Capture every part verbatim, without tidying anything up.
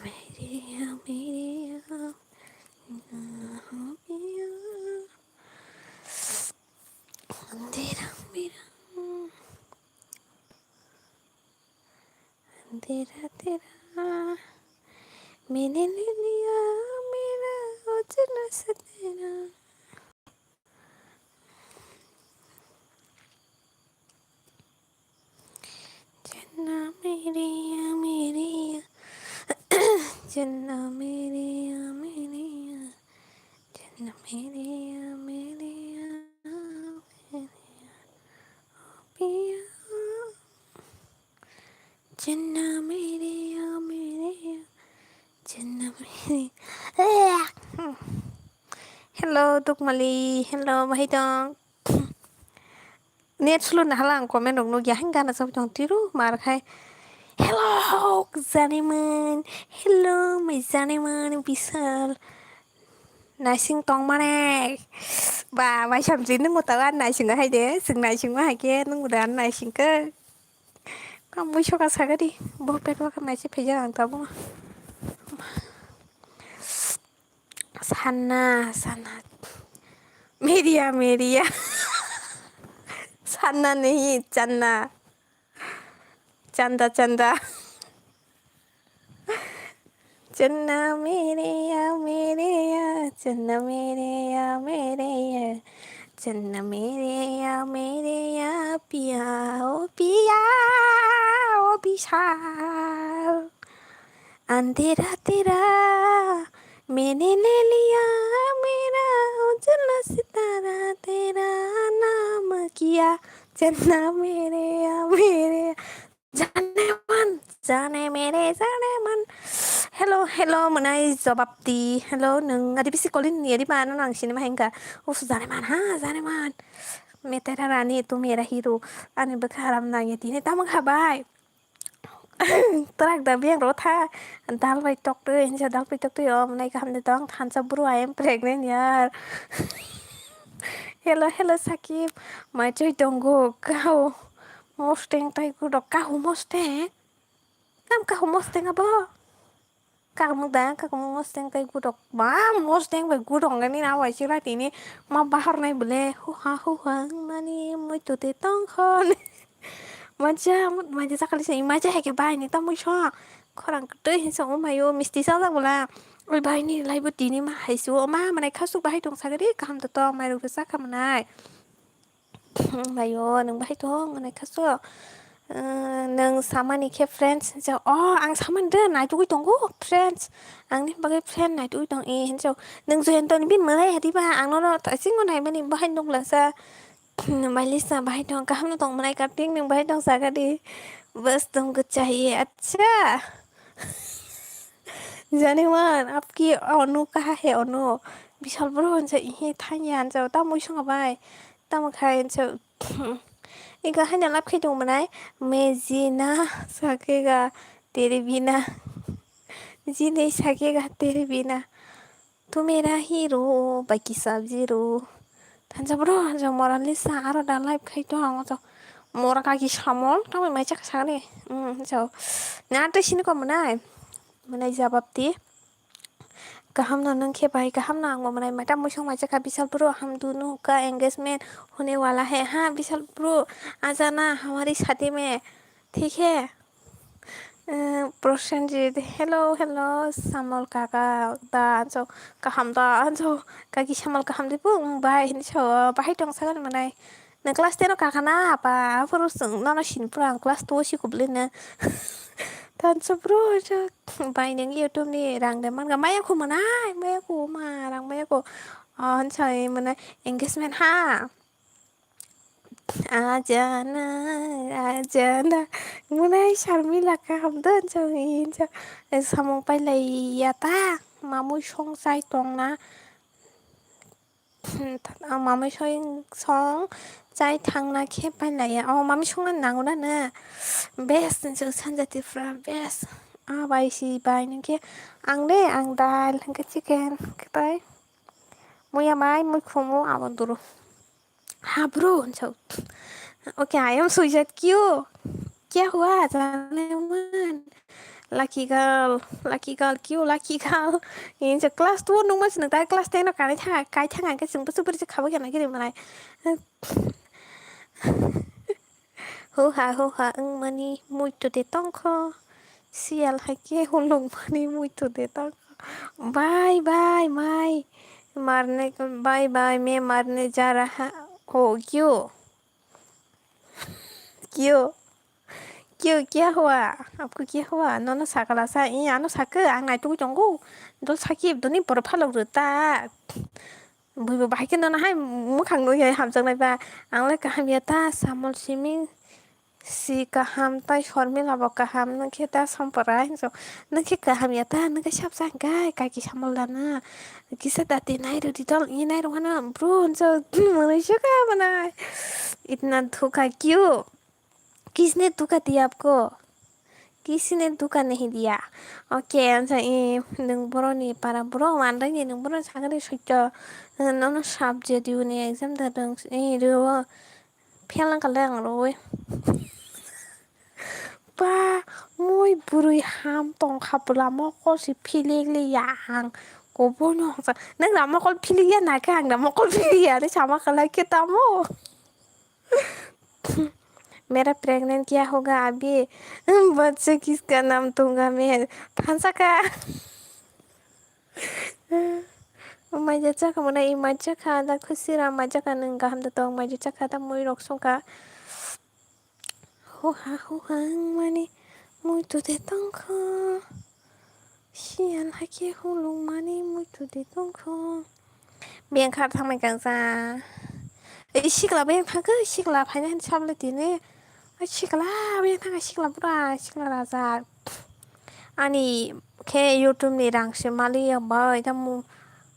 मेरे या मेरे या, ना हो पिया। अंधेरा मेरा, अंधेरा तेरा, मैंने ले लिया मेरा, वजन से तेरा। चन्ना मेरे या मेरे या, चन्ना मेरे या मेरे या, चन्ना मेरे या मेरे या, मेरे या, ओ पिया। चन्ना मेरे या मेरे या, चन्ना मेरे। Hello, Dukmali. Hello, bahai tong. Net slow na hala ang comment rok nugya, hang gana sab tong tiru mar khai. Hello, Janiman. Hello, my Janiman, Bisal. Naising tong mane. Ba, bai samji nung utawa naising hai de. Sing naising ma hai ke, nung uda naising ke. Ka mui soka sagadi. Bo pet wa ka naising pheja ang tabo. Sana, sana. Media, media. Sana nahi, channa. Chanda, chanda. चन्ना मेरे या मेरे या, चन्ना मेरे या मेरे या, चन्ना मेरे या मेरे या, पिया ओ पिया ओ विशाल। अंधेरा तेरा मैंने ले लिया मेरा, उजला सितारा तेरा नाम किया। चन्ना मेरे या मेरे या, जाने मन, जाने मेरे, जाने मन। Hello, hello, mwnai jobab di. Hello, nwng adi bisi kolin ni adi ba, ano nang sini ma hengka. Us, जाने मन, ha, जाने मन. मैं तेरा रानी, तू मेरा hero. Ani bwkha aram nang ya tini, tamo kha bai. Trak da biyang ro tha. Dal bai tok twi, hinsa dal bai tok twi, o mwnai kaham de tong, thansa bru, I am pregnant yar. Hello, hello, Sakib. Mai choi tongo, kau. Mosteng tai gudok, kahu mosteng? Tam kahu mosteng abo? Kakmuk da, kakmuk mosteng tai gudok. Ma mosteng bai gudok nani na wai sira tini. Ma bahar nai bole. Hu ha, hu ha, nani moi to te tong khon. Maja, maja sakali se, maja heke bai ni tamoi so. Khorang tei hinsa o mayo, misti sa bula. Oi bai ni lai bo tini ma hai su, o ma manai khasuk bahai tong sagari, kaham to to, mai rok sa khamanai. Mayo, nwng bahai tong, nai khaso. Eh, nwng samani khe friends, ja, oh, ang samani de, naitugui tongo, friends. Ang ni bagwi friend naitugui tong, eh, hinsa. Nwng Jayantoni bin mwnai hadi ba, ang nono thaising o naimani bahai nukla sa. Mailisa bahai tong, kaham no tong mwnai kapting, nwng bahai tong sagadi. Bas tum ko chahiye, acha. Jane man, apki onu kaha hai onu. Bisal bro, hinsa, ihe thanya, hinsa, ta mui songa bai. Tamo khai hinsa. Ika haino lab khai tong mwnai, मैं जीना सकेगा तेरे बिना, जी नहीं सकेगा तेरे बिना, तू मेरा हीरो, बाकी सब zero. Thansa bro, hansa mora lisa, aro da live khai tong, hansa mora kaki samol, tamo mai chak sani. Hmm, hansa. Na te sini ko mwnai. Mwnai jabab di. Kaham no nwng khe bai, kaham no ang bo mwnai, mata muisung mai chakha Bisal bro, हम दोनों का engagement होने वाला है, हाँ Bisal bro, आ जाना हमारी शादी में, ठीक है? Eh, Prosenjit, hello, hello, Samol kaka, da, anso, kaham da, anso, kaki Samol kaham di pung, bai, hinso, bahai tong sagan mwnai. Nwng class ten o kaka na, apa, aphuru chwng nono sini pura ang class two o si kubli na. Thansa bro, anso, bai nwng YouTube ni rang de manga, maya khu mwnai, maya khu ma, rang maya khu. Oh, anso, mwnai, engagement ha. Ajana, ajana. Mwnai Sharmila kaham don chong incha. Samung pailai ya ta. Mamui song chai tongna. Mamui song, song chai thangna khe pailai ya. Oh, mamui songna nango na na. Best, sanja Tripura, best. Ah, bai si bai nang khe. Ang de, ang dal, hingke chicken, khe tai. Muya mai, mui khumu, abon duru. Ha bro, hinsa. Okay, I am Sujat. Kyo? Kya hua? Jane man. Lucky girl, lucky girl, kio lucky girl. Ini je class two nung mas nung tai class ten no kanai thang, kai thang ke sung pusu puri khabo kena kiri manai. Ho ha, ho ha, ang mani muitu de tongkho. Sial hai ke hulung mani muitu de tongkho. Bye, bye, mai. Marne, bye, bye, me marne ja raha. Oh, kio? Kio? Kio, kya hua? Apko kya hua? Nono sakala sa, i ano sakhe, ang naitu tongo. Dol sakhe, doni poro phalok rw ta. Buibo bahai khe nono hai mwkhang nui hai hamjaknai ba. Ang le kaham ya ta, samol simi si kaham, tai Shormila bo kaham, nung khe ta Sompora hinso. Nung khe kaham ya ta, nung khe sabsa hingkai, kaki samol dana. Kisa dati nai rw di dol, i nai rw hano, bro, hinso, mwnwi suka mwnai. Itna dhuka kyu? Kisne dhuka diya apko? Kisne dhuka nahi diya? Okay, ansa, i, nung boroni para bro, mandai ni nung boroni sakani sujjo. Nono subject unit exam da dong, i, rw. Phelang kale ang roi. Ba, mui bwrwi ham tong kha bwla mokol si philik li ya ang. Kobor no hongsa. Nang na mokol philik ya na khe ang na mokol philik ya ni sama kala khe tamo. Mera pregnant kya hoga abhi? Bachcha kiska naam dunga main. Thansa ka. Maija chakha mwnai, i maija chakha, da khusi ra maija chakha, nwng kaham da tong, maija chakha, da mui rok songkha. Huha, huha, wng mani, muitu de tongkho. Siyan hakhe hulung mani, muitu de tongkho. Bengkha thangmai kangsa. Ei sikla beng thangkhe, sikla phaina hin sabla tini. Ai sikla beng thangkhe, sikla bura, sikla raja. Ani khe YouTube ni rang se mali ya bai tamo,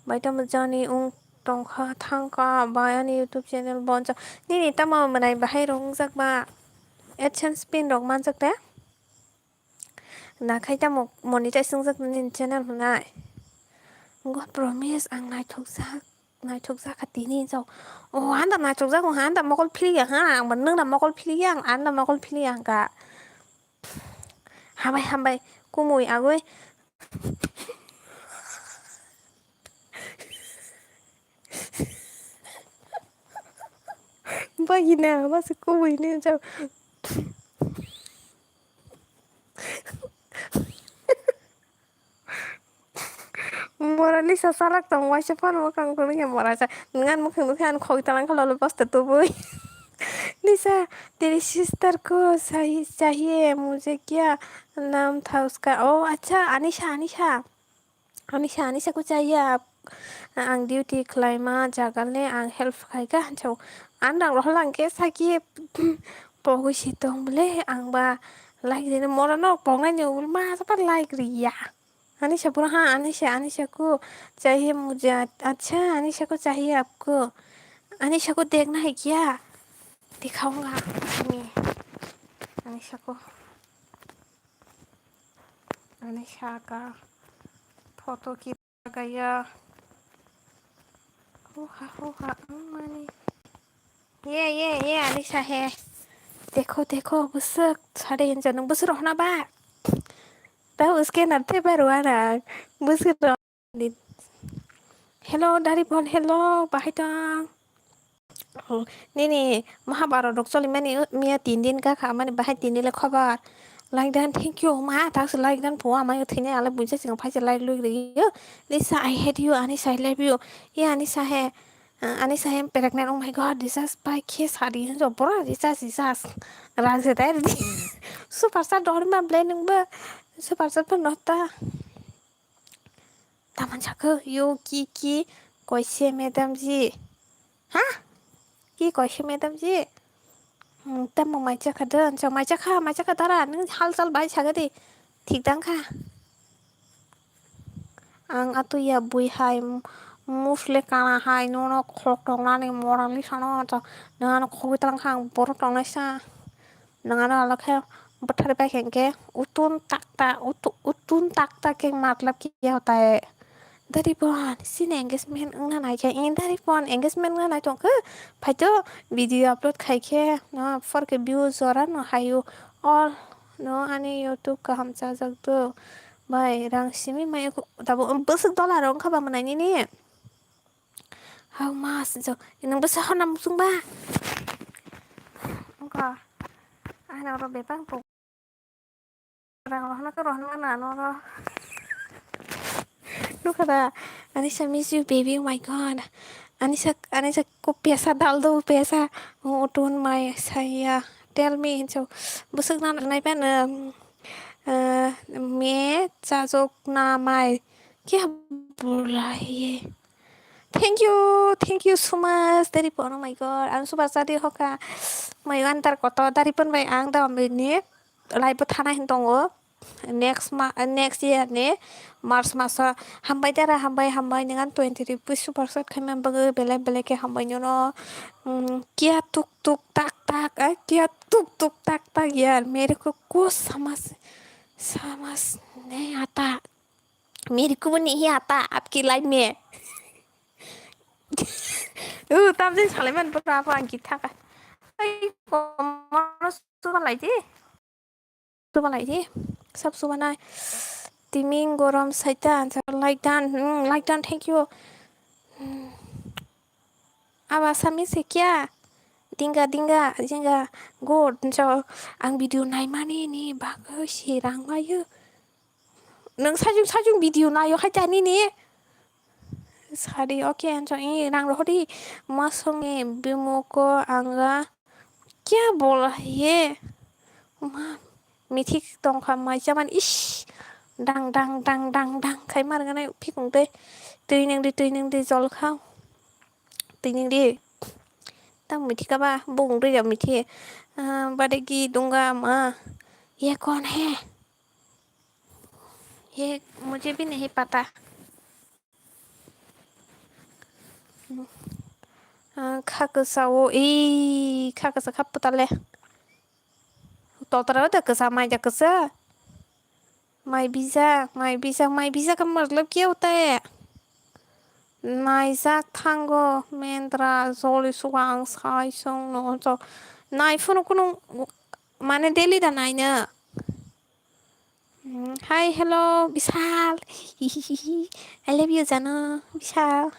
bai tamo jani wng tongkha thangkha bai ani YouTube channel bonsa. Nini tamo mwnai bahai rok wngjak ba? AdSense pin rok manjak de? Nakhai tamo monetize wngjak nini channel hwnai? Ngo promise ang naithokjak. Naithok jakha tini jok. O, anda naithok jak, o, anda mokol phili ya, ha, ang nwng na mokol phili ya, ang anda mokol phili ya, ang ka. Hambai, hambai, kumui agoi. Bagina, masa kumui ni jok. Mora Lisa salak tong waisa phano mwkhang phunukya mora sa ngan mwkhang nukhe ani khogwi talangkha lolo bosta tubui. Lisa, teri sister ko sahi chahiye, mujhe kya naam tha uska? Oh, acha, Anisha, Anisha. Anisha, Anisha ko chahiye aap, ang duty khlaima jaga le ang help khaika, hinsa. Ang rang rohlang ke saki pogwi si tong bole, ang ba like rina mora no pongnai ni ul ma sa pa like riya. Anisha pura ha, Anisha, Anisha ko chahiye mujhe, acha, Anisha ko chahiye aapko? Anisha ko dekhna hai kya? Dikhaunga. Ani, Anisha ko. Anisha ka photo ki gaya. Huha, huha, ang mani. Ye, ye, ye, Anisha he. Dekho, dekho, bwswk sade hinsa nwng bwswk rohna ba? Tao uske na te ba rwa na. Bwswk ro-, Hello, Dari Bon, hello, bahai tong. Oh, nini Mahabharat rok choli mani, miya tin din ka kha mani, bahai tin din le khobar. Like dan, thank you, ma, tak se like dan po, ama yo thini ale buja sing phai se like lui ri yo. Lisa, I hate you, Anisha, I love you. Ye, Anisha he, uh, Anisha he pregnant, oh my God, Lisa bai khe sadi hin jo, bora, Lisa, Lisa. Rang se dai, super star dor ma ble nung ba, super star pa nota. Taman sakhe, yo, ki, ki, koise madam ji. Ha? Ki koise madam ji? Hmm, tamo mai chakha de, ansa mai chakha, mai chakha dara, nung hal chal bai sakha de. Thik dang kha. Ang atu ya bui hai, m-, musle kana hai, nono khok tong nani morali sano, to, nano khogwi tang kha, ang borok tong nai sa. Nangano alokhe bwthar bai khe hwnkhe utun takta, utu-, utun takta khe matlab kiya hota hai. Dari bon, chini engagement wngna nai khe, eh, dari bon, engagement wngna nai tong khe, phaito video upload khai khe, no, four K views jora no haio, all no ani YouTube kaham chajak do. Bai, rang simi mai ko-, tabo bwswk dollar wngkha ba mwnai nini? How much? Jo, nwng bwswk honna muchung ba? Wngkha. Ano oro bebak bo. Rang rohorna khe rohorna nang ano oro. Nukha da, Anisa miss you baby, oh my God. Anisa, Anisa ko paisa dal do, paisa. Oh, don't my saya. Tell me, so, bwswk na nai ba no, eh, me chajok na mai. Kya bula ye? Thank you, thank you so much. Dari pon, oh my God, ang super chadi hoka. Mai antar koto dari pon bai ang da ambil ni. Live bo thana hin tongo. Next ma-, next year ni March maso hambai dara, hambai, hambai, ningan twenty rupees super chat khaima bagwi belai belai khe hambai nyono. Mm, kia tuk tuk tak tak, eh, kia tuk tuk tak tak yaar, mere ko kuch samajh, samajh nahi aata, mere ko bhi nahi aata aapki life mein. Uh, tamjin salaiman bro, abo ang git thaka. Ai, komor suba lai di. Suba lai di. Sab suba nai. Timing gorom saitan. Like done. Hmm, like done. Thank you. Hmm. Aba sami se kya? Dinga, dinga, dinga. Good. So, ang video naimani ni bagwi si rang layo. Nwng sajung sajung video nayo hai tani ni. Sadi, okay, anjo, eh, rang rohori. Masong e bimoko anga. Kya bola ye? Ma, mithik tongkha mai chaman, ish. Dang, dang, dang, dang, dang, khai mar ganai phikung tei. Twi nang di, twi nang di, jol khao. Twi nang di. Tang mithik aba, bung rwi ya mithi. Ah, bade ki dunga ma. Ye kon he? Ye mujhe bhi nahi pata. Ah, kha kwsa o, ee, kha kwsa kha putale. Totra da kwsa, mai da kwsa. Mai bijak, mai bijak, mai bijak ka matlab kya hota hai? Naijak thango, mendra, joli suga ang sai song no, so. Nai phunu kunu, mane daily da nai na. Mm, hi, hello, Bishal. I love you, Janu, Bishal.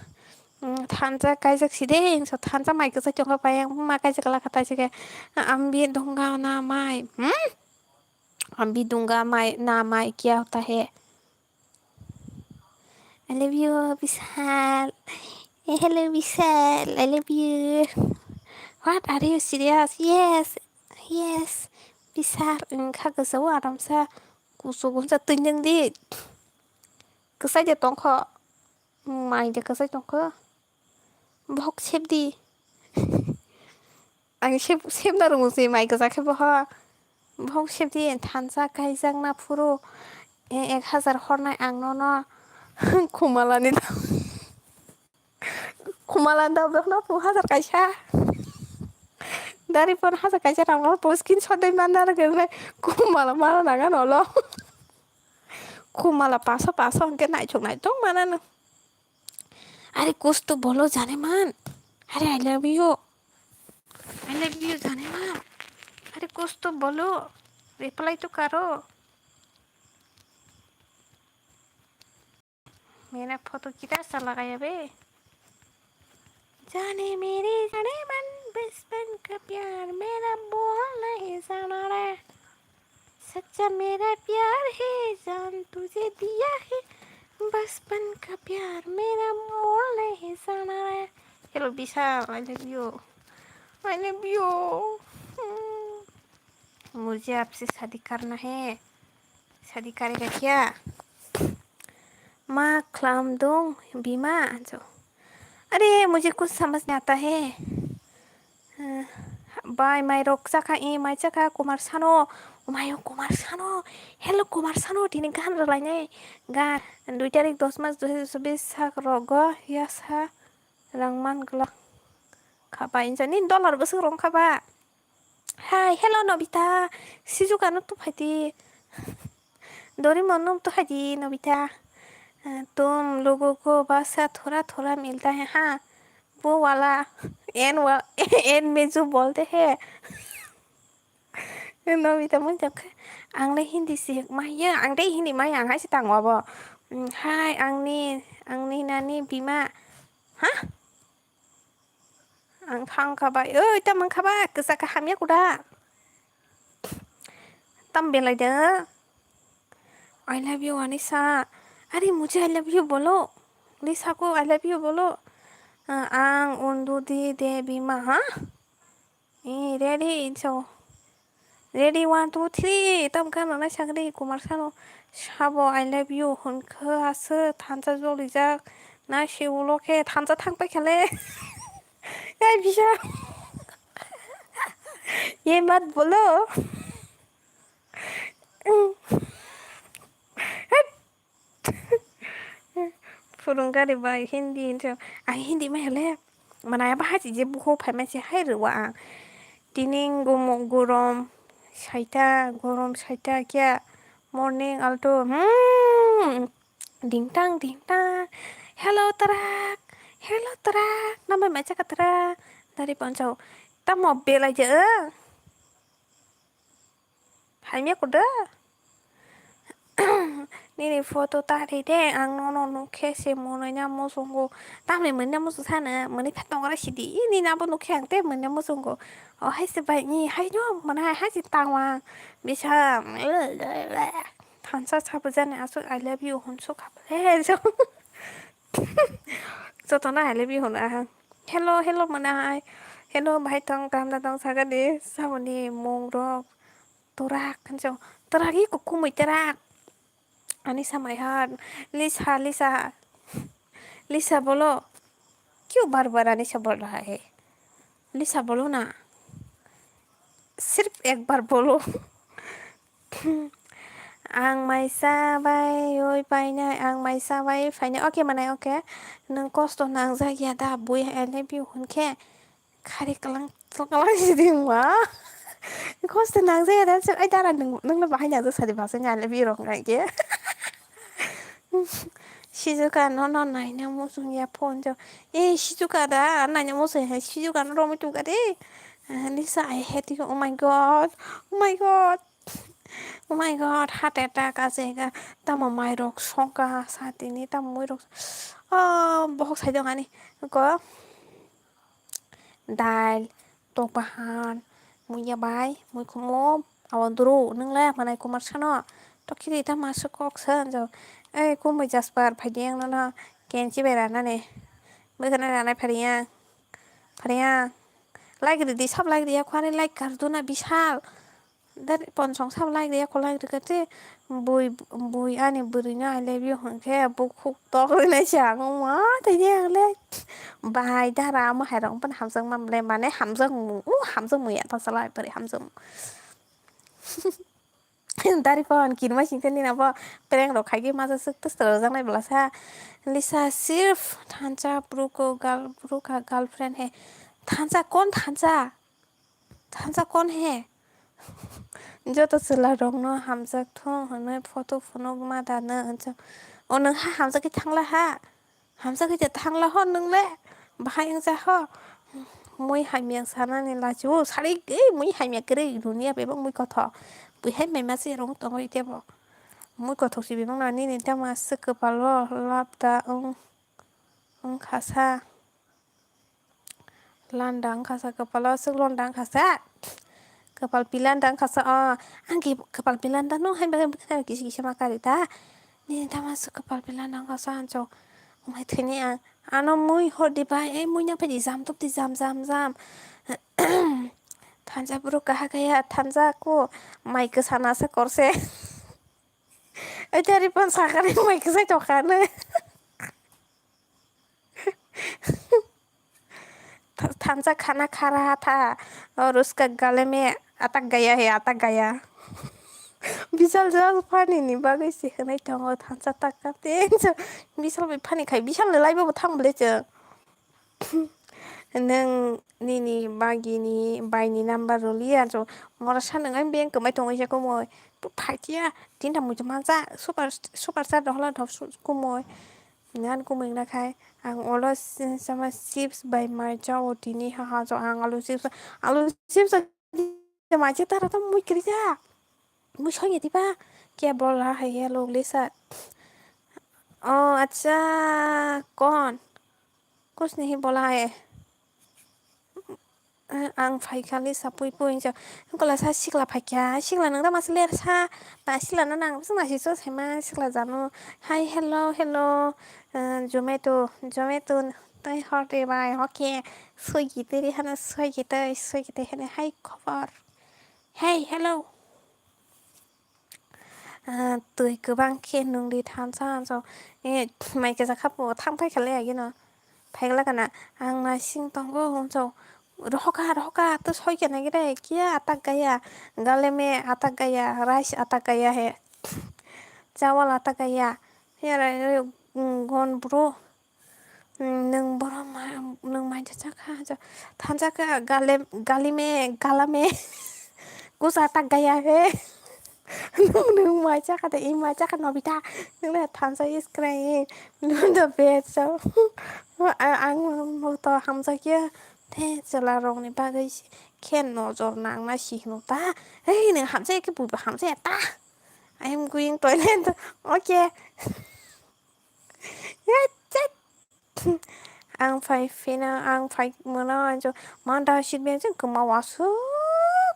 Mm, thansa kaijak si de, so thansa mai kwsa chongkha payang, ma kaijak la khatai se ke. Ambi dunga na mai. Hmm? Ambi dunga mai, na mai, kya hota hai? I love you, Bishal. Eh, hello, Bishal. I love you. What, are you serious? Yes. Yes. Bishal, wngkha kwsa o aramsa. Kusu gunsa twi nang di. Kwsai de tongkho. Mai de kwsai tongkho. Bohok sep di. Ang sep, sepna rwngse mai kwsa khe boho. Bohok sep di, thansa kaijak na phuru. E, ek hazar hornai ang nono. Khumala ni dam. Khumala ni dam no phu hazar kaisa. Dari pon hazar kaisa rang no phu skin sodai manna rwgwk nai. Khumala mana naga nolo. Khumala paso paso hwnkhe naithok naithok mana no. Are kuch to bolo jane man. Are I love you. I love you jane man. Are kuch to bolo. Reply to karo. Mera photo kidhar se lagaya be? Jane mere jane man, bachpan ka pyar mera bol nahi jana re. Sacha mera pyar hai jaan tujhe diya hai, bachpan ka pyar mera mol nahi jana hai. Hello Bishal, I love you. I love you. Hmm. Mujhe aapse shaadi karna hai. Shaadi karega kya? Ma khlam dong bima anjo. Are mujhe kuch samajh nahi aata hai. Bai mai rok chakha, e mai chakha Kumar Sanu. O mai o Kumar Sanu. Hello Kumar Sanu, tini gan rwlainai. Gan dui tarik dos mas dui hazar chobbish sak rogo yasa rang man glak. Khaba injani dollar bwswk rong khaba. Hi, hello Nobita. Sijuka no tuphai di. Doraemon no tuphai di Nobita. तुम लोगों को भाषा थोड़ा थोड़ा मिलता है, हाँ। वो वाला एन वा-, एन में जो बोलते हैं। Nobita mui tongkhe, ang le Hindi si maya, ang tei Hindi maya, ang hai se tango abo. Mm, hai, angni, angni nani bima. Ha? Ang thang kha bai. Oi, tam ang kha ba, kisa kha hamya kuda. Tam belai de. I love you, Anisa. Are, mujhe I love you bolo. Lisa ko I love you bolo. Ah, ang undu di de bima, ha? Eh, ready, so. Ready, one, two, three. Tam gana nai sagri, Kumar Sanu. Sabo, I love you. Hwn khe aswk thansa jolijak. Na se ulo khe thansa thang pai khale. Ai, bisa. Ye mat bolo. Phurung gari bai Hindi hinwi, ang Hindi mai hole. Mana ya bahai je buho phai mai se hai rwa ang. Tining gomo gorom saita, gorom saita kya morning alto. Hmm. Ding tang, ding tang. Hello, tarak. Hello, tarak. Namai mai chaka tarak. Dari ponchau. Tamo belai je. Hamya kuda? Nini photo ta ri de, ang nono nukhe se mwnwi na muchungo. Tamni mwnwi na muchung sana, mwnwi pha tongra sidi. Nini abo nukhe ang te mwnwi na muchungo. O hai se bai ni, hai no, mwnai hai se tangwang. Bisa, thansa sabu jani aswk I love you hwn sukha. He, so. Jotono I love you hwn aha. Hello, hello, mwnai. Hello, bhai tong, kaham da tong, sagani, saboni mung rok. Torak, kanjo. Torak, iko kumui torak. Ani samai har. Lisa, Lisa. Lisa bolo. Kyun bar bar ani se bol raha hai? Lisa bolo na. Sirf ek bar bolo. Ang maisa bai oi painai, ang maisa bai phainai. Okay, manai, okay. Nwng kosto nangjak ya da, bui I love you hwn khe. Khari kalang, kalang sidi ma. Kosto nangjak ya da, ai dara nwng, nwng no bahai nangjak sadi bahasa nya I love you rok ngai khe. Shizuka no, no, naina muchung ya phone jo. Eh, Shizuka da, naina muchung ya, Shizuka no romwi tongkha de. Ah, Lisa, I hate you. Oh my God. Oh my God. Oh my God, heart attack ajega. Tamo mai rok songka satini, tamo mui rok. Oh, bohok sai dong ani. Ko dail, tok bahan, muiya bai, mui kumo, awan duru, nung le manai Kumar Sanu. Tokiri ta masa kok sa jo. Eh, kumui Jasper, phai di ang nono. Kenchi bai rana ne. Bai khana rana phariya. Phariya. Like ridi, sab like riya, khwani like kar duna bisal. Dari ponsong sab like riya, ko like rikha te bui, bui ani bwrwi no I love you hwn khe bukhuk tok rwnai se ang ma tei ang le bai dara amo hai rok phano hamjak ma le mane hamjak mu, u hamjak mu ya ta salai pari hamjak mu. Dari phone kirma sing khe nini abo prank rok khai khe maja swk twswk rwjak nai bwlasa. Lisa sirf thansa bru ko gal, bru ka girlfriend hai. Thansa kon thansa? Thansa kon he? Joto chwla rokno hamjak thung hwnwi photo phunuk ma dano hwnjak. O nwng ha hamjak khe thangla ha? Hamjak khe thangla ho nwng le? Bahai wngsa ho? Mui hamya sanani lachi o sari gwi mui hamya kwrwi dunia bebak mui kothok. Bui hai mema se rong tongwi tebo. Mui kothok si bebak na nini tama se kwpalo lab da wng, wng kha sa. Landa wngkha sa, kwpalo aswk londa wngkha sa. Kwpal pila wngkha sa, o, ang ki kwpal pila wngkha, nung hai bagwi bwkhwnai kisa kisa ma kari ta. Nini tamo aswk kwpal pila wngkha sa, ang chok. Umai thwini ang. Ano mui hor di bai, ei mui nang phai di, jam tok di, jam, jam, jam. Thansa bwrwi kaha kaya, thansa ko mai kwsa nasa korse. Ei tari pon sakani mai kwsai tokha nai. Tha-, thansa khana kha raha tha, aur uska gale mein atak gaya hai, atak gaya. Bishal jang phani ni bagwi se hwnwi tongo thansa taka te. Bishal bai phani khai, bishal ni lai bo thang bole chwng. Nwng nini bagini baini number rwliya, so mora sa nwng ai bank kwmai tongwi se kumui. Phaikiya, tinta muitu mansa, super, super chat rohorla thok su-, kumui. Ngan kumui wngna khai, ang olo s-, sama chips bai mai chao tini, ha, ha, so ang alu chips, alu chips Maje tara to mui kiri ja. Mui soi ya diba. Kya bola hai ya log lisa. Oh, acha, kon? Kuch nahi bola hai. Eh, ang phaikha lisa pui pui hinjo. Kola sa sikla phaikha. Sikla nang da mas ler sa. Ta sikla na nang bising nasi so sema sikla jano. Hi, hello, hello. Eh, Zomato, Zomato. Tai hor de bai. Okay. Swiggy teri hana Swiggy tai Swiggy tai hana hai khobor. Hey, hello. Ah, twi kwbang khe nungdi thansa hanso. Eh, mai kisa khapo thang phai khalai agino. Phai kala kana ang naising tongo hwnso. Rohoka, rohoka, to soi kena gire, kia atak gaya, galeme atak gaya, rice atak gaya he. Chawal atak gaya. He, gon bro. Nwng borom ma, nwng mai cha cha kha, cha, thansa kha, gale, galime, galame, kusa tak gaya he. Nwng, nwng mai cha kha de, i mai cha kha Nobita, nwng le thansa is crying, nwng the bed so. A-, ang to hamjakya, the chwla rokni bagwi khe nojor nangna si hino ta, hei nwng hamjakya khe buibo hamjakya ta, I am going toilet, okay. Ang phai phino, ang phai mano, ang jo manda sit beng jeng kwma wasu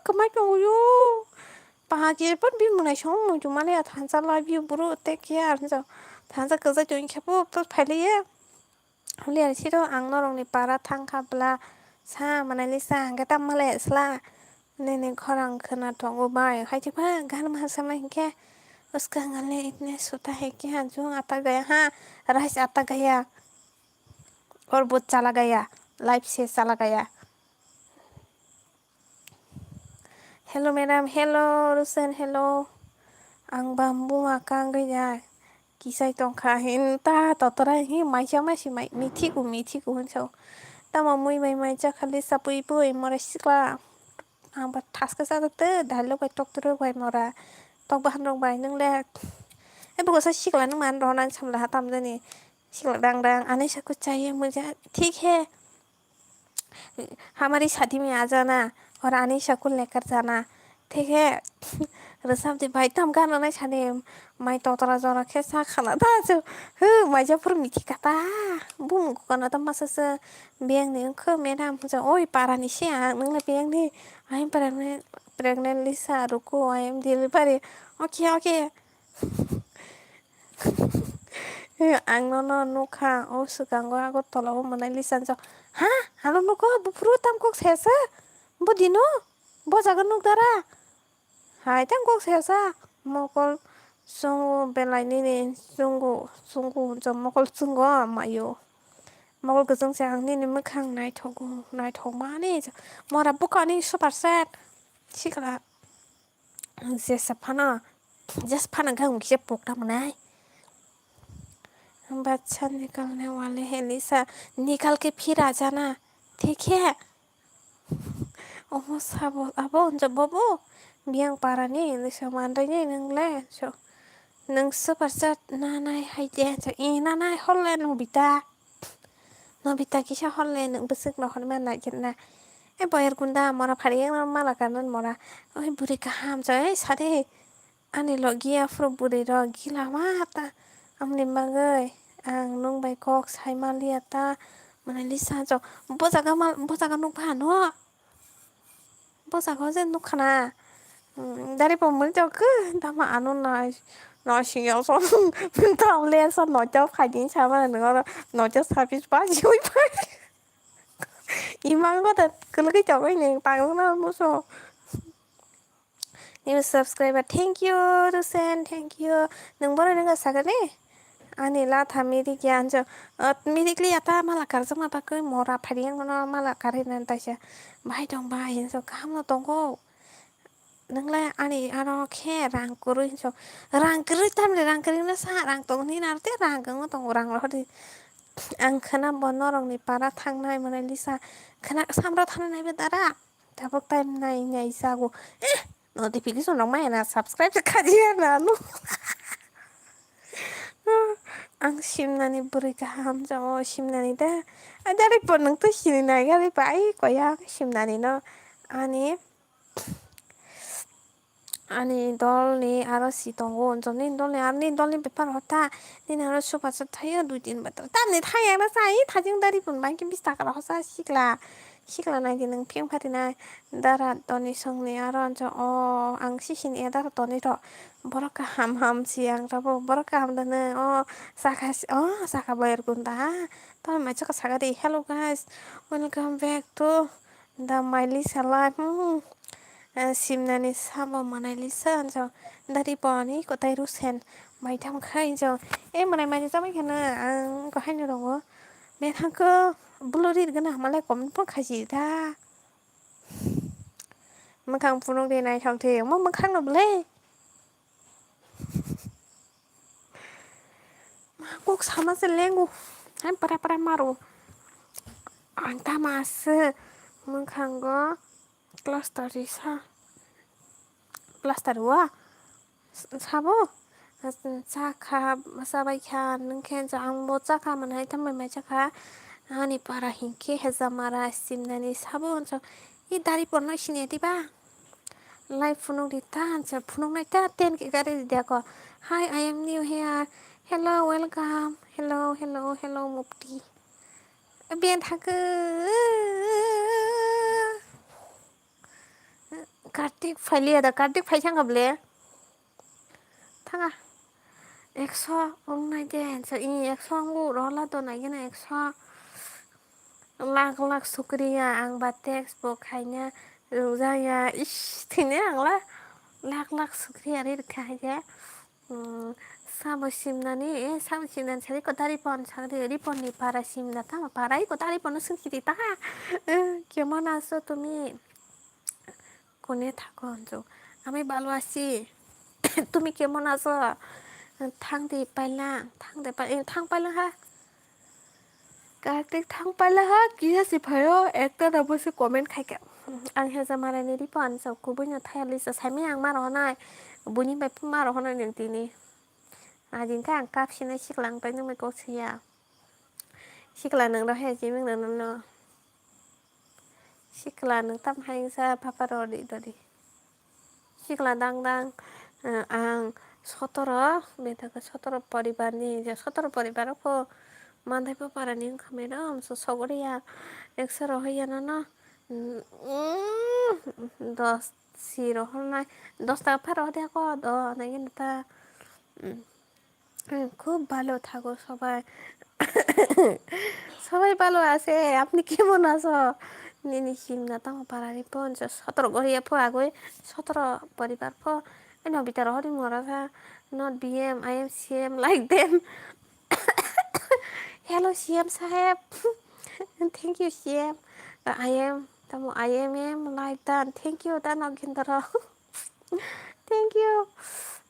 kwmai tongo yo. Paha je pon bi mwnai song muitu mani a thansa love you bro, take care, ang jo thansa kwchai tong khe bo to phai liye. Holi ar siro ang norok ni para thang kha bla sa manai lisa ang khe tam male sla. Nini khorang khwna tongo bai, hai se pha gan ma samai hinkhe, uskang ale itne sota hai kya, jung ata gaya ha, rice ata gaya, aur wo chala gaya, life se chala gaya. Hello madam, hello Rusen, hello. Ang bambu akang gaya. Kisai tongkha hin ta totora hi maisa masi mai mithiku mithiku hinso. Tamo mui bai mai cha khali sapui pui more sikla. Ang ba thaska sa te dalok bai toktorok bai mora. Tok bahan rok bai nung le. E bugo sa sikla nung man rona samla ha tam jani. Sikla dang dang ani saku chaiye muja thik he. हमारी शादी में आ जाना और अनीशा को लेकर जाना, ठीक है? Rwchapdi bai tam gana nai sani mai totora jora khe sa khala da chu. Hu, mai japhuru mithi kata. Bumung kono tam masa se beng ni wngkho madam ja oi para ni se ang nang le beng ni. I am pregnant, pregnant Lisa ruko, I am delivery. Okay, okay. Ang nono nukha, o swkango Agartala o mwnai Lisa jok. Ha? Ano nuko? Buphuru tam kok sesa? Bo dino? Bo jaga nuk dara? Hai tam kok sesa? Mokol chungo belai nini chungo, chungo hwnso mokol chungo mayo. Mokol kwchwng se ang nini mwkhang naithogo, naithok mani. Mora bwkhani super set. Sikla. Jesa phano, jesa phano khe hwn kisa pokna mwnai. Bacha nikalne wale hai Lisa, nikal ke phir aa jana, thik hai? Omo sabo, abo hwnjak bobo, biyang parani Lisa mandaini nwngle, so, nwng super chat nanai hai de, so, e nanai hole Nobita. Nobita kisa hole nwng bwswk nohor ma naikhe na. E boyar gunda mora phari yang mala kanan mora. Oi bwrwi kaham sa, ei sade. Ani logi aphuru bwrwi rok gila ma ta. Amoni bagwi ang nwng bai kok sai manliya ta. Mane Lisa jok. Bo jaga mal, bo jaga nuk pha no. Bo jaga o je nukha na. Dari bo mui jok khe tamo ano nai. Nai sing ya so. Tam le so no jok khai din sa ma nwng oro no jok service ba jiwi pai. Imang ko ta kuluk jok ni tang na mo so. New subscriber, thank you, Rusen, thank you. Nwng bono nungkha sakani? Ani latha mirik ya, anjo, ah, mirik li ata mala karjakma bagwi mora phari yang mano mala karwi nan taisa. Bai tong bai, hinso kaham no tongo. Nwngle ani aro khe rang kwrwi hinso. Rang kwrwi tamni rang kwrwi no sa rang tong ni nar te rang kwrwi tongo rang rohor di. Ang khwna bo norok ni para thangnai mwnai Lisa. Khwna samra thani nai be dara. Tabuk time nai nai jago. Eh, notification rok maya na subscribe se khajiya na no. Ang simnani bwrwi kaham jabo simnani da. Adari po nang to sini nai gari pa ai koya simnani no. Ani Ani dolni aro si tongo, joni dolni aro nini dolni bepar hota, nini aro supa sa thaio dui tin batar. Tamni thaya na sa, i thajing dari pun bangki bis taka rok hosa sikla, sikla nai di nang phiyong phari nai. Dara toni songni aro anjo o ang sisini ya dara toni ro. Borok kaham ham si ang rabo, borok kaham dano o saka si, o saka bayar gunda ha. Toni mai chaka saka di, "Hello guys, welcome back to the Mailisa life." Hmm. Eh, simnani sabo manai lisa anjo. Dari poni kotai rusen. Mai tham khai jo. E manai mai jama khana ang ko haino rongo. Be thangko blurry gana hamale comment pon khaji da. Mwkhang phunuk de naithok the. Mo mwkhang no ble. Ma kok sama se lengo. Hai para para maro. Ang tama se mwkhango cluster risa. Cluster wa. Sabo. Chakha, chabai kha, nungkhe ang bo chakha manai tamo mai chakha. Ani para hinkhe hezamara simnani sabo. I dari porno sini diba. Live phunuk di ta, ansa phunuk nai ta, ten ke gari di ako. "Hi, I am new here. Hello, welcome. Hello, hello, hello, Mupti." Biyan thangkhe. Kartik phailiya da, Kartik phai thangkha ble. Thanga. Ekso ong nai de, ansa i ekso ong rola do nai gana ekso. Lak lak sukriya ang ba text bo khaina rwjaya. Ish, thini ang la lak lak sukriya ri rwkha hai de. Hmm, sabo simnani, eh, sabo simnani sari ko dari pon sari ri pon ni para simna tama para i ko dari pon sung kiti ta. Eh, kemon aso tumi? Kone thako anjo. Ami balo asi. Tumi kemon aso? Thang di paila, thang di paila, eh, thang paila ha. Kartik thang paila ha, kisa si phaio, ekta da bosi comment khaika. Ang heza marai ni ripo ansa kubui no thaya lisa sami ang maro honai. Buni bai pun maro honai nung tini. Ajin khe ang kap sinai siklang pai nung bai kok siya. Sikla nung ro he jiming no no no. Sikla nung tam hai sa papa ro di do di. Sikla dang dang, eh, ang sotoro, betaka sotoro poribar ni, je sotoro poribar o po mandai po para ni wngkha mai ro, amso sogori ya, ekso rohoi ya no no, mm, dos si rohor nai, dos taka phai rohor ya ko, do nai gini ta, mm. Hmm, খুব ভালো থাকো সবাই। সবাই ভালো আছে, আপনি কেমন আছো? Nini simna tamo parani pon, so sotoro goriya pho agoi, sotoro poribar pho. Eno bitaro hori mora sa, not B M, I am C M like them. Hello C M saheb. Thank you C M. I am, tamo I am M like that. Thank you, da Nagendra. Thank you.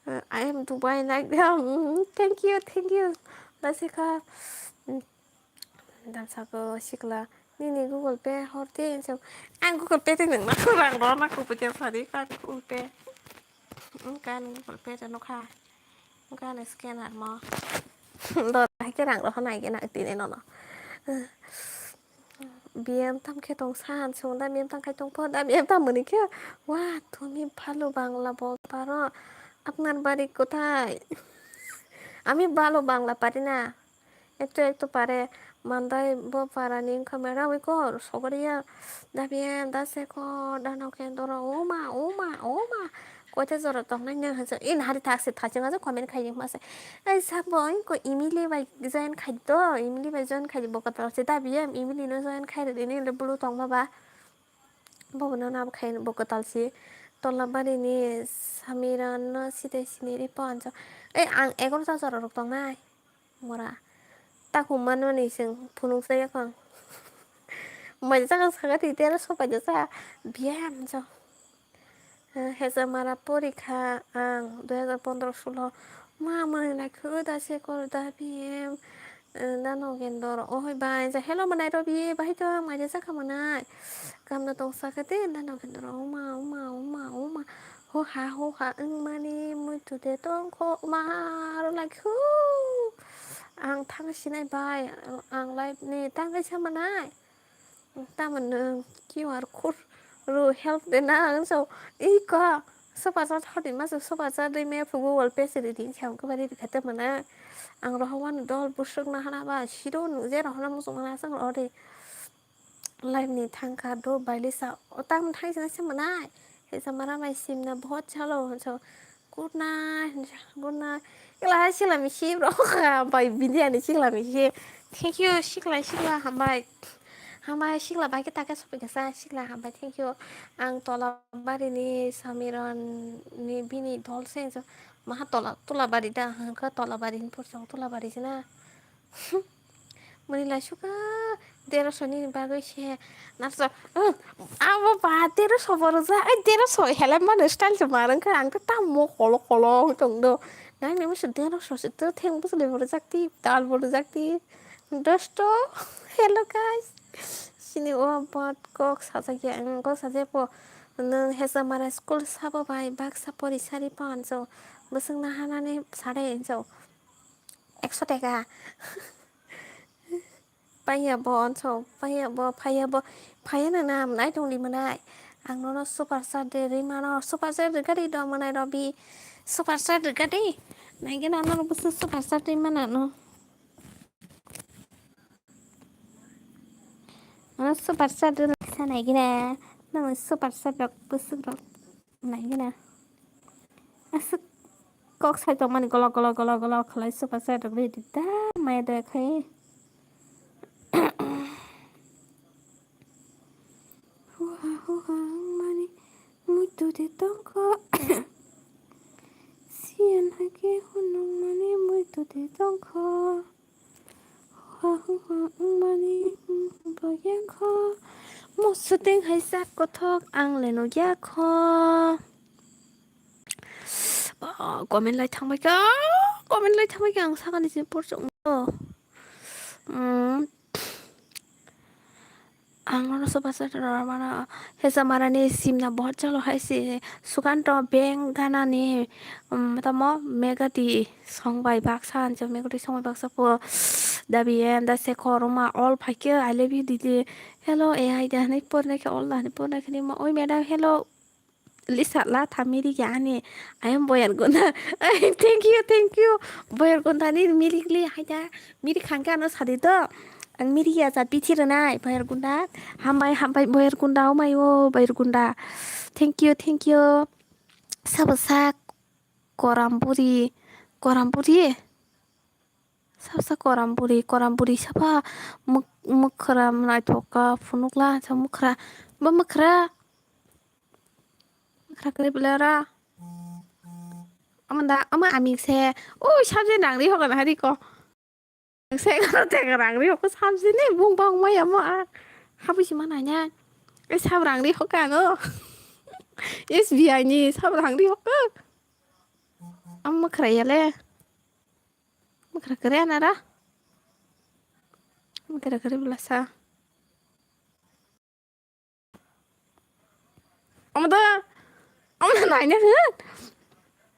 Uh, I am Dubai like them. Mm, thank you, thank you. Lasika. Mm, damsako sikla. Nini Google Pay horti so. Ang Google Pay te nang na kurang ro na ko puja sari kan Google Pay. Mm, kan Google Pay te no kha. Mm, kan scanner mo. Do hai ke rang ro na ke na tine no no. B M tam khe tong san, sung da B M tam khai tong pho, da B M tam mani khe, "Wah, tumi bhalo Bangla bolta paro, apnar bari kothai?" Ami bhalo Bangla pari na, ekto ekto pare, mandai bo para ni wngkha mera wi ko sogoriya, da B M, da Sekho, da Nokhendro, oma, oma, oma. Koita jora tongnai nang hwnsa, in hari thak se thaching aja comment khai ma se. Ai sabo ko Emily bai join khai do, Emily bai join khai bo katal se da B M Emily no join khai re ni le bulu tong ma ba. Bo no nam khai bo katal se. Tola bari ni Samira no site sini ri pon so. Ei ang egaroh ta jora rok tongnai. Mora. Takhum manmani chwng phunuk sa yakho ang. Mai jagao saka twi tero sopai jasa. Biyam jo. Hesa mara porikha ang dui hajar pondro sulo. Ma mwnwi naikhe da se kor da biyem. Da Nogendor. Ohoi bai ja hello mwnai Robi bahai to ang mai jasa kha mwnai. Kamda tong saka te da Nogendor. Oma, oma, oma, oma. Ho ha, ho ha, wngmani muitu de tongkho ma aro like hu. Ang thang sinai bai, ang live ni tang kaisa manai. Tamo nwng Q R code ro help de na ang so. Iko, Super chat hodi ma super chat ri me phugu wall page ri din cham ko bari ri khate mana. Ang rohok wano dol busuk na hana ba siro nu je rohok na musuk mana sang ro de. Live ni thangkha do bailisa o tam thang sina se manai. He sa mara mai simna bahut chalo so good night, good night. Ila hai sila mi sim ro kha bai bini ani sila mi sim. Thank you sikla sikla hambai. Hambai sikla bai ke take sopi kasa sikla hambai thank you. Ang tola bari ni Samiron ni bini dol se so maha tola tola bari da hangkha tola bari ni purchang tola bari sina. Mani lai suka derosho ni bagwi se narsa. Abo ba derosho bo rwjak ai derosho helai mano style se ma rwngkha ang ta tamo kolo kolo tong do. Nang ni musu derosho se to theng bwswk ni bo rwjak ti tal bo rwjak ti. Dosto hello guys. Sini o bot kok sajak ya ang kok sajak po. Nang hesa mara school sabo bai baksa pori sari panso bwswk na hanani sare enso. Ekso teka. Paiya bo onso, paiya bo, paiya bo, paiya na nam nai tong di manai. Ang nono super chat de ri mano, super chat de gari do manai robi. Super chat de gari. Nai gena nono busu super chat de mana no. Nono super chat de sa nai gena. Nono super chat dok busu dok. Nai gena. Aswk kok sai tongmani golok golok golok golok khlai super chat rok ready da maya da khai. Huha huha wngmani muitu de tongkho. Siyan hai khe hunukmani muitu de tongkho. Huha huha wngmani boyakho. Musuteng hai sak kothok ang le nukyakho. Ah, comment lai thangbai kha, comment lai thangbai kha ang sakani je por chok no. Hmm. Ang nono super chat rw mano hesa marani simna bahut chalo hai se sukanto bank ganani, um, tamo megati song bai baksa anjak megati song bai baksa po dabi en da se koroma all phaikhe I love you didi hello A I da hinwi pornai khe all da hinwi pornai khe nima oi madam hello. Lisa la tha miri ya ani. I am Boyar Gunda. Thank you, thank you. Boyar Gunda ni miri li haida. Miri khangke ano sadi to. Ang miri ya jat bithi rwnai Boyar Gunda. Hambai, hambai Boyar Gunda, o mai o Boyar Gunda. Thank you, thank you. Sabo sak koram buri, koram buri. Sabo sak koram buri, koram buri sabo muk-, mukhra naithok ka phunukla sa mukhra. Bo mukhra. Khakri bwlera. Ama da, ama aming se. O sabji nangri hogan hari ko. Se ko te nangri ko sabji ni bung bang maya mo a. Habu si mana nya. E sab rangri hoka no. S B I ni sab rangri hoka. Ama khra yale. Ama khra kare anara. Ama khra kare bwlasa. Omo da, omo da naina hwn.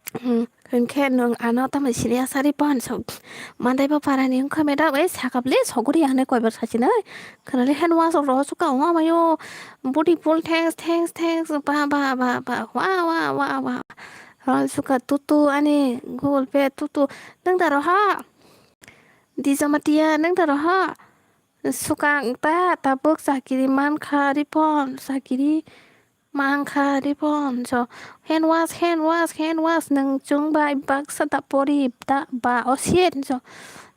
Hmm, hwnkhe nwng ano tamni sini asari pon sok. Mandai bo parani wngkha madam, ei sakap le soguri ane koibar sachinai. Khwnali hand wash rok suka wngma mayo. Beautiful, thanks, thanks, thanks. Ba, ba, ba, ba. Wa, wa, wa, wa. Rol suka tutu ani Google Pay tutu. Nwng da roha. Dijamatia nwng da roha. Swkang ta tabuk chakiri mankha ripon, chakiri mankha ripon. So, hand wash, hand wash, hand wash, nwng chwng bai baksa da pori da ba o shit. So,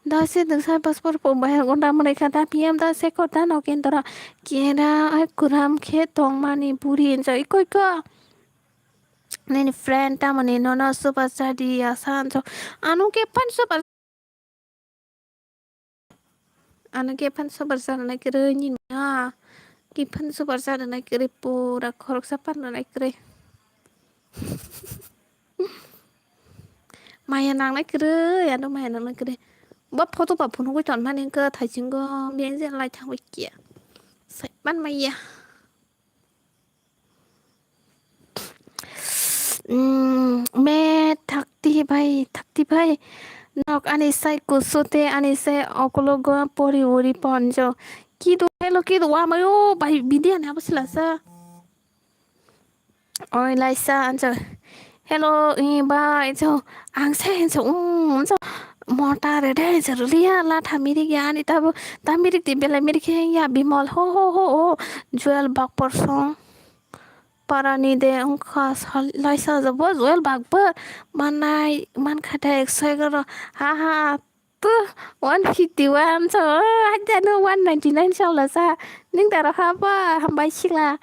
da se nwng sai passport po bai gonda mwnai kha da P M da Shekhar da Nogendra kera ai kuram khe tongmani buri. So, ikoi ko nini friend tamoni nono super chadi ya san. So, ano ke pan super Ano khe phan sobar sana nai kwrwi nini a. Khe phan sobar sana nai kwrwi pura khoroksa phan rw nai kwrwi. Maya nang nai kwrwi, ano maya nang nai kwrwi. Ba photo ba phunugwi ton mani wngkha thaisingo, beng je lai thangwi kiya. Sai man maya. Mm, me thakti bai, thakti bai. Nok ani sai kusu te ani sai okologo pori uri ponjo. Kidu hello kidu wa mayo bai bidi ani abo silasa. Oi laisa anjo. Hello, i bai, so, ang se, so, um, so, mota rede, so, liya, la, tha, mirik, ya, ani, tabo, ta, mirik, ti, bela, mirik, he, ya, bimol, ho, ho, ho, ho, juel, bakpor, song, parani, de, ongkha, sal, laisa, jabo, juel, bakpor, manai, man, khata, ekso, egaroh, ha, ha, Puh, one fifty one so, oh, haida no one ninety nine sala sa. Ning dara haba, hambai sila.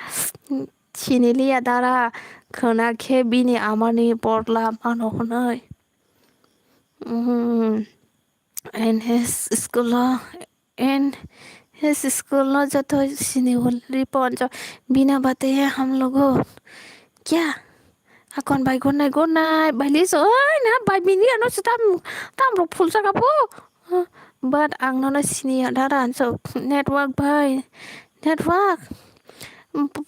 Sini liya dara, khwna khe bini amani borla mano hwnwi. Mhm. And his school lo, and his school lo joto sini holi ponjo. Bina bate ye hum logo. Kya? Akon bai gonai gonai bai liso oi na bai mini ano se tam tam rok phul saka bo. But ang nono sini ya dara anso network bai network.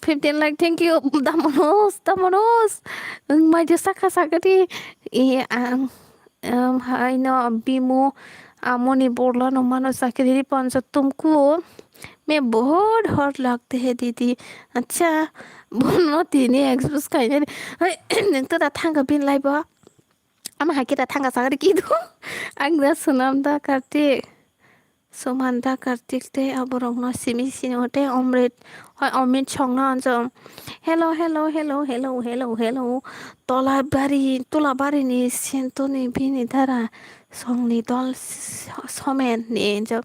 Fifteen like thank you damonos damonos. Ang mai de saka saka di i ang um, hai no bimu amoni borla no mano sakiri ponso tumku. मैं बहुत हॉट लगते हैं दीदी। अच्छा, bono tini expose khainani. Hai, neng to da thangka bin lai bo. Ama hai khe da thangka sagari kidu. Ang da sunam da Kartik. Suman da Kartik te aborok no simi sini hote Omrit. Hoi Omit song no anjo. Hello, hello, hello, hello, hello, hello. Tola bari, tola bari ni sentoni bini dara song ni dol s-, somen ni anjo.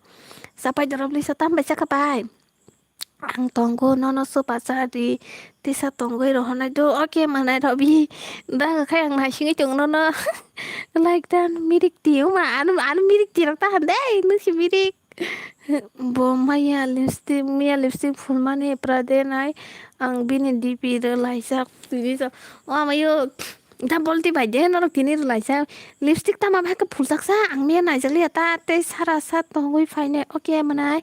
Sapai dorop lisa tam bai chaka pai. Ang tongo nono super chari tisa tongoi rohonai do oke manai robi. Da khai ang naisingoi tong nono. Like dan mirik ti uma anu anu mirik ti rok tahan dei nusi mirik. Bo maya lipstick maya lipstick phulmani pra denai ang bini D P rw laijak tini so. O amayo. Da bolti bai de norok tini rwlaijak. Lipstick tama bai khe phuljaksa ang miya naijakliya ta tei sara sa tongwi phainai. Oke mwnai.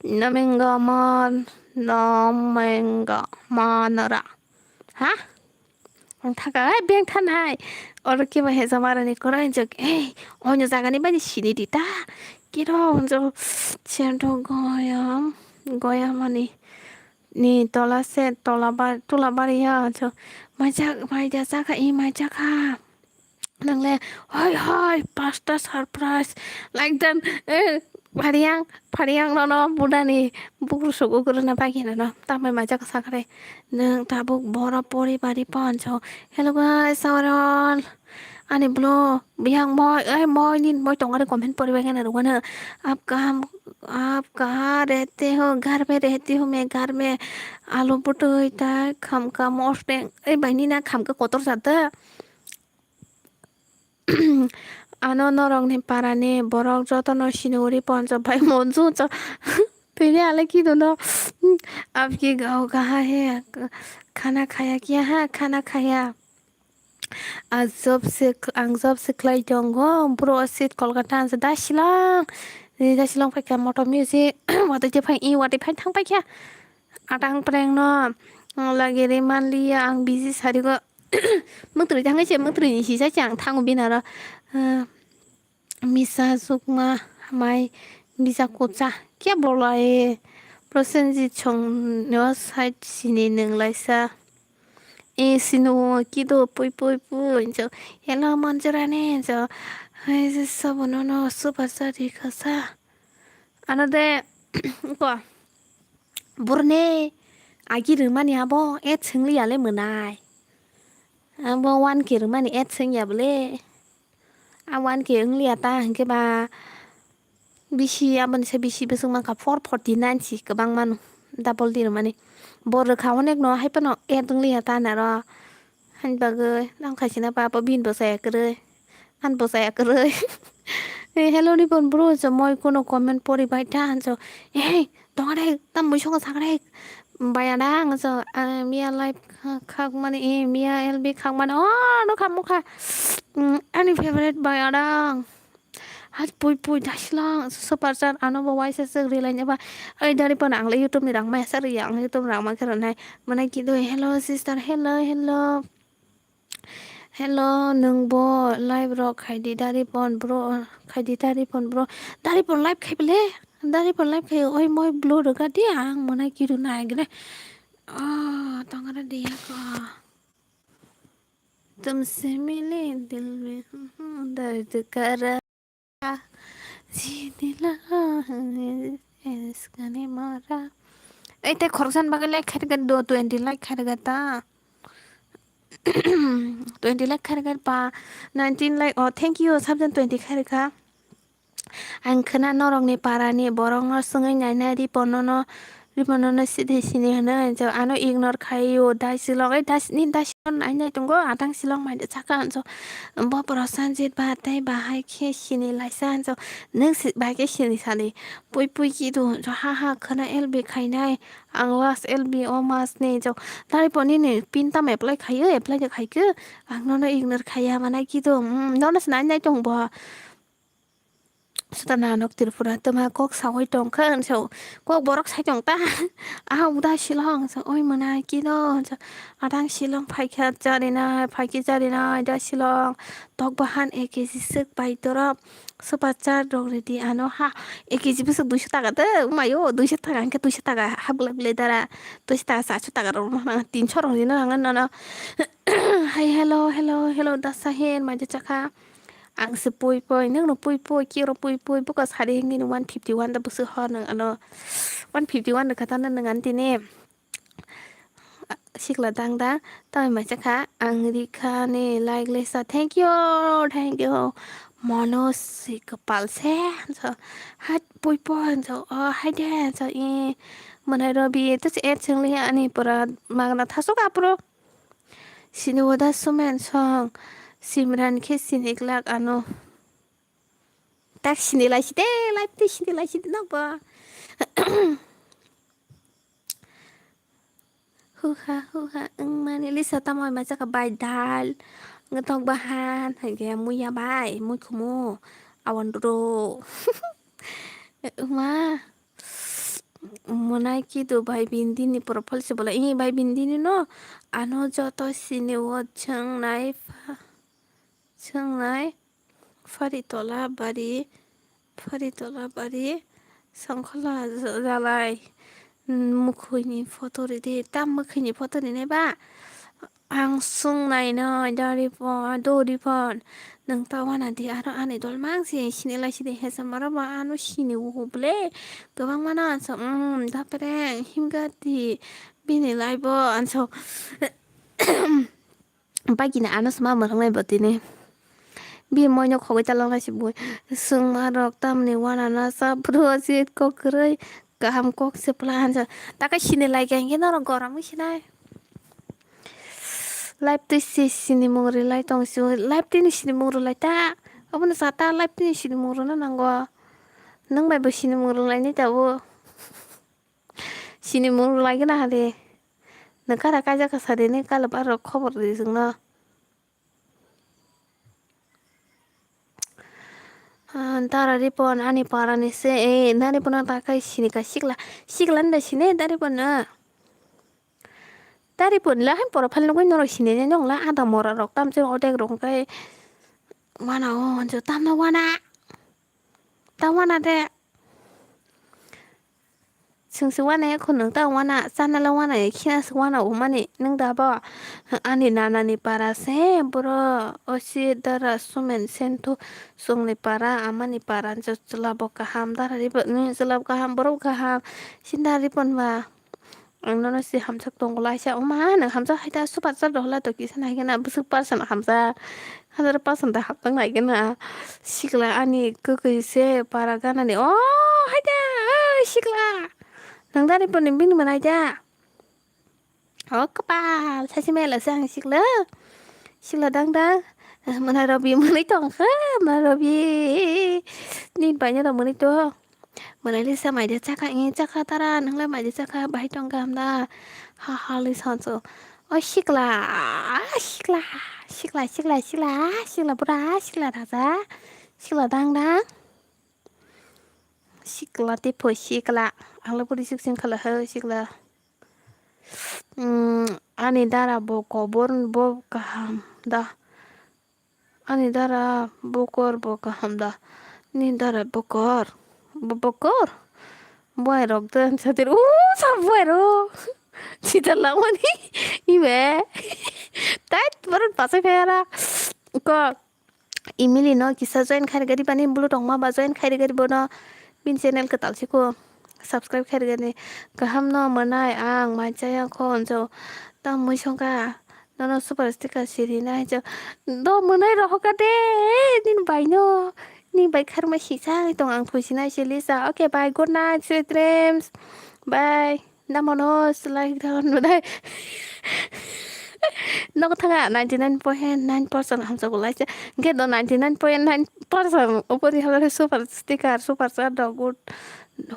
Nomengo mon nomengo monora. Ha? Ang thaka hai beng thanai. Oro kima he jama rani korai jok. Ei, onyo jagani bani sini di ta. Kiro onjo sento goyam goyam ani. Ni tola se tola bar tola bari ya cho maijak maida chakha i maijak kha. Nangle hoi hoi pasta surprise like dan eh phariang phariang nono budani bukur suku kuruna bagi nono tamai maijak sakre nang tabuk boro pori bari poncho. Hello guys, sawaron. Ani blo biyang moi, ai moi nin moi tongari comment poribai gana rugana. Aap kaha, aap kaha rehte ho, ghar mein rehti ho, main ghar mein alu butui ta khamka mosdeng. Ai bai nina khamka kotor jata. Ano norok ni para ni borok joto no sinuri poncho bai monju cho. Tini ale ki dono. Aap ki gao kaha hai, khana khaya kya hai, khana khaya. Ang job se, ang job se khlai tongo, bro, seat Kolkata ang se da silang, ni da silang phai kha motor music, watwi phai, i watwi phai thang phai kha, atang preng no, lagi ri man liya, ang busy sari go, mwtwrwi thang se, mwtwrwi ni sisa se ang thango bini aro, ah, Misa sukma hamai bisa kucha khe bolai Prosenjit song no side sini nung laisa. E sino kido pui pui pui jo hello manjurani jo hai je sabo no no super chari kasa. Ano de ko burne agi rwmani abo e chwngli ale mwnai. Abo one K rwmani ad swngya bole. A one K wngliya ta hinkhe ba bisi aboni se bisi bwswk mankha four forty nine si kwbang mano double di rwmani. Bo rwkha onek no haiphano ad wngliya ta naro. Hani bagwi nang khaisina ba abo bini bo chaya kwrwi. Ani bo chaya kwrwi. Hello ni bon bro, moi kono comment pori bai ta hanjo. Hey, Tongare tam mui songo sakre. Baya da ang so, ah, miya live kha-, khak mani, eh, miya L B khak mani. Oh, no kha mukha. Mm, ani favorite baya da. Haj pui pui daslang super chat ano bo waisa sek rilai ne ba. Ai dari pon ang le YouTube ni rang maya sa ri ang YouTube rang ma khero nai. Mana ki do hello sister, hello, hello. Hello, nwng bo live rok khaidi dari pon bro, khaidi dari pon bro, dari pon live khai bele, dari pon live khai oi moi blo rwga di ang mwnai kiru nai gre. Ah, tongara de ya ko. तुमसे मिले दिल में दर्द करा, जीने लगा इश्क ने मारा। Ei, tei khoroksan bagwi like khairwkha do, twenty like khairwkha ta. Twenty like khairwkha ba, nineteen like, oh, thank you, sabjan twenty khairwkha. Ang khna norokni parani borokno swngwi nainai, Riponono, Riponono sidi sini hwnwi, jo, ano ignore khaio, dai silok, ei, dai, ni dai silok nainai tongo, atang silok maida chaka, jo, bo borok Sanjit ba tei bahai khe sini laisa, jo, nwng si-, bai khe sini sadi, pui pui kidu, jo, ha ha khna L B khainai, ang last L B o mas ni, jo, tari po nini pin tamo apply khaio, apply de khaikhe, ang nono ignore khaiya manai kidu, mm, nono se nainai tong bo. Sutana nok Tripura toma kok sawi tongkha, so kok borok sai tong ta. Ah, uda silong, so oi mwnai kido, so atang silong phaikha charina, phaikhe charina, da silong tok bahan ek kg sik bai torop. Super chat rok redi ano ha, ek kg bwswk duiso taka de, mayo duiso taka, hwnkhe duiso taka ha bwlai bwlai dara, duiso taka, saso taka rok no, tinso rok rina nang nono. Hai, hello, hello, hello, da sahen, maja chakha. Ang se pui pui, nwng no pui pui, kiro pui pui, buka sari hingni no one fifty one da bwswk hor nwng ano. One fifty one da kata nwng ani tini. Sikla dang da, tamo mai chakha, ang rikha ni like lesa. Thank you, thank you. Mono si kapal se, so, hat pui pui, so, oh, hai de, so, i, mwnai robi, to se et sing liya ani pura magna thasok apro. Sini wada sumen song, Simran khe sini glak ano. Tak sini lai side, lai te sini lai side nok ba. Huha, huha, wng mani lisa tamo mai chaka bai dal, wng tok bahan, hai khe muya bai, mui khumu, awan ro. Ma, monai kidu bai bindini profile se bola, i bai bindini no, ano joto sini o chwng nai pha. Swngnai, Pharitola bari, Pharitola bari, Songkhola jalai, mwkhwini photo ridi, tam mwkhwini photo rinai ba? Ang swngnaino, Daripon, Doripon, nwng ta wana di, aro ani dol mang si, sini lai sidi, hesa maro ba, ano sini o ble, kwbang mano, so, mm, dapre, himgati, bini lai bo, anso. Bagina ano sma mwrwknai bo tini. Bi moino khogwi taloknai si bui. Swngma rok tamni wana na sa bro si kok kwrwi kaham kok se pla hansa. Taka sini lai khe hwnkhe norok gorom wng sinai. Live twi si sini mung rwlai tong si live twi ni sini mung rwlai ta. Obono sa ta live twi ni sini mung rwna nango. Nwng bai bo sini mung rwlai ni ta o. Sini mung rwlai gana hade. Nokara kaijak kha sadi ni kala barok khobor di jwngno. Ah, dara ripon ani parani se, eh, nari pono takai sini ka sikla. Sikla nda sini dari pono. Dari pon la han poro phal nugui norok sini nai nong la ada mora rok tam se odek rok kai. Wana o, jo tam na wana. Ta wana de. Chwng se wana ya khunung ta wana, chana la wana ya khina se wana umani nung da bo. Ani nana ni para se boro osi dara sumen sentu songni para amani para jo chwla bo kaham dara ribo ni chwla bo kaham borok kaham sinda ribon ba. Ang nono se hamjak tongo laisa oma nang hamjak hai ta super chat rok la to kisa nai gana bwswk person hamjak. Hazar pasang da haptang nai gana. Sikla ani kwkwi se para gana ni. Oh, haida, oh, sikla. Nang dari poni bini manai da. Oh, kapal, sasi mela sang sikla. Sikla dang dang. Eh, mana Robi manai tong kha, mana Robi. Ni banyo da manai to. Mwnai lisa maide chakha, i chakha tara, nwngle maide chakha, bahai tong kaham da? Ha, ha, lisa so. O sikla, sikla, sikla, sikla, sikla, sikla bura, sikla raja, sikla dang dang. Sikla tipo sikla, angla puri sik sing khala ho sikla. Mm, ani dara bo kobor bo kaham da. Ani dara bokor bo kaham da. Ni dara bokor. Bo-, bokor? Buai rok de sadir. O sa buai rok. Sita lamani. Ibe. Tait Oro pasai phai ara. Ko Emily no kisa join khai rwgadi bani bulu tongma ba join khai rwgadi bono. Bini channel kwtal siko subscribe khai rwgadi. Kaham no mwnai ang mai chaya kho onjo. Tamo mui songkha. Nono super sticker siri nai jo. Do mwnai rohoka de. Nini bai no. Nini bai kharma sisa tong ang phuisi nai se Lisa. Okay, bye. Good night. Sweet dreams. Bye. Namono slai down mwnai. Nok thanga ninety nine point nine percent hamsa bolai se. Ge do ninety nine point nine percent. Opor di hala super sticker, super chat do good.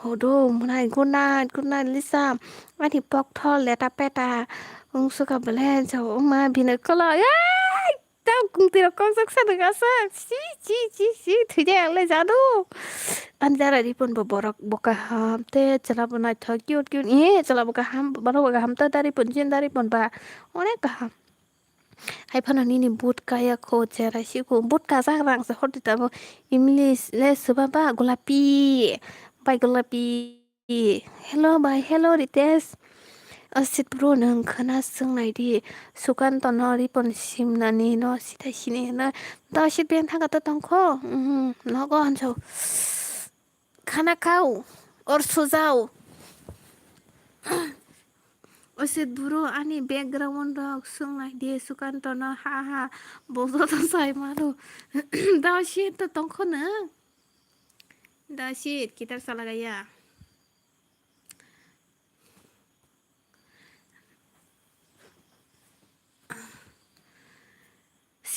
Hodo mwnai. Good night. Good night, Lisa. Ani pokthol leta peta. Ung suka belen so uma bina kola. Ai! Tau kung tiro kong sak sa dega sa. Si, si, si, si. Thwi jaya le jadu. Ani dara ripon bo borok bo kaham. Te chwla bo naithok cute, cute. Ye, chwla bo kaham. Borok bo kaham. Ta dari pon, jin dari pon ba. Onek kaham. Hai phano nini boot kaya kho, chera si kho. Boot kajak rang se hor di tamo. English le swba ba golapi. Bai golapi. Hello bai, hello Ritesh. Asit bro, nwng khwna swng nai di. Sukanto no ripon simnani no sita sini hwno. Da asit beng thangka to tongkho. Mhm, nogo hanso. Khana khao. Or sujao. Asit bro, ani background rok swng nai di Sukanto no, ha ha. Bo joto sai mano. Da asit to tongkho nwng. Da asit, guitar salagaya.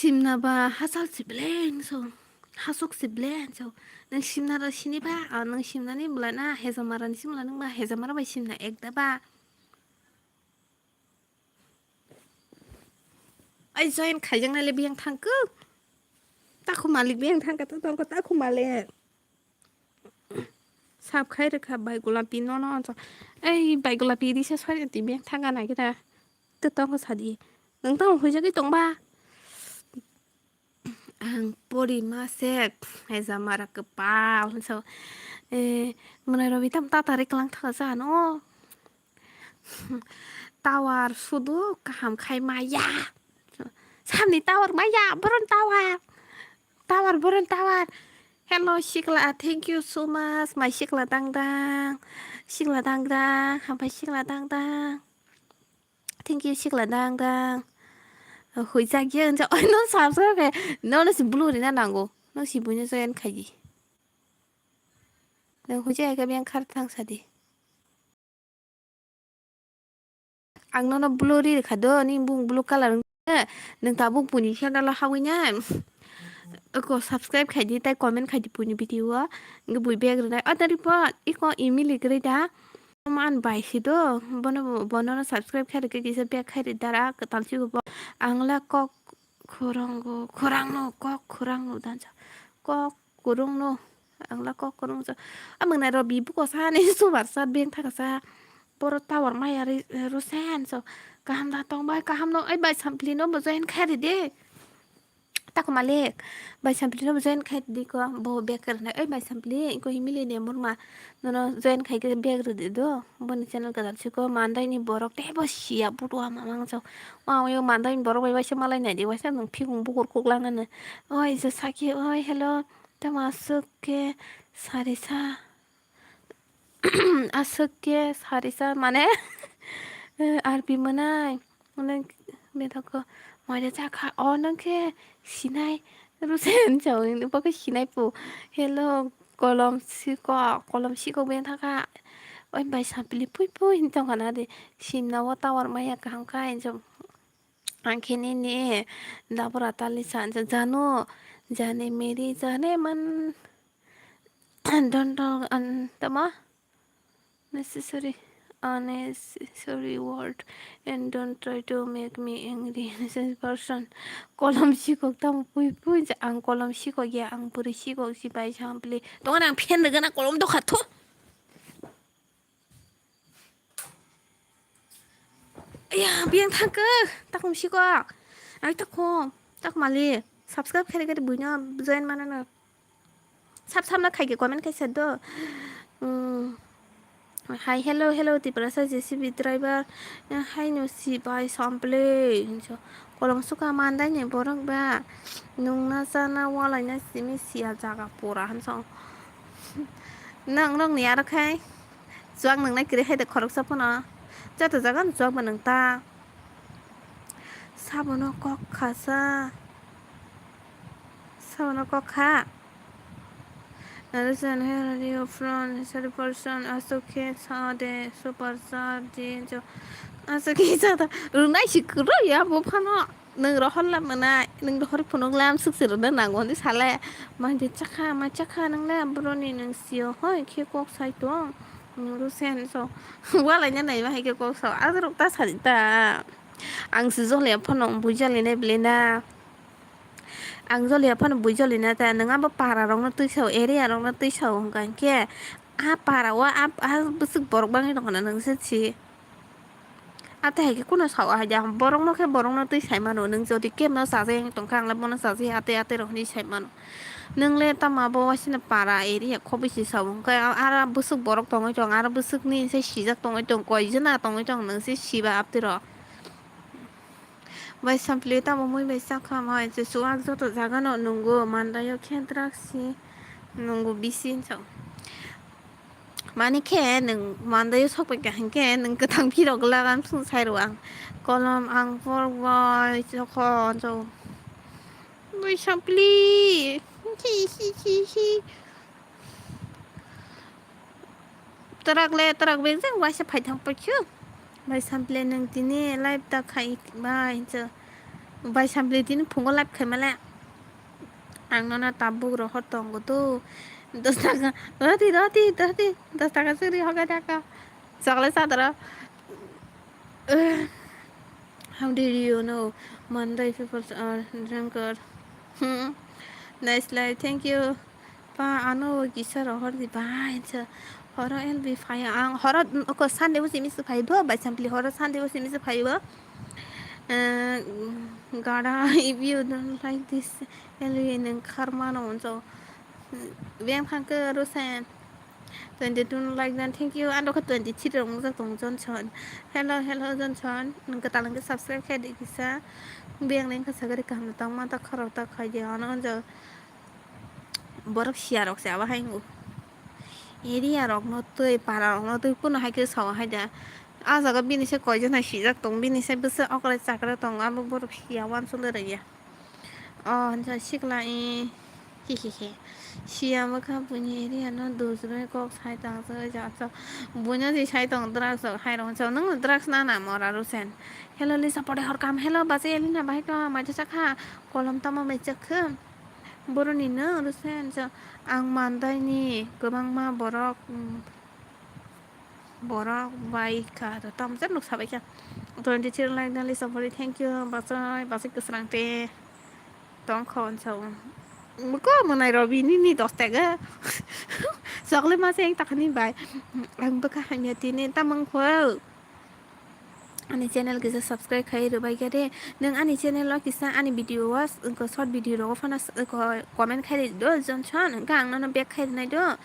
Simna ba hachal si bele hinso, hasuk si bele hinso. Nwng simna rw sini ba, ah, nwng simnani bwlai na hejamara ni simi bwlai nwng ba hejamara bai simna ekda ba. Ai join khaijaknai le biyang thangkuk. Takhu malik biyang thangka to tongkho takhu malik. Sab khai rwkha bai golapi nono ansa. Ei bai golapi risa sari ti biyang thangka nai khe ta. To tongkho sadi. Nwng tong huijagwi tongba. Ang pori ma se, hai jamara kwpal hinso. Eh, mwnai rok tam tatari klang thaka jano. Tower sudu kaham khai maya. Samni tower maya, boron tower. Tower, boron tower. Hello, sikla, thank you so much. Mai sikla dang dang. Sikla dang dang. Hambai sikla dang dang. Thank you, sikla dang dang. Huijak ye, unsa, oi, no subscribe khe, no, no si blue rina nango. No si buino join khai di. Nang huijak khe biyang khar thang sadi. Ang nono blue ri rwkha do, ni bung blue color wngkha. Nwng tabuk buini channel o hawi nai. Oko subscribe khai di, tai comment khai di buini video o. Ngi bui bag rwnai. O dari po, iko email kwrwi da. Man bai si do, bono, bono no subscribe khai rwkhe kisa bag khai rwdara kwtal si bo. Ang la kok khorang go, khorang no, kok khorang no dansa. Kok kurung no, ang la kok kurung so. Amang nai ro bi buko sa ni subar sa beng thaka sa. Boro tower maya ri, rusen so. Kaham da tong bai, kaham no, ai bai sampli no bo join khai ri de. Tako malik, bai sampli no join khai di ko, bo bag rwnai, oi bai sampli, ko himili ne murma, nono join khai khe bag rwdi do, boni channel kwtal siko, mandai ni borok tei bo siya butua mamang so, wa yo mandai ni borok bai waisa malai nai di, waisa nwng phikung bukur kuk lang nani, oi je saki, oi hello, tamo aswk khe sari sa. Aswk khe sari sa mane, arpi mwnai. Mwnai bethok khe moida chakha. O nwng khe sinai rusen chawin bo khe sinai pu. Hello, kolom sikok, kolom sikok bethakha. Oi bai sampli pui pui hin tongkha na di. Simna o tower maya kaham kha hinjo. Ang khe nini dabra tali sa jano, jane meri jane man. Don't talk un-, tama necessary, unnecessary word and don't try to make me angry. Necessary person. Kolom sikok tamo pui pui je ang kolom sikok ya, ang puri sikok si bai sampli. Tongan ang phen de gana kolom dokha thu. Iya, biyang thangkhe, takhum sikok. Ai takhum, takhum ali. Subscribe khairikhe buino join manano. Sab samna khaikhe comment khaisa do. Hmm. Hai, hello, hello, Tiprasa J C B driver. Hai no si bai sample hinso. Kolom suka mandai ni borok ba. Nungna chana walaina simi sia jaga pura hinso. Nang rok ni aro khai. Chuak nang nai kiri hai de khoroksa phano. Joto jaga no chuak ba nang ta. Sabono kok khasa. Sabono kok kha. Listen, here are you from? Sorry, person, aso khe sa de, super star, je, jo. Aso khe sa da. Runai si kuro ya, bo phano. Nang rohor la manai, nang rohor phunuk lam suk sir na nang wani sale. Mandi chakha, ma chakha nang le, broni nang sio, hoi, khe kok sai tong. Nang ru sen so. Wala nya nai ma hai khe kok so. Azruk ta sari ta. Ang si jole phano bujali ne bile na. Ang joliya phano bui jolina ta, nwng abo para rokno twi sao, area rokno twi sao hwnkha hinkhe, a para o a, a bwswk borok bangwi tongkha na nwng se si. Ate hai khe kuno sao hai da, borokno khe borokno twi sai mano, nwng jodi kebno chajakya wng tongkha, ang le bono chajakya ate ate rok hinwi sai mano. Nwng le tamo abo waisano para area kho bisi sao hwnkhe, aro bwswk borok tongwi tong, aro bwswkni se sijak tongwi tong, koi jona tongwi tong, nwng se siba aptwi rok. Bai sampli tamo mui bai sakha mai se suak joto jaga no nungo mandaio khe drak si nungo bisi hinso. Mani khe nwng mandaio sok pai kha hinkhe nwng kwthang phirok lagan sung sai rw ang. Kolom ang por bai chokho jo. Bai sampli. Hi hi hi hi. Twrak le twrak beng jang waisa phai thang paikhu. Bai sampli nwng tini live ta khai bai hinso. Bai sampli tini phungo live khai male. Ang nono tabuk rohor tongo tu. Dos taka. Roti, roti, roti. Dos taka suri hoga taka. Chocolate sa tara. How did you know Mandai people are drunker? Hmm. Nice live, thank you. Pa, ano kisa rohor di bai, hinsa. Horo L B phai ang. Horo, oko Sunday usi misi phai bo, bai sampli horo Sunday usi misi phai bo. Eh, gada, if you don't like this, L B nang kharmano unso. Beng phang ke rusen. Twenty-two no like dan, thank you. Ando khe twenty-three rok wngjak tongo Johnson. Hello, hello, Johnson. Nwng kwtal hwnkhe subscribe khe di kisa. Biyang nang khe sagari kaham tang ma ta khorok ta khai di ano wngjak. Borok siya rok se abo hai wngo. Area rok no twi, para rok no twi, kuno hai khe sao hai da. A jaga bini se koi jon hai sijak tong, bini se bwswk okre chakre tong, abo borok siya uansuk le rwya. O, hinsa sikla, i, hi, hi, hi. Siya bwkha buini area no dujrwi kok sai tang se, ja, so. Buino si sai tong drugs rok hai rong so. Nwng drugs na na mora rusen. Hello, Lisa, pore hor kam. Hello, bachai Elina, bahai kama, mai chakha. Kolom tamo mai chakha. Boroni no rusen so. Ang mandai ni kwbangma borok, mm, Borok bai kha to tamo jat nuk sabai kha. Twenty three like dan Lisa Bori, thank you. Bachai, bachai kwsrang te tong kho hinsa o. Muko mwnai rw bini ni dos taka. Chocolate ma se ang takhani bai. Ang bwkha hamya tini tamang kho. Ani channel kisa subscribe khai rwbai kha de. Nwng ani channel o kisa ani video o, short video rogo phano comment khai rw do Johnson, hwnkhe ang nono back khai rwnai do.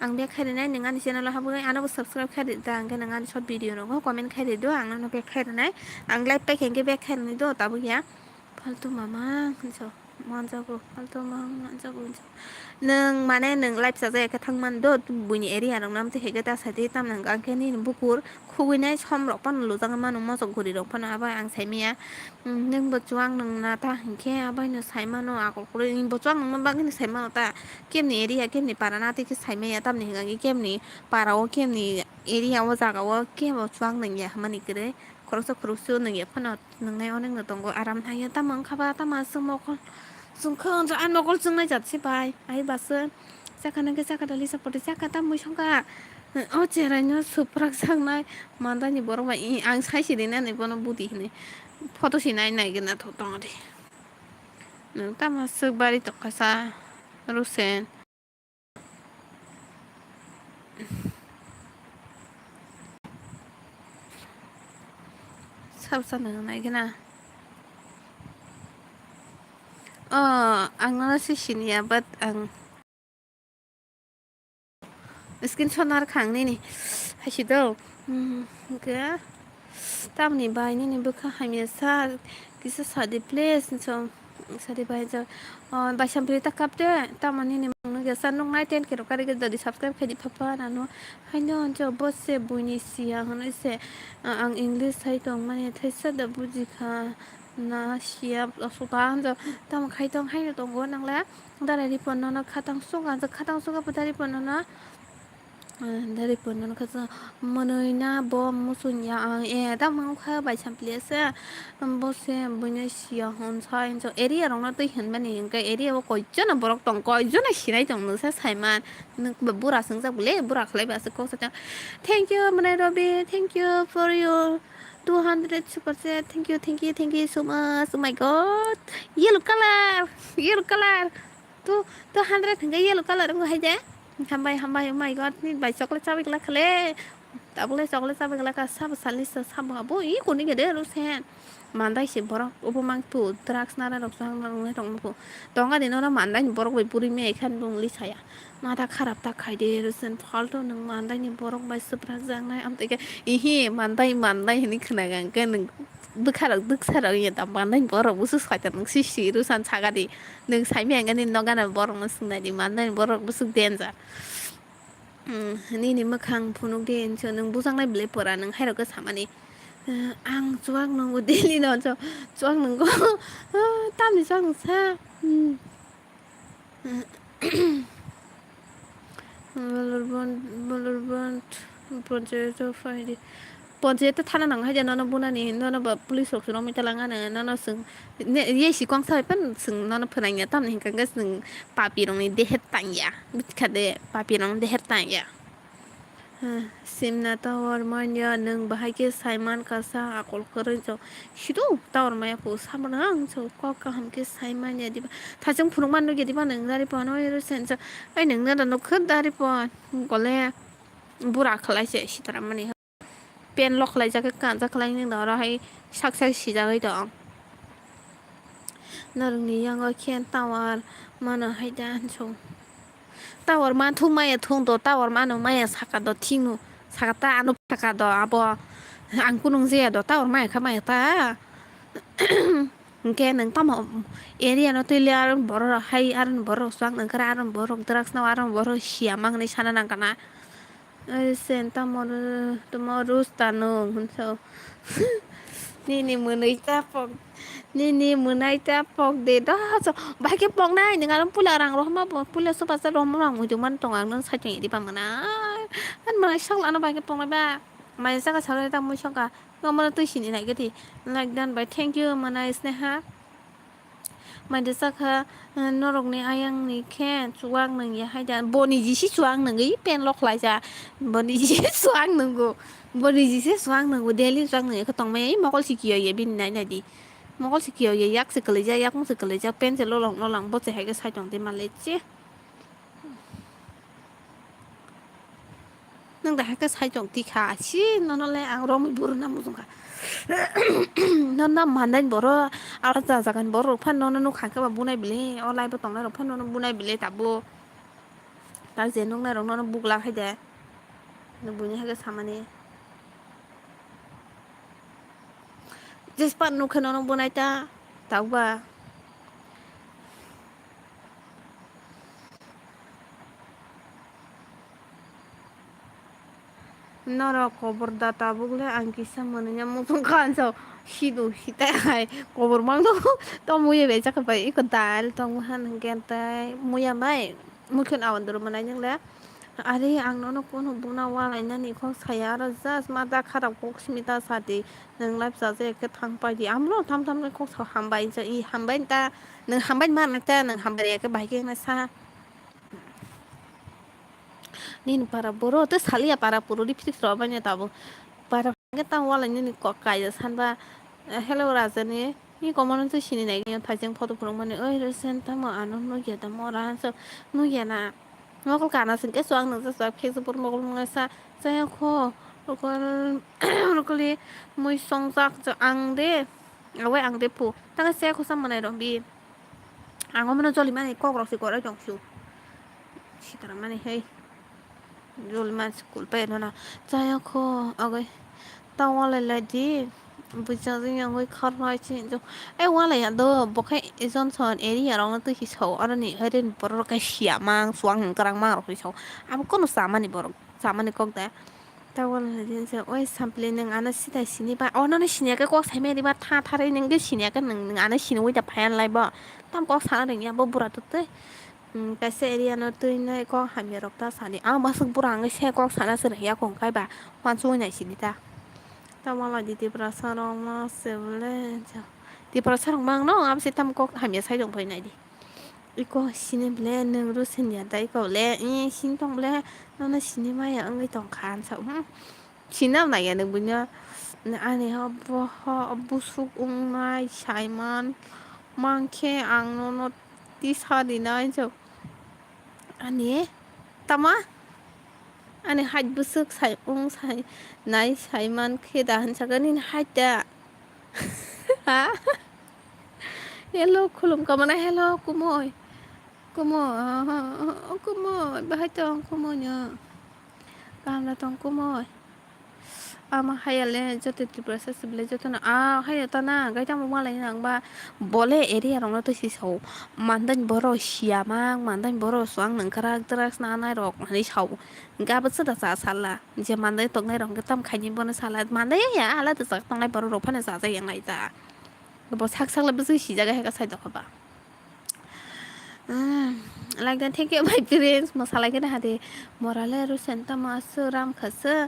Ang back khai rwnai, nwng ani channel o habwi ano bo subscribe khai rwdi ta, hwnkhe nwng ani short video rogo comment khai rwdi do, ang nono back khai rwnai. Ang live paikha hwnkhe back khai rwnai do, tabuk ya. Faltu mama hinso manjago, faltu mama manjago hinso. Nwng mane nwng live chajak ya khe thang man do, buini area rok no amtwi hai khe ta sai twi tamni hwnkhe ang khe nini bukur khugwinai som rok phano lujak mano, mosok guri rok phano abo ang sai manya. Nwng bo chuak nwng na ta hinkhe aboino sai mano, akol kwrwi bo chuak nwngma bagwino sai mano ta. Kemni area, kemni para na tei khe sai manya, tamni hwnkhe kemni para o, kemni area o, jaga o kebo chuak nwng ya hwnmani kwrwi, khoroksa khoroksa nwng ya phano. Nwngnai onek no tongo, aram nai o tamo wngkha ba, tamo aswk mokol chwngkha, ani mokol chwngnai jat se bai, ai bwswk chakha nangkhe chakha da Lisa Bori, chakha tamo mui songkha, o cherai no suprak saknai mandani borok bai, ang sai si rinani bono budi hinwi photo si nai nai gana tho tong di, nwng tamo aswk bari tongkha sa Rusen. Sab sana nai gana. Oh, ang nana si sini ya, but ang screenshot nar khang nini. Haisi do. Hmm, hwnkhe tamni bai nini bwkha hamya sa, kisa sadi please, so, sadi bai, so, oh, bai sampli ta kap de, tamo nini mung nugya sa nuknai ten khe rok kari khe jodi subscribe khaidi pha pha nano. Haino hwnjo bo se buini siya hwnwi se, ah, ang English hai tong mani thaisa da bujikha na siya aswk ta hwnjo tamo khai tong haino tongo nangla. Dara ripon nono khatang suka, khatang suka pha dara ripon nono. Dari pono kha mwnwi na bo muchung ya ang e ta mangkha bai sampli asa bo se buino siya hwn sai so area rok no twi hwnmani hwnkhe area o koichana borok tong koichana sinai tong nwsa saiman nwk bura swngjak bwle bura khlai ba aswk kok sa thank you mwnai Robi thank you for your two hundred super chat thank you thank you thank you so much oh my god yellow color yellow color. Tu, tu hundred hingke yellow color wngkha hai de. Hambai, hambai, oh my god, ni bai chocolate chabai glak khale. Tabuk le chocolate chabai glak kha, sabo salni sa, sabo abo, i kuni gede ro sen. Mandai se borok, obo mang tu, drugs nana rok chang nang nai rok nugo. Tonga de nono mandai ni borok bai puri me khan bung li saya. Mada kharap ta khai de ro sen, falto nang mandai ni borok bai supra jang nai, am teke, ihi, mandai, mandai hini khna gang ke nang. Bwkharok dwksarok ya tamo manai borok busu saitor nung si si rusan sagadi nung saimaya gani nogana borok no swngnai di manai borok busu danger. Nini mwkhang phunuk di nung bujaknai belai pora nung hairok samani ang chuak nungo daily no chuak nungo tamni chuak nungsa. Balurban, Balurban, Panchayat o phai di. Panchayat o thana nang hai de nono bunani, nono ba police rok se romwi talangano, nono swng, ne, ye si kongsa bai phano swng nono phwnaingya, tamni hwnkha hwnkhe swng papi rokni deher tangya, bwkha de papi rokni deher tangya. Simna tower manya nwng bahai khe saiman kasa akol kwrwi jok. Sido tower maya kho samano ang so kok kaham khe saimanya diba. Thachung phunukma nukya diba nwng dari phano ero sensa. Ai nwng nada nukho dari pho gole bura khlai se sitaram mani. Pen lok khlai jak khe kanja khlai nwng da oro hai sak sak sijagwi tong. Norokni yango khe tower mano hai da hinso. Tower man thung maya thung do, tower mano maya saka do thingno. Saka ta ano saka do abo ang kunung jeya do tower maya kha maya ta. Hwnkhe nwng tamo area no twi le aro borok rok hai aro borok swk nang khe aro borok drugs no aro borok siya mang hinwi sana nang kana. Sen tamo tamo rus tano hwnso. Nini mwnwi ta pok. Nini mwnai ta pok de da so. Bahai khe poknai nwng aro puila rang rohma bo puila sopa sa rohma rang muitu man tong ang nang sai tong idi pa mwnai. An mwnai sak lano bahai khe poknai ba. Mai saka salai ta mui saka. Bo mano twi sini nai gati. Like dan bai thank you mwnai Sneha. Maida sakha, eh, norokni ayangni khe chuwak nungya hai da. Boni jisi chuwak nungwi pen lok khlaijak. Boni jisi chuwak nungo. Boni jisi chuwak nungo. Daily chuwak nungya khe tongmaya. Ei mokol si kiyo ye bini nai nai di. Mokol si kiyo ye yak se kwlaijak, yakung se kwlaijak, pen se lolong lolong bo se hai khe sai tong de ma le che. Nwng dahai khe saichok tikha, si nono le ang romwi buruna mujungkha. Nono mandai borok, aro jajagani borok rok phano nono nukha khe ba bunai bile, o live o tongnai rok phano nono bunai bile tabuk. Tak je nuknai rok nono bugla khai de. Nwng buini hai khe samani. Jespan nukhe nono bunai ta, tabuk ba. Norok kobor da tabuk le ang kisa mwnwi ya muchung kha ang sao sidu sitai hai kobor mang no to muiya bai chakha bai iko dal tong han hwnkhe tai muiya bai mukhe awan doro mwnai nang le are ang nono kunu buna walai nani kok saya aro just ma da kharap kok simi ta sadi nwng live chajakya khe thang pai di amlo tham tham khe kok sao hambai hambai ta nwng hambai ma ta nwng hambai ya khe bai khe sa. Nini para boro tei saliya para puro ri phiri rw manya tabuk. Para hwnkhe tamo walai nini kok kaijak sanba, eh, hello rajani. Ni komono twi sini nai khe thaijeng photo phunukmani, "Oi, resen tamo ano nukya tamo ora hanso nukya na." Mokol kana singke so ang nukjak Facebook mokol mungsa chaya kho rokol rokoli mui songjak ang de. Awai ang de phu. Tang se kho sa manai rok bi. Ang omono joli mani kok rok se korai tong su. Sitaram mani hei. Juli mas kulpe nono chaya kho agoi ta walai lai di. Bujang jing yang goi khar nai chi jo. Ai walai ya do bokhai Johnson area rok no twi hi sao aroni hairen borok rok kai sia mang suang hwn kwrang mang rok hi sao. Abo kono samani borok samani kok da. Ta walai lai di je oi sampli nang ano sida sini ba ono no sini ya khe kok sai mani ba tha tha re nang khe sini ya khe nang ano sini oi da phayan lai bo. Tam kok sana ring ya bo bura to tei. Hmm, kaisa area no twi nai kok hamya rok ta sani. Ah, masuk bura ang se kok sana se ya kong kai ba. Wansugwi nai sidi ta. Tamo lai di Tiprasa rok ma se bole. Tiprasa rok mang no, abo se tam kok hamya sai dong phai nai di. Iko sini bole nung ru sen ya dai ko le. I sin tong bole. Nono sini maya wngwi tong kha ang sa. Hmm. Sinam naiya nung buino. Ani ho bo ho busuk wngnai saiman. Mankhe ang nono tisa rinai jok. Ani tama? Ani hait busuk sai ung sai nai saiman khe da hinsa gani hait da. Ha? Hello, khulum kamana, hello, kumoi. Kumoi, kumoi, bahai tong kumoi no. Kaham da tong kumoi. Ama haya le joto Tiprasa sibole joto no. Ah, haya ta na, gai tamo malai nang ba. Bole area rok no to si sao. Mandan boro siamang, mandan boro suang nang krak drugs na nai rok hani sao. Gabo chwda cha sala. Je mandan tongnai rok tam khaini bono sala. Mandan ya, ala to chak tongnai boro rok phano cha cha yang nai ta. Bo sak sak le bwswk sijak hai ka sai dokha ba. Like that, thank you, my friends. Mo salai khe na hade. Morale rusen tamo asu ram khasa.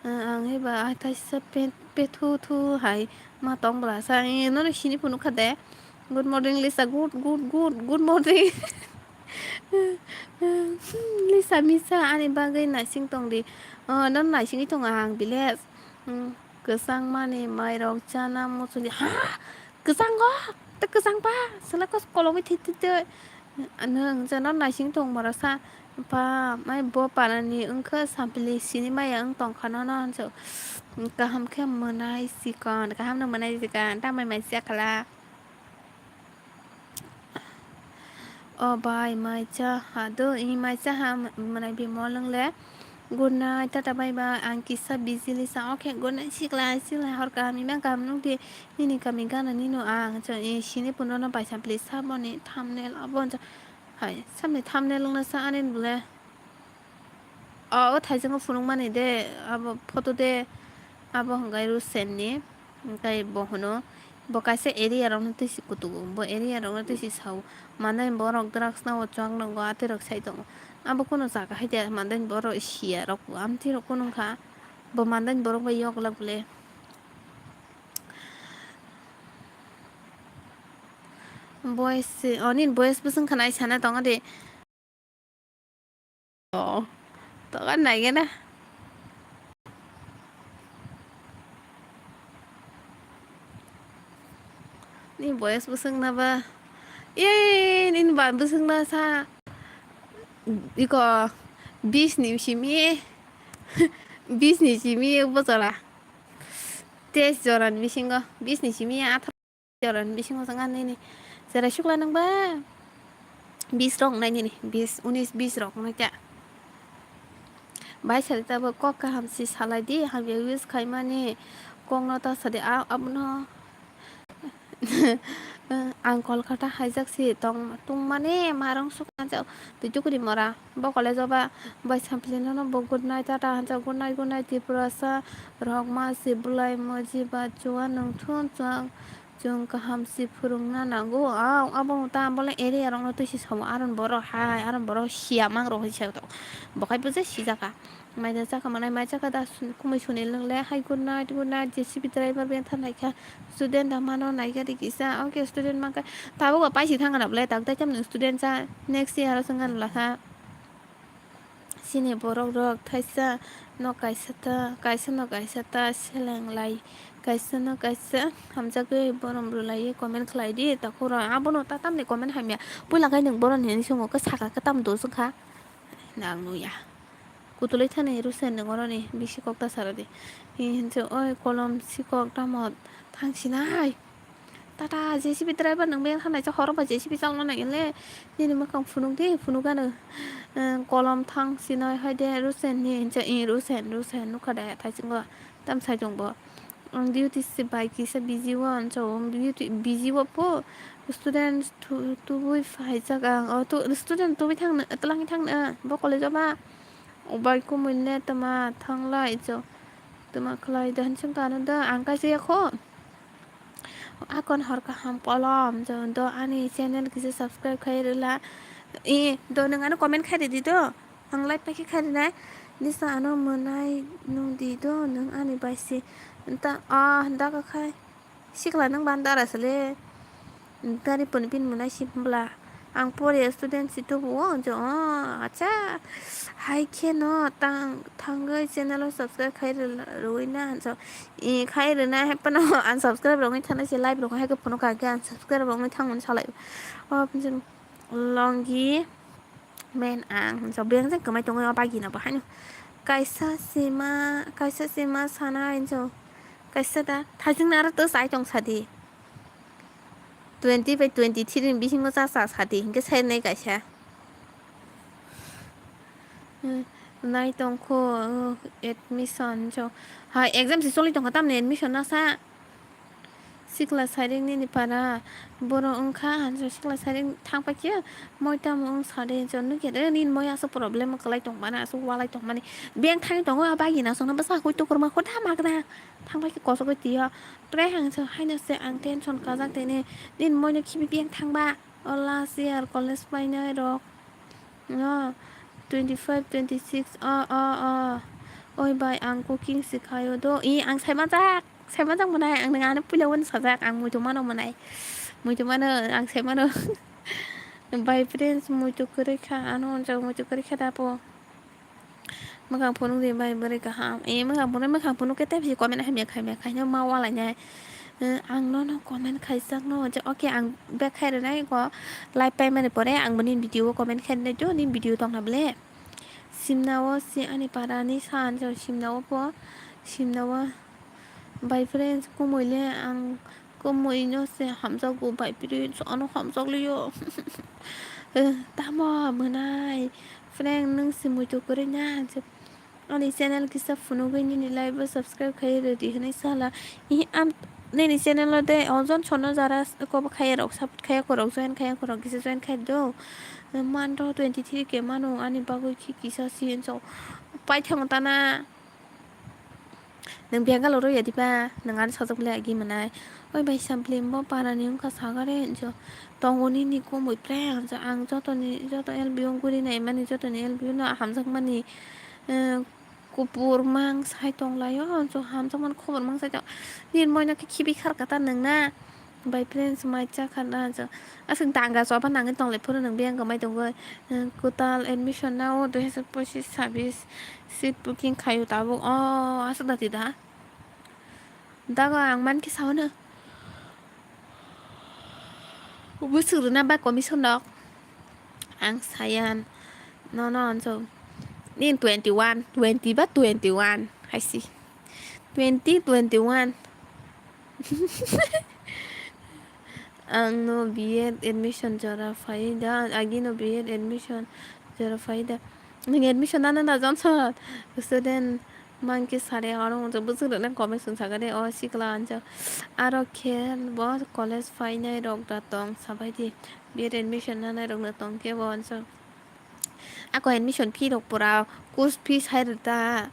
Ang eba ataisa pethu thu hai ma tong bla sa. Nono sini phunu kha de. Good morning, Lisa. Good, good, good, good morning. Lisa misa ani bagwi naising tong di. Nono naisingwi tongo ang village. Kwchang mani mairok chana muchungdi. Ha? Kwchango? Tei kwchang ba? Selai kos kologwi thwi thwi tei. Nwng jeno naising tong borok sa. Ba, mai bo parani wngkha sampli sini maya wng tongkha nono hinso. Kaham khe mwnai chikon, kaham no mwnai chikon, tamai mai chakla. O bai, mai cha ha do, i mai cha ha, mwnai bimol wng le. Good night, tata bye bye. Ang kisa busy Lisa. Okay, good night, sikla, sikla, hor kaham, ima kaham nung di. Nini kami gana nino ang. Cho, eh, sini puno no bai sampli saboni thumbnail abo cho. Hai, sabni thumbnail wngna sa anin bole. O, o thaichungo phunukmani de, abo photo de, abo hwnkhai Rusen ni. Hwnkhe bo hwno, bo kaisa area rokno twi si kutugo, bo area rokno twi si sao. Manai borok drugs no o chwng nongo, atwi rok sai tongo. Abo kunu jaga hai de, manai borok siya rok, amtwi rok kunu wngkha. Bo manai borok bai yok lak bole. Boys, o nini boys bwswng khana ai sana tongo de. Oh, toka naigena. Ni boyas bwswng na ba. Ye, nini ba bwswng na sa. Iko bis ni simi. Bis ni simi bojora. Tes jora ni bisingo. Bis ni simi atharo. Jorani bisingo chwng ani ni cherai sukla nang ba bis rok wngnai nini, bis, unis bis rok wngnai ta. Bai sari tabuk kok kaham si salai di, hamya use khaimani kok no ta sadi, a, abono ang Kolkata haijak si tong, tongmani marong sukna jak twi tukuni mora. Bo college o ba bai sampli nono bo good night tata hanjak, good night, good night Tripurasa rok ma si bwlai moji ba chua nung thun chwng, chwng kaham si phwrwngna nango. A, abo ta bole area rok no twi si samo aron borok hai, aron borok siya mang rok hinwi sa tok. Bo khai bo je sijaka. Mai da chaka manai mai chaka da sun-, kumui suni lwngle hai good night, good night J C B driver ben thanai kha student da mano nai gari kisa. Okay, student mangkha tabuk bo paisi thang gana bole tak tai tam student cha next year o chwng gana bwla kha. Chini borok rok thaisa no kaisa ta, kaisa no kaisa ta seleng lai, kaisa no kaisa hamjagwi borom rwlaiwi comment khlai di. Takhuk rok abono ta tamni comment hamya. Puila khai nwng boroni hinwi swngo, khe saka khe tamo dos wngkha? Nang nuya. Kutulwi thani Rusen nwng oroni bisi kok ta sara di. Hi hinse oi kolom sikok tamo thang sinai. Tata J C B driver nang beng thangnai cha horo ba J C B chalna nang le. Nini mwkhang phunuk di, phunuk ano. Eh, kolom thang sinai hai de Rusen ni hincha i Rusen, Rusen nukha de thaichungo tam sai tongbo. Ang duty si bai kisa busy o ang chao, duty busy o po student tu-, tubui phaijak ang. O tu student tubui thang, twlang thang na bo college o ba. O bai kumui le tama thanglai cho. Tama khlai da hinchung kano da ang kaisa yakho. Akon hor kaham kolom do ani channel kisa subscribe khai rwla. I do nwng ano comment khai rwdi do. Ang like paikhe khai rwnai. Nisa ano mwnai nung di do nwng ani bai si. Nta ah daga khai. Sikla nwng bandara sele. Dari pun pin mwnai si bla. Ang pore student si tubu o jo. Acha. Hai khe no tang thangwi channel o subscribe khai rwina so. I khai rwna hai phano unsubscribe rogwi thana se live rogwi hai khe phunuk kha khe unsubscribe rogwi thangmani salai. O phinjin longi men ang hinso beng jeng kwmai tongwi o bagina bo haino. Kaisa sima, kaisa sima sana hinso. Kaisa da thajing naro to sai tong sadi. Twenty by twenty three ni bisingo cha cha sadi hinkhe sai nai kaisa. Hmm, nai tongkho, oh, admission cho. Ha, exam se choli tongkha, tamni admission nasa. Sikla sairing nini para, boro wngkha, hanjo sikla sairing thangpaikhe, moi tamo wng sade, cho nukhe re, nini moi aswk problem kwlai tongmani, aswk walai tongmani. Beng thangwi tongo, a bagina songno bwsa hui tukurma kho da magna. Thangpaikhe kosogwi twiyo. Trai hangso haino se ang tension kajak tini, nini moino khibi beng thangba. O last year college painai rok. No, twenty five, twenty six, o, o, o. Oi bai, ang cooking sikhaio do. I, ang saimajak, saimajak mwnai, ang nang ano puila wani sajak, ang muitu mano mwnai. Muitu mano, ang saimano. Bai friends, muitu kwrwi kha, ano onjak muitu kwrwi kha dapo. Mwkhang phunuk di bai bwrwi kaham. E mwkhang phunuk, mwkhang phunuk khe tei bisi comment hamya khaimya khaino ma walainai. Eh, ang nono comment khaijakno je, okay, ang back khai rwnai ko live paimani pore ang bini video o comment khai rwnai do, ni video tongna ble. Simna o si ani para ni sa anjak simna o po, simna o. Bai friends, kumui le ang kumui no se hamjakgo, bai friends, ano hamjak liyo. Eh, tamo mwnai, friend, nwng se muitu kwrwi na? Ani channel kisa phunugwi nini live o subscribe khai rwdi hwnwi sala. Ih, am, nini channel o de ojon sono jara kobo khai rok, support khai korok, join khai korok, kisa join khai do. Man rok twenty three K mano, ani bagwi khi kisa si hinso. Paithang tana. Nwng Bangalore o ya diba? Nwng ano sajak le agi mwnai. Oi bai Samplim bo para ni wngkha sagare hinjo. Tongo nini kumui prank hinjo. Ang joto ni, joto L B o guri nai mani, joto ni L B o no hamjak mani. Eh, kupur mang sai tong lai o hinjo, hamjak mani khobor mang sai tong. Nini moi no khe khibi khar kata nwng na. Bai friends mai cha kha na jo. Aswk danga choba nangwi tong lai phuru nwng biyang kwmai tongwi. Kwtal admission na o dui hazar pochis sabis seat booking khaio tabuk. O aswk da twi da. Dago ang man khe sao no. Bwswk rwna ba commission rok. Ang sayan. No, no, anso. Nin twenty one, twenty ba twenty one haisi. Twenty twenty one. Ang no B Ed admission jora phai da, agi no B Ed admission jora phai da. Nang admission nana na Johnson. Student monkey sare aro unjo bujung rok nang comment sung saga de o sikla anjo. Aro khe bo college phainai rok da tong sabai di. B Ed admission nanai rok no tong khe bo anjo. Ako admission fee rok pura course fee sai rwta,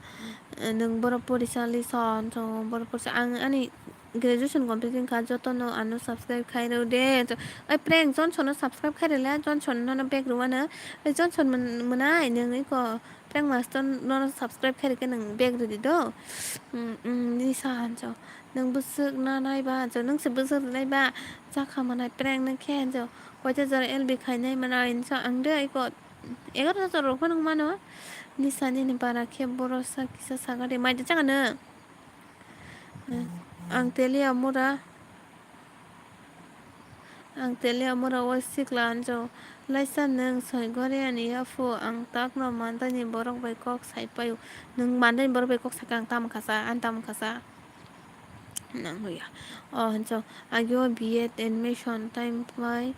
nwng borok porisa lison, borok porisa ang ani graduation complete wngkha, jotono ano subscribe khai rw de. Oi prank Johnson no subscribe khai rwle, Johnson nono bag rwano. Oi Johnson mwnai nwng iko prank master nono subscribe khai rwkhe nwng bag rwdi do. Nisa hanjo nwng bwswk nanai ba hanjo, nwng se bwswk rwnai ba, chakha mwnai prank nw khe hanjo. Koita jora L B khainai mwnai hinsa ang de iko. Egaroh jora rok phano mano. Nisa nini bara khe borosa kisa saga de mai de changa nw. Ang telia mura. Ang telia mura o sikla anjo. Laisa nwng soi gore ani yaphu ang takno mandani borok bai kok sai paio. Nwng mandani borok bai kok saka ang tamo khasa, ang tamo khasa. Nang ya. Oh, so, agio B Ed admission time pai.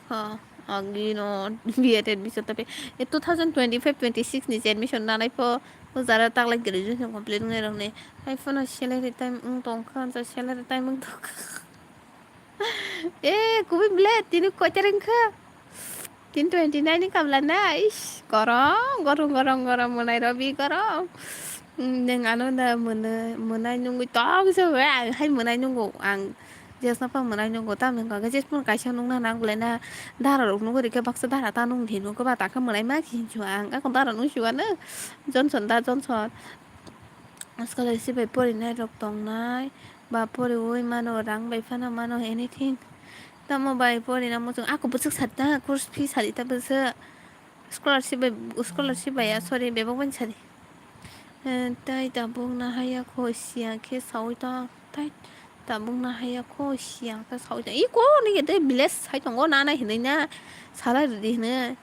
Ha, agino B Ed admission time pai. E two thousand twenty-five twenty-six ni admission nanai po. O jara taklai graduation complete ngai rok ne. Hai phano salary time wng tong kha, so salary time wng tong kha. Eh, kubui ble, tini koita ring kha? Tin twenty nine ni kabla na, ish, gorong, gorong, gorong, gorong, mwnai Robi, gorong. Mm, neng ano da mwnai, mwnai nungwi tong se, ang hai mwnai nungo, ang jesna pa mwnai nungo, tam nung kha, jesmon kaisa nungna nang ble na, dara rok nungwi rikhe baksa dara ta nung di nung khe ba ta khe mwnai ma khe hinsu ang, ako dara nung su ano, Johnson da, Johnson. Scholarship bai porinai rok tongnai, ba poriwi mano, rang bai phano mano, anything. Tamo bai porina muchung, ako bwswk sadi ta, course fee sadi ta bwswk. Scholarship bai, scholarship bai ya, sorry, bebak bai sadi. Eh, tai tabuk na haya kho siya khe sawi ta, tai tabuk na haya kho siya khe sawi ta. Iko ni khe tei village sai tongo, na nai hinwi na, salai rwdi hinwi.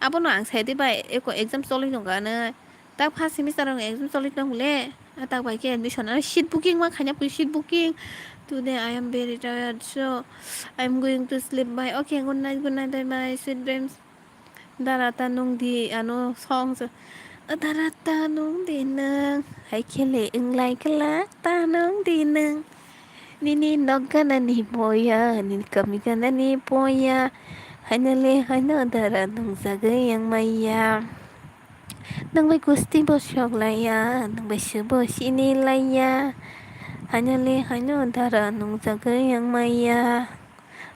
Abono ang sai tei bai, eko exam cholwi tongkha hinwi. Tak first semester ang exam cholwi tong le. Ah, tak bai khe admission, ah, seat booking ma khaina pui, seat booking. Today I am very tired, so I am going to sleep. Bye. Okay, good night, good night, bye bye, sweet dreams. Dara ta nung di, ano song se. Dara ta nung di nung, hai khele wng lai khe la ta nung di nung. Nini nok gana ni boya, nini kami gana ni boya. Haino le haino dara nung jagwi yang maya. Nung bai gusti bo sok laiya, nung bai se bo sini laiya. Haino le haino dara nung jagwi yang maya.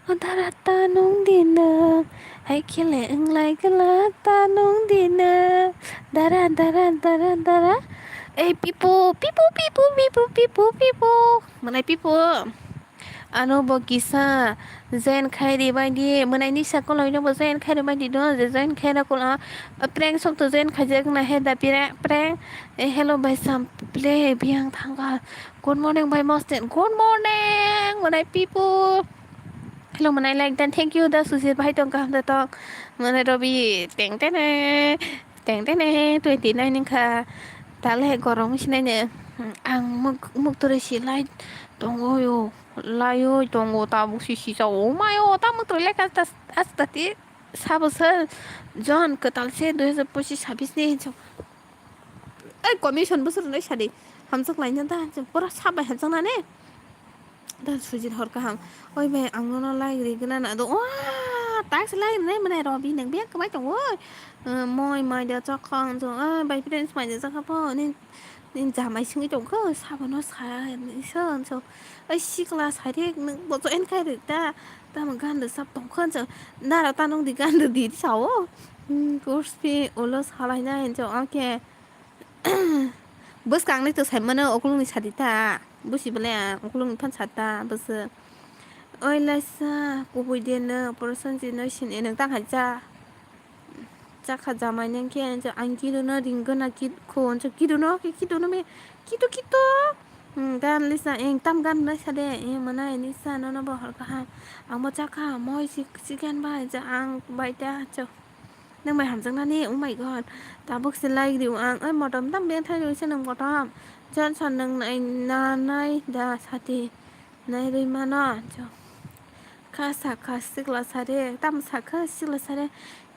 O dara ta nung di nung, hai khele wng lai khe la ta nung di nung. Dara, dara, dara, dara. Ei, pipu, pipu, pipu, pipu, pipu, pipu. Mwnai pipu. Ano bo kisa join khai ri bai di, mwnai ni sa koloi no bo join khai ri bai di do, je join khai ra kol, ah, prank sok to join khai jak na he da pira-, prank. Eh, hello bai sam ple biyang thang kha. Good morning bai Mosten. Good morning, mwnai pipu. Hello, mwnai like dan thank you da Sujit bhai tong kaham da tong. Mwnai Robi teng tene, teng tene twenty nine wngkha. Tale gorong sinai ne. Ang muk, muk tore si lai tongo yo. Lai yo tongo tabuk si si sa o mayo ta muk tore lai ka ta asta ti sabo sa John kwtal se dui hazar pochis sabis ni hinso. Ei commission bwswk rwnai sadi. Hamjak laina da, pura sabai hamjakna ne. Da Sujit hor kaham. Oi bai, ang nono like rigwna na do. Wah, tak se like rwnai mwnai Robi nang bek kwbai tongo. Eh, moi mai da chakha ang jo. Eh, bai friends mai da chakha po. Ni, ni jamai singwi tongkho, sabono sa, ni so, so. Ai sikla sari nung bojo enkai rwk ta. Tamo ganda sap tongkho hinso. Nara ta nung di ganda di sao. Hmm, course fee ulo salainai hinso, okay. Bwskang ni to sai mano okolong ni sadi ta. Busi bole ang okolong ni phan sadi ta bwswk. Oi laisa kubui de no Prosenjit no sini nung tang hai cha. Chakha jamai nang khe, ang kidu no ring gana kid-, kho, ang kidu no, kidu no me, kidu, kidu. Hmm, dan lisa, eng tam gan nai sa de, eng mana ini sa, nono bo hor kaham. Ang bo chakha, moi si, si gan bai, ja ang bai ta, cho. Nang bai hamjak nani, oh my God. Tabuk si like di ang, oi motom tam beng thai roi se nang motom. Johnson nang nai, na nai, da sati. Nai roi mano, cho. Kha sa kha sikla sare, tam sa kha sikla sare.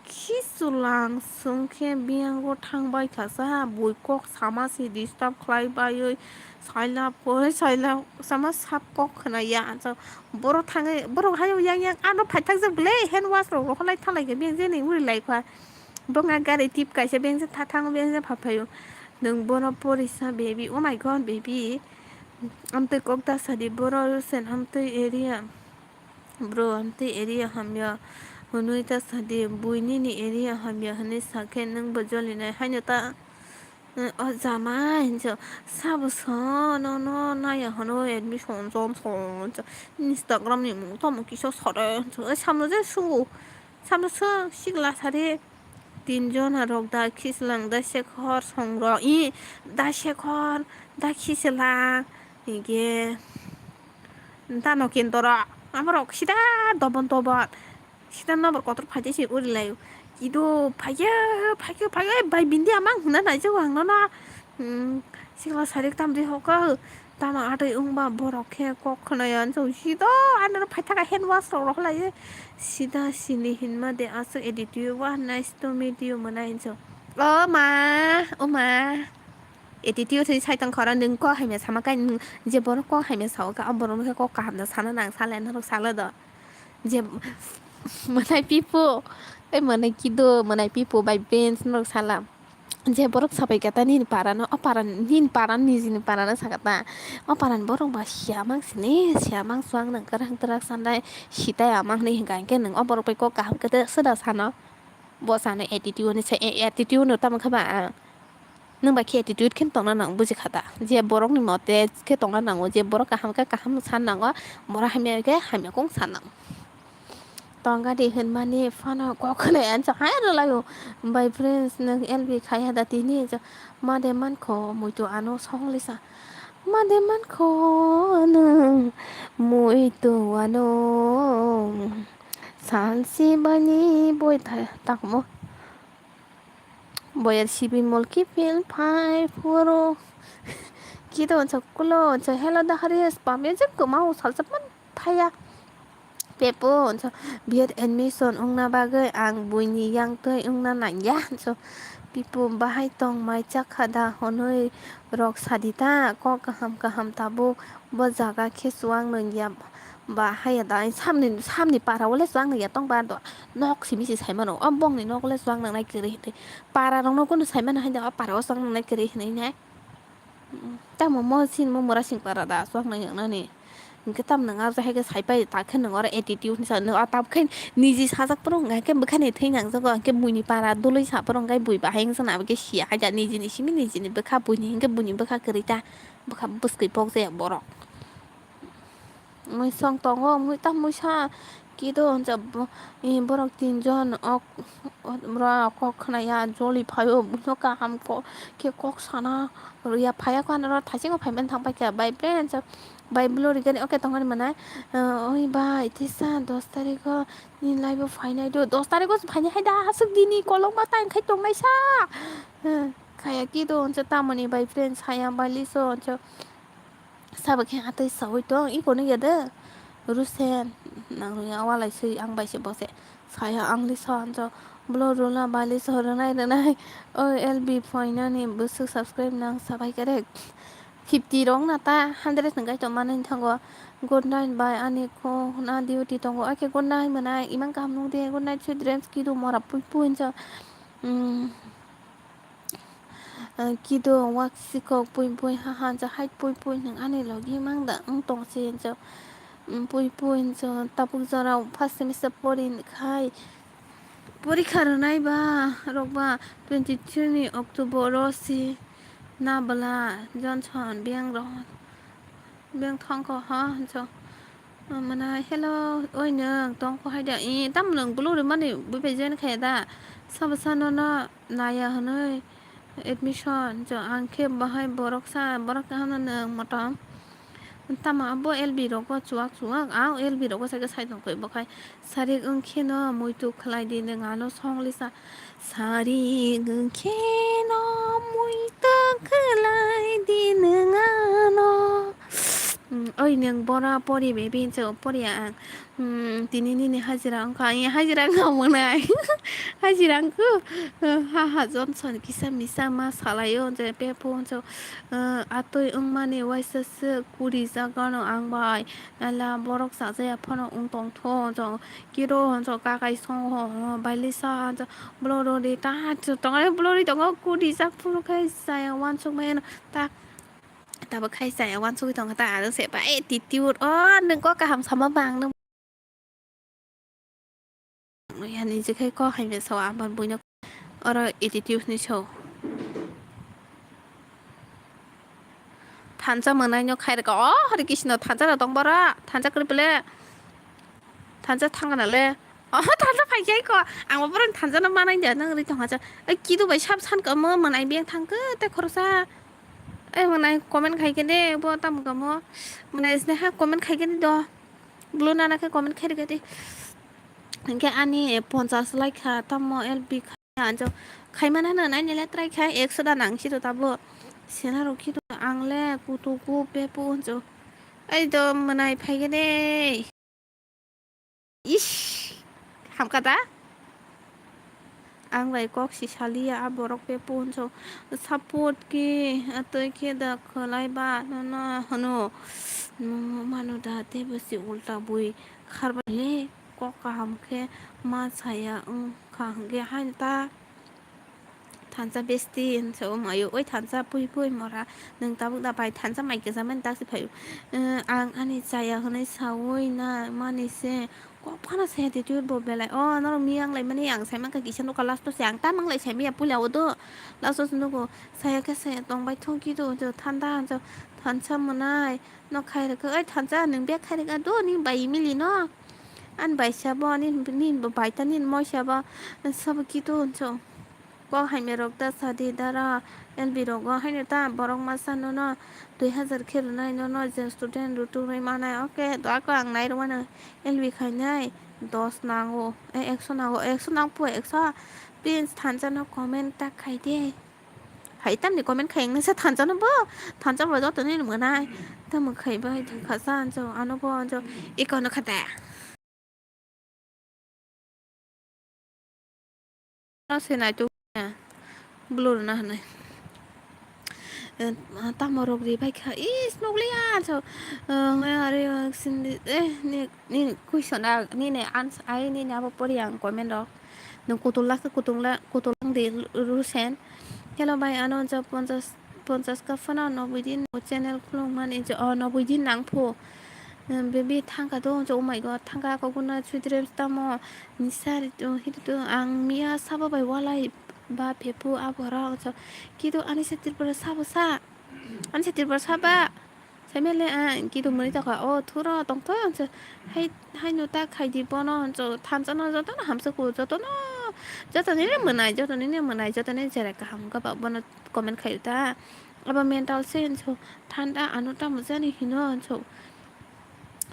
Khisu lang sung khe biyango thang bai kha sa, bui kok sama si disturb khlai baiwi sailap koi, sailap sama sap kok khna ya. So, borok thangwi, borok hayo yang yang ano phaithak jak ble hand wash rok rohorlai thalai khe biyang jeni uri lai kha. Bongha gari tip kaisa biyang je tha thango biyang je pha phaio. Nwng bono porisa baby, oh my God, baby. Amtwi kok da sadi boro sen amtwi area. Bro, amtwi area hamya hwnwi ta sadi, bui nini area hamya hwnwi sakhe nwngbo jolinai haino ta, eh, o jamai hinjo sabo so nono naiya hwno admission Johnson hinjo Instagram ni mung tamo kisa sare hinjo, eh, samno je su, samno su sikla sari. Tin jona rok da Khiselang, da Shekhar, Songrok, i, da Shekhar, da Khiselang, hingke da Nokendra, aborok sida dobon dobon, sida nobor kotor phaide se uri laio. Kido phaiya, phaiya, phaiya, bai bindi amang hwnna naijago ang nono. Hmm, sikla sarik tamri hoko. Tamo atwi wngba borok khe kok khwnaya hinso, sida ano phaithaka hand wash rok rohorlai sida sini hinma de aswk attitude wa nice to meet you mwnai hinso. O ma, o ma. Attitude se sai tong khoro nwng kok hamya sama kai nwng je borok kok hamya sao khe o borok no khe kok kaham no sana nang sale norok salo do. Je mwnai pipo, tei mwnai kido, mwnai pipo bai bench norok sala. Je borok sabai kata nini para no, o para nini para nijini para no sakata. O para ni borok ba siya mang sini, siya mang suang nang kwrang twrak sandai sitai amang hinwi hinka hinkhe nwng o borok bai kok kaham khe soda sano. Bo sano attitude ni se, attitude no tamo khe ba ang. Nwng bai khe attitude khe tongna nang buji kha da. Je borok ni mote khe tongna nango, je borok kaham khe kaham san nango, borok hamya khe hamya kong san nango. Tongga di hinmani phano kok khwnai ang cha hai rwlaio. Bai friends nwng L B khaiya da tini cha ma de mankho muitu ano songlisa. Ma de mankho nwng muitu ano salsi bani boi tha-, takmo. Boyar sibi mol kipil phai phuru. Kido onsa kulo onsa hello da hari spam ya jek kwma o salsa man thaya. Pepo onsa biyat admission wngna bagwi ang buini yang twi wngna nangya. So pipo bahai tong mai chakha da honoi rok sadita kok kaham kaham tabuk bo jaga khe chuwang nungya. Ba haya da samni, samni para o le chuwang nungya tong ba do nok simi si sai mano. O bongni nok o le chuwang nungnai kwrwi hinwi. Para rok no kunu sai mano hai da o para o chuwang nungnai kwrwi hinwi nai. Tamo mo sin mo mura sing para da chuwang nai nang nani. Hinkhe tam nang arja hai khe sai pai ta khe nang oro attitude ni sa nang o tam khe niji sajak phuru hwnka khe bwkha ni thwi nang jago hinkhe buini para dului sa phuru hwnka bui bahai wngsa na abo khe sia hai da niji ni simi niji ni bwkha buini hinkhe buini bwkha kwrwi ta bwkha bwskwi pok jaya borok. Mui song tongo, mui ta muisa kido hwnsa bo-, i borok tinjon ok, ora kok khwnaya joli phaio, buino kaham ko-, khe kok sana rwya phaiya kho, anoro thaisingo phaiman thang paikha, bai pen sa, bai blori gani oke tongani manai, oi bai tisa dos tarikho ni laibo phainai do, dos tarikho phainai hai da, aswk dini kolokma time khai tongnai sa, khaya kido hwnsa tamoni bai friend saya bai liso hwnsa. Sabo khe atwi saui tong, iko nukya de. Rusen, nang rungya walai sui ang bai se bo se. Saya ang lisa anjo. Blo rula bai lisa rwnai rwnai. O L B phoinani bwswk subscribe nang sabai khe de. Fifty rok na ta, hundred hwnkhai tong mani thango. Good night bai ani kho na duty tongo. Ake good night mwnai. Imang kaham nung de. Good night sweet dreams kidu mora pui pui hinjo. Hmm. Ah, kido wak sikok pui pui ha ha ja hai pui pui nwng ani logi mang da wng tong se hinjo. Mm, pui pui hinjo tabuk jora first semester pori khai porikha rwnai ba rok ba twenty three ni October o si na bwla Johnson biyang rok biyang thangkho ha hinjo. Mwnai, hello, oi nwng tongkho hai da? I, tamo nwng blue rimani bui bai join khaiya da? Sabo sa nono naiya hwnwi admission, jo, ang khe bahai borok sa, borok kaham no nwng motom. Tamo abo L B rogo chuwak chuwak, a L B rogo sai khe sai tong khe bo khai. Sarik wng khe no muitu khlai di nwng ano song lisa. Sarik wng khe no muitu khlai di nwng ano. Mm, oi nwng bora pori baby hinso pori ang. Mm, tini nini hajira wngkha, ang hajira wngkha mwnai. Hajira wngkhu, ha ha Johnson kisa misa ma salaio hinso pepo hinso, ah, atoi wngmani waisa se kuri jagano ang bai. Ala borok chajaya phano wng tongtho hinso kiro hinso kakai songo bailisa hinso blorori ta tongo blorori tongo kuri jak phuru khai chaya wansuk mano ta. Tabuk khai chaya wansugwi tongkha ta, ano se bai attitude. O, nwng kok kaham sama bang, nwng. Ya, niji khai kok hai mesa, o, abar buino. Oro attitude ni so. Thansa mwnai no khai rwkha. O, Hari Krishna, thansa no tong bora. Thansa kwrwi pele. Thansa thangna le. Oh, thansa phai khai ko. Ang bo borok thansa no manai da nang ri tong hacha. Ai kidu bai sab san ka mo manai beng thang ke te khorsa. Ai manai comment khai ke de bo tam ka mo. Manai sne ha comment khai ke de do. Blue nana ke comment khai ke de. Hingke ani ponchas like kha tamo L B kha anjo. Khai mana na nai nele try khai ekso da nang si to tabo. Sena rok khe to ang le kutuku pepu hwncho. Ai do mwnai phaikhe de. Ish, hamkha da? Ang bai kok si saliya, a borok pepu hwncho. Support ki, atoi khe da khwlai ba, no, no, hwno. Mano da, teibo si ulta bui kharbai le, kok kaham khe ma saya wngkha hwnkhe haino ta. Thansa besti hwnsa o mayo, oi thansa pui pui mora, nwng tabuk da bai thansa mai kwcham ani taksi phaio. Eh, ang ani chaya hwnwi saui na mani se, kok phano se attitude bo belai. O norok miyang lai mani ang sai mankha kisa nukha last o se ang tamang lai sai maya puila o do. Last o se nugo saya khe saya tong bai thung kido jo thanda jo thansa mwnai no khai rwkha. Oi thansa nwng bag khai rwkha do ni bai mili no. Ani bai sabo ni, ni bai ta ni moi sabo sabo kido hwnsa. Kok hamya rok ta sadi dara L B rogo haino ta borok masa nono dui hazar khe rwnai nono je student rutuk rwi manai. Oke, to ako ang nai rwmano L B khainai dos nango, eh, ekso nango, ekso nang po ekso. Please thansa no comment ta khai de. Hai tamni comment khai wngna sa thansa no bo, thansa bo joto ni mwnai. Tamo khai bai thang kha sa anjo, ano bo anjo, iko no khata. No se naituk ya. Blur na hwnwi. Eh, tamo rok ri bai kha. Is, nukliya, so, eh, are, eh, sindi, eh, ni, ni question, ah, nini ans-, ai, nini abo pori ang comment rok. Nwng kutul la khe kutung la, kutul lang di, Rusen. Hello, bai, ano, jo, ponchas, ponchas ka phano noboi din channel khulung mani, jo, oh, noboi din nang phu. Eh, baby, thangka do, jo, oh my God, thangka, kokuna, sweet dreams, tamo. Nisa ri tu, hiri tu, ang miya sabo bai walai ba pepu abo rok so. Kitu ani se Tripura sabo sa. Ani se Tripura saba. Sai mele, ah, kitu muni tokha. O, thuro tong tho, so. Hai, hai no ta khai di bono, so. Thansa no joto no hamsa ku, joto no. Joto ni ne mwnai, joto ni ne mwnai, joto ni jere kaham ka ba bono comment khai ta. Abo mental se, so. Thanda ano ta mujani hino, so.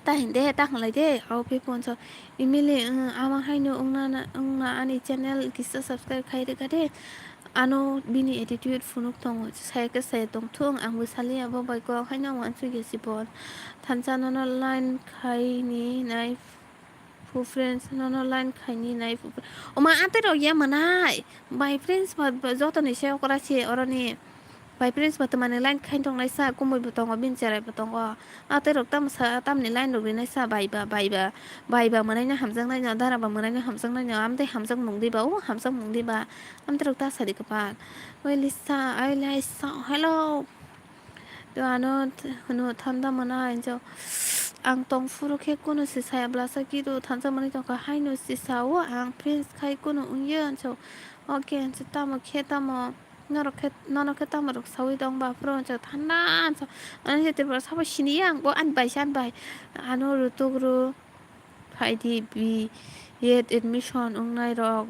Ta hinde, ta hwnlai de, abo pepu hwnsa. Emily, wng, ama haino wngna, wngna ani channel kisa subscribe khai rwkha de. Ano bini attitude phunuk tongo, saya khe saya tong thung, ang bo saliya bo bai kok haino wansugya si bo. Thansa nono line khai ni nai phu friends, nono line khai ni nai phu friends. Oma, atwi rok ya mwnai, bai friends ba, ba, joto ni se okra se oroni. Bai friends bo twmani line khain tongnaisa, kumui bo tongo, bini cherai bo tongo. A tei rok tamo sa, tamni line rok rinaisa, bai ba, bai ba, bai ba mwnaino hamjaknaino, dara ba mwnaino hamjaknaino, amtwi hamjak mung diba, o hamjak mung diba, amtwi rok ta sadi kwpal. Oi Lisa, oi Lisa, hello. To ano th-, hwno thanda mwnai, jo, ang tong phuru khe kunu si saya blasa kido thansa mwnai tongkha, haino si sao, ang friends khai kunu wngya, so, okay, so tamo khe tamo. Norok khe, nono khe tamo rok saui tong ba, phuru hwnsa thanda hwnsa. Ani se Tripura sabo sini ya, ang bo ani bai se ani bai. Ano rutuk ru, phaidi B Ed admission wngnai rok,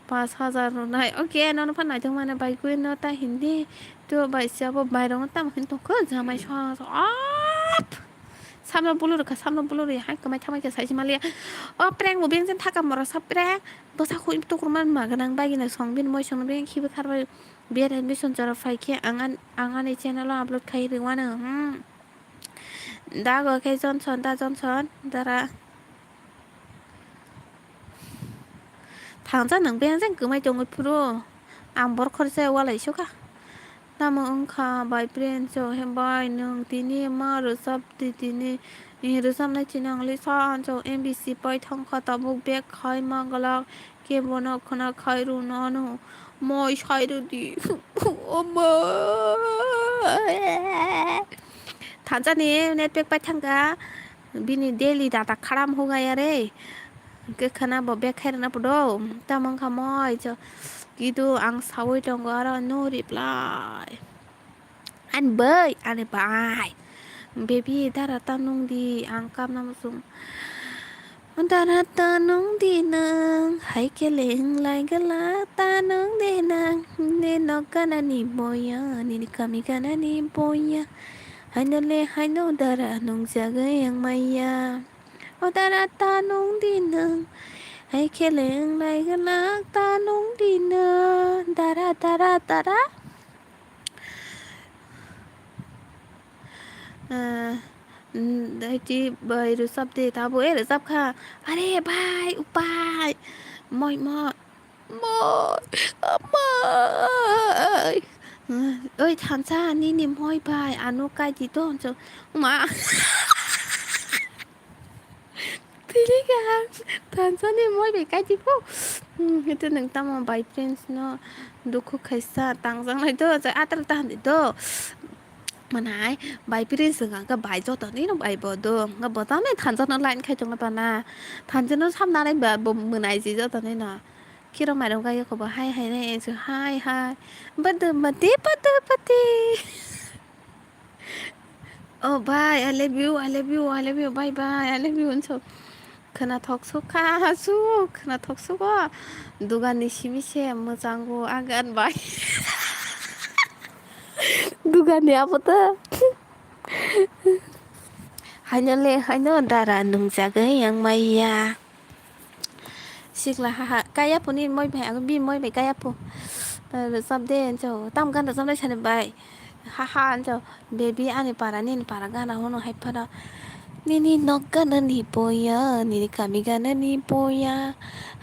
pash hajar rwnai. Okay, nono phan naithok mane bai kui no ta hindi. To bai se abo bai rok no tamo hin tongkho, jamai so, so, ap! Samno bulu rwkha, samno bulu rwya, hai kwmai thamai khe saisi maliya. O prank bo bengsen thaka moro sa prank. Bwsa khui tukurman ma gwnang bagina song bini moi song bini khibi kharbai. Biyar admission jora phai khe ang an-, ang ani channel o upload khai rwmano, hmm. Dago khe Johnson, da Johnson, dara. Thangsa nwng bengsen kwmai tongwi phuru. Ang borok khorsa walai sukha. Tamo wngkha bai prince o hembai nwng tini ma rwchap di tini, eh, rwchapnai tini ang le sa anchok M B C pai thangkha tabuk bag khai ma glak khe bono khna khai rw nw ano moi sai rw di. Omo. Thansa ni network pai thangkha bini daily data kharam hugaya re. Hwnkhe khwna bo bag khairokna podo. Tamo wngkha moi, jo, kidu ang saui tongo aro no reply. Ani bai, ani bai. Baby, dara ta nung di, ang kapna muchung. Dara ta nung di nung, hai khe le wng lai glak ta nung di nung. Nini nok gana ni boya, nini kami gana ni boya. Haino le haino dara nung jagwi ang maya. O dara ta nung di nung. Hai khe le wng lai glak ta nung di nung. Dara, dara, dara. Ah, mm, dai ti bai rwchap de, tabo e rwchap kha. Are bai, upai. Moi, moi. Moi, moi. Oi, thansa, nini moi bai, ano kai di to, so, ma. Tili ka, thansa ni moi bai kai di po. Hmm, ito nang tamo bai friends no, dukhu khaisa, tangsa nai to, so, atra ta di to. Manai, bai piri swnga khe bai joto ni no bai bo do. Nga bo tamo thansa no line khai tongo to na. Thansa no sam nanai ba bo mwnai ji joto ni no. Khiro mairum ga yoko bo hai hai nai ensu hai hai. Badu mati badu pati. Oh bai, I love you, I love you, I love you, bye bye, I love you ensu. Khwnathok sukha su, khwnathok sugo. Dugan ni simi se mwchango agan bai. Dugan ni abo to. Haino le, haino dara nungjagwi yang maya. Sikla ha ha, kaya puni moi bai, ang bi moi bai kaya pu. Rwchap de, enso, tam gan rwchap nai sani bai. Ha ha, enso, baby ani para, nini para gana hono hai phano. Nini nok gana ni boya, nini kami gana ni boya.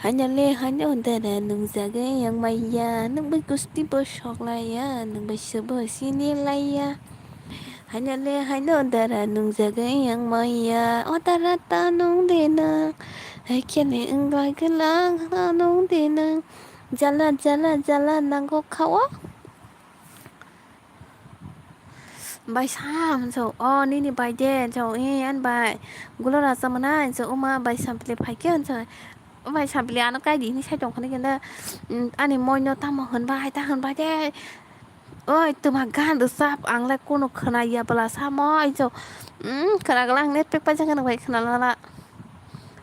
Haino le, haino dara nungjagwi yang maya. Nung bai gusti bo sok laiya, nung bai sabo sini laiya. Haino le, haino dara nungjagwi yang maya. O dara ta nung de nang. Hai khe ni wng bai khe lang ta nung de nang. Jala, jala, jala nango kha o. Bai sam, so, o nini bai de, so, e, an bai, gulo rasa mana, so, uma bai sampli phai khe, so, bai sampli ano kai di, ni sai tong khani kenda, mm, ani moi no tamo hwn bai, ta hwn bai de, oi, tuma gan rwchap, ang lai kono khwna ya bwla samo, so, mm, khwna gala ang net pek pai jang bai khwna lala.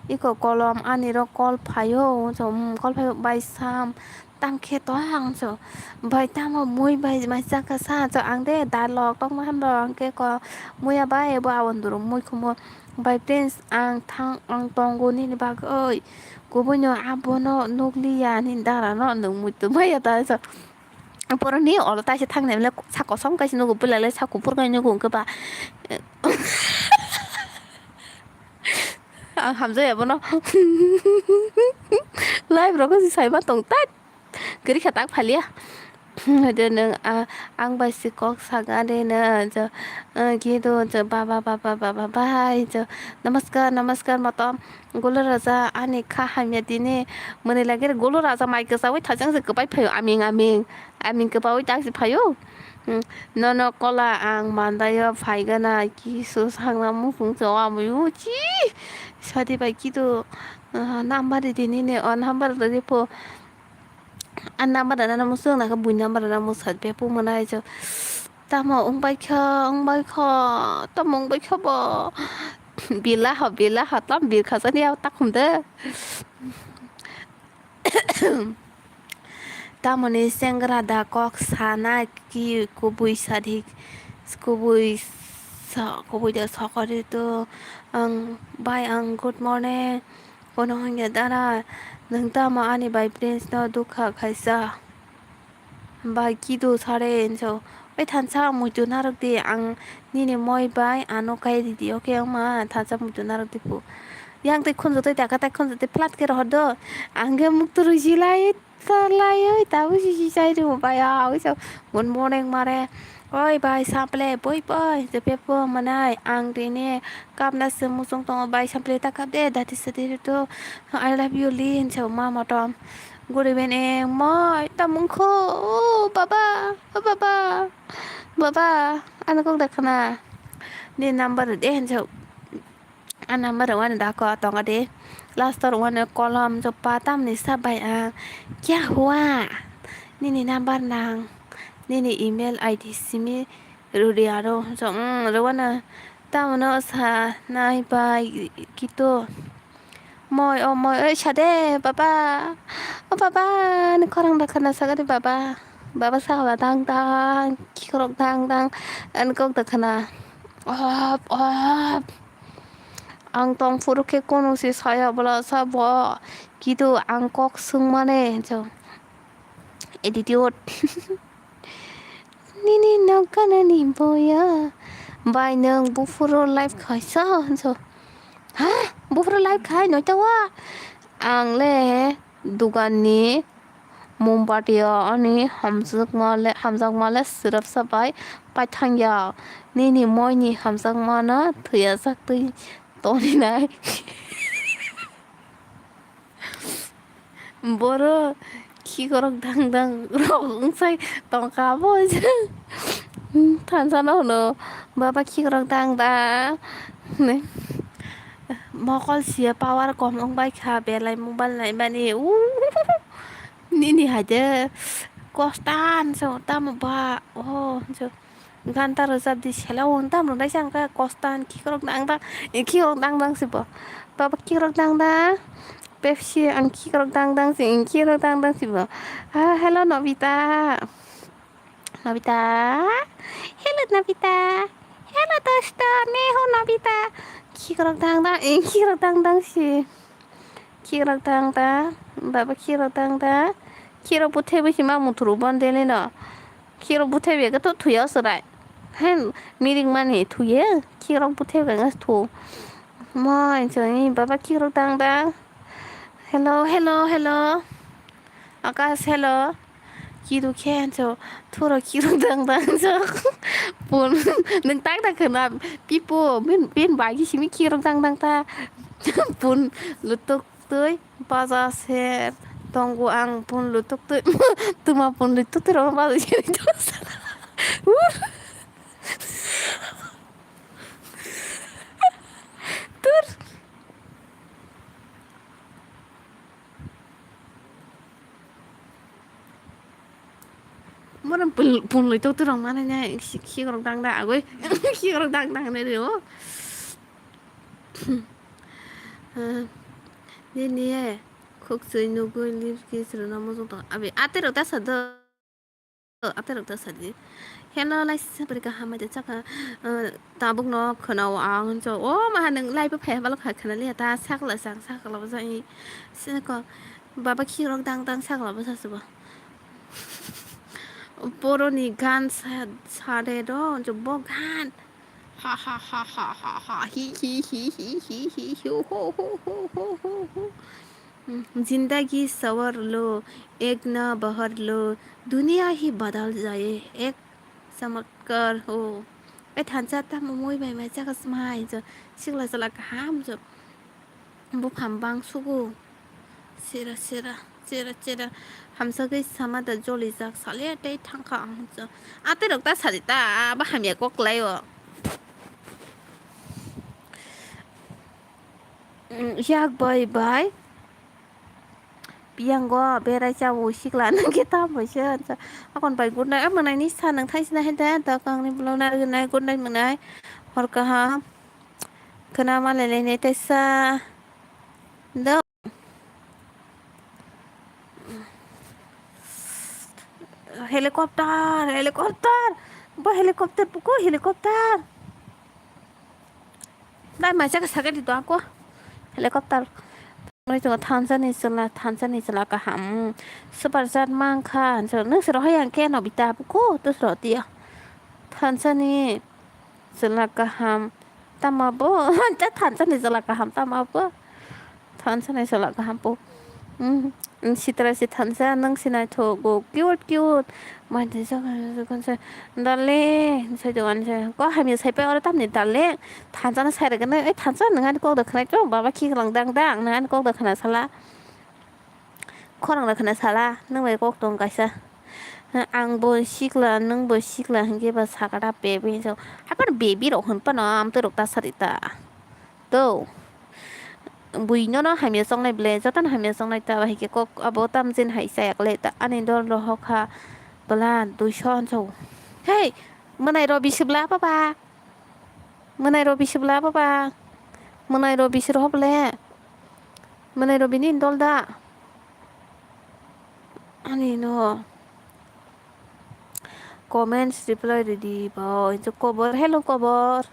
Iko kolom ani ro call phaio, so, mm, call phaio, bai sam, Tang khe to ang so, bai tamo mui bai mai chakha sa so, ang de dalok tongma hamrok ang khe ko muya bai bo aboni duro mui khumo. Bai friends ang thang ang tongo nini bagwi, kubui no abono nukliya nini dara no nwng muitu maya ta so. Poro ni olo taisa thang nai le sa kosom kaisa nugo, bwlai le sa kuphur kai nugo hwnkhe ba. Ang hamjaya bono. Live rok se sai ma tong tai. Kwrwi kha tak phalia. Hwnkhe nwng, ah, ang bai se kok saka de no, jo, ah, khe do, jo, baba, baba, baba, bai, jo, namaskar, namaskar, motom, gulo raja, ani kha hamya tini, mwnwi lagir gulo raja mai kwchaui thajang se kwbai phaio, aming, aming, aming kwbaui tak se phaio. Hmm, nono kola ang mandaio phaigana, kisu sakna muchung se o amui uchi, sadi bai kido, ah, number ridi nini, o number ridi pho. A number rwna muchung nangkhe bui number rwna muchung bepung mwnai jo. Tamo wngbai kho, wngbai kho, tamo wngbai kho bo. Bila ho, bila ho, tam bir khasani abo takhum de. Tamoni sengra da kok sana ki kubui sadi, kubui sa, kubui da sokori to ang bai ang good morning. Kono hwnkhe dara, nwng tamo ani bai prince no dukha khaisa? Bai kido sare hinso. Oi thansa muitu narwk di, ang nini moi bai ano kai ridi, okay wngma? Thansa muitu narwk di pu. Yang tei khunju tei taka tei khunju tei plat khe rohor do. Ang khe muktu rwisi lai. Kalaioi tabuk sisi chai rw bai, ah, oi sa, good morning mare. Oi bai, saple, boi bai, je pepo manai, ang tini kapna se muchung tongo bai, saple ta kap de, dati sadi to, I love you, Lin, sa ma motom. Good evening, moi, tamung kho, oh, baba, oh, baba, baba, ano kok da khana. Ni number de, sa. A number rwani dako tongo de. Last o rwani kolom jopa tamni sa bai ang. Kya hua? Nini number nang. Nini email I D simi rwdi aro. So, mm, rwano tamono sa nai bai kito. Moi, o moi, oi sade, baba. O baba, ni khorang da khana sagadi baba. Baba sakla dang dang, kikorok dang dang. Ani kok da khana. Op, op. Ang tong phuru khe kono se saya bwla sa bo. Kitu ang kok swngmani hinso. Attitude. Nini nok gana ni boya. "Bai, nwng buphuru live khaisa?" hwnso. "Ha? Buphuru live khai noita o?" Ang le dugan ni mombati o ani hamjakma le, hamjakma le swrapsa bai paithangya. Nini moi ni hamjakma no thwiyajaktwi toninai. Boro khikrok dang dang rok wngsai tongkha bo. Thansa no hwno, "Baba, khikrok dang dang," hwnwi. Mokol sia power kom wngbai kha, belai mobile naimani. Nini hai de kostan se tamo ba, oh, se. Ganta rwchap di, sela wng tam rwnai se ang khe kostan khikrok dang dang, khikrok dang dang se bo. "Baba, khikrok dang dang, Pepsi, ang khikrok dang dang se, khikrok dang dang se bo." Ah, hello, Nobita. Nobita. Hello, Nobita. Hello, dosto. Neho Nobita. Khikrok dang dang, eh, khikrok dang dang si. Khikrok dang dang. Baba, khikrok dang dang. Khikrok buthe bisi ma muthuru bon dele no. Khikrok buthe bega to thuya serai. Hen, mirik mani thuye. Khikrok buthe bega thu. Moi choni, baba, khikrok dang dang. Hello, hello, hello. Akash, hello. Kiru khe ancho, thuro kiru dang dang cho. Pun, nwng tak tak khna, pipo, bin, bin bagi simi kiru dang dang ta. Pun lutuk tui, baja ser, tongo ang pun lutuk tui, tuma pun lutuk tui roma baja ser. Tur. Moro pun-, punlwi tok torok mani ne, khikrok dang da agoi, khikrok dang dang ne rio. Nini ye, khuk sui nugui lip kiss rwna muchung tong. Abi, aterok ta sa do. Aterok ta sadi. Hello, laisa bwrwi kaham bai de chakha, eh, tabuk no khwnao ang hwnso. O maha nwng live o phai balok hai khwnaliya ta sakla sang sakla bwsa i. Sini ko baba khikrok dang dang sakla bwsa subo. Boroni gan sa, sade do hwnso bo gan. Ha ha ha ha ha ha hi hi hi hi hi hi hi ho ho ho ho ho ho. जिंदगी सवार लो, एक ना बहर लो, दुनिया ही बदल जाए, एक चमत्कार हो. E thansa tamo moi bai mai chaka smai jo, sikla sala kaham jo. Buphang bang sugo. Sera sera, sera sera. Hamsagwi sama da joli jak sale tei thangkha ang jo. Aterok ta sadi ta, ba hamya kok lai o. Mm, yak bai bai. Piyango berai chao sikla nang khe tam bai se. Akon bai good night. Mwnai ni sa nang thaisina hai da. Da kang ni vlog na good night, good night mwnai. Hor kaham. Khna ma le le ne tesa. Do. Helicopter, helicopter. Bo helicopter buku helicopter. Dai mai chaka sakhe di to ako. Helicopter. Noi tongo thansa ni chwla, thansa ni chwla kaham. Super chat mankha. Nung sero hai ang khe no bita buku to sero tiya. Thansa ni chwla kaham. Tama bo. Ta thansa ni chwla kaham tama bo. Thansa ni chwla kaham po. Hmm. Sitra si thansa nang si naithogo cute cute. Mai thansa kan sa, "Darling," sai to kan sa. Ko hamya sai pai oro tamni darling. Thansa na sai rega na, "Ei thansa nang ani kok da khnai to, baba khikrok dang dang nang ani kok da khna sala." Khorang da khna sala, nang bai kok tong kaisa. Ang bo sikla, nang bo sikla hinkhe ba sakata baby so. Hapan baby rok hwn pano am to rok ta sari ta. To. Bui nono hamya chongnai ble, jotono hamya chongnai ta, bahai khe kok abo tamjin hai chayak le ta, ani dol rohok kha bwla duiso hwnso. Hei, mwnai rw bisi bwla baba. Mwnai rw bisi bwla baba. Mwnai rw bisi rohok ble. Mwnai rw bini dol da. Ani no. Comments reply ridi bo. Injo kobor, hello kobor.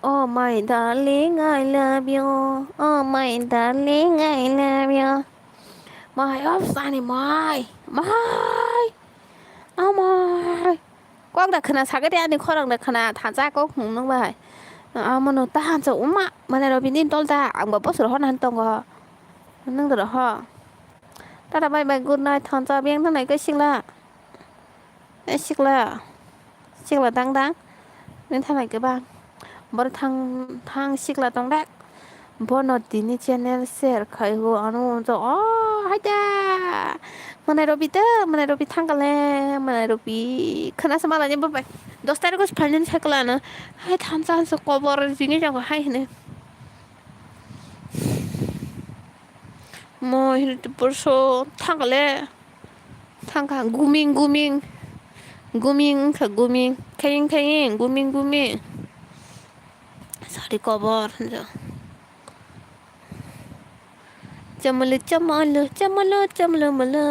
Oh my darling, I love you. Oh my darling, I love you. My ops ani mai. Mai. Amai. Kok da khna sagadi ani khorang da khna thansa kok hwnwi bai. Amo no ta hansa uma mane Robini dol da ang ba bosor hona han tongo. Nang da ho. Tata bye bye, good night, thansa beng thanai khe sikla. E sikla. Sikla dang dang. Nang thanai khe ba. Bor thang thang sikla tong da. Bono tini channel share khai o ano unjo o haida. Mwnai Robi ta, Mwnai Robi thangkale, Mwnai Robi khana sa malani bo bai. Dos tarikh o final cycle ano. Hai thansa hansa kobor jini jago hai hine. Mo hini borso thangkale. Thangkha guming guming. Guming wngkha guming. Khaying khaying guming guming. Sari kobor. Chamalu chamalu chamalu chamalu malu.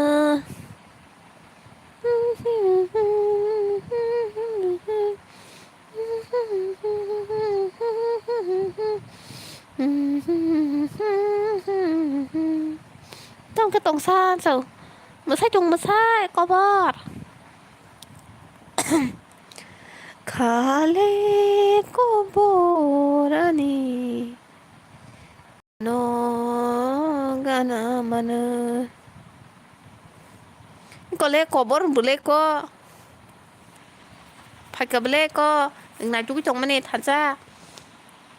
Tongkhe tongsa chao. Mwsai tong mwsai kobor. Khale kobor ani. No gana mano. Kole kobor bole ko. Phaika bole ko. Nai tugui tongmani thansa.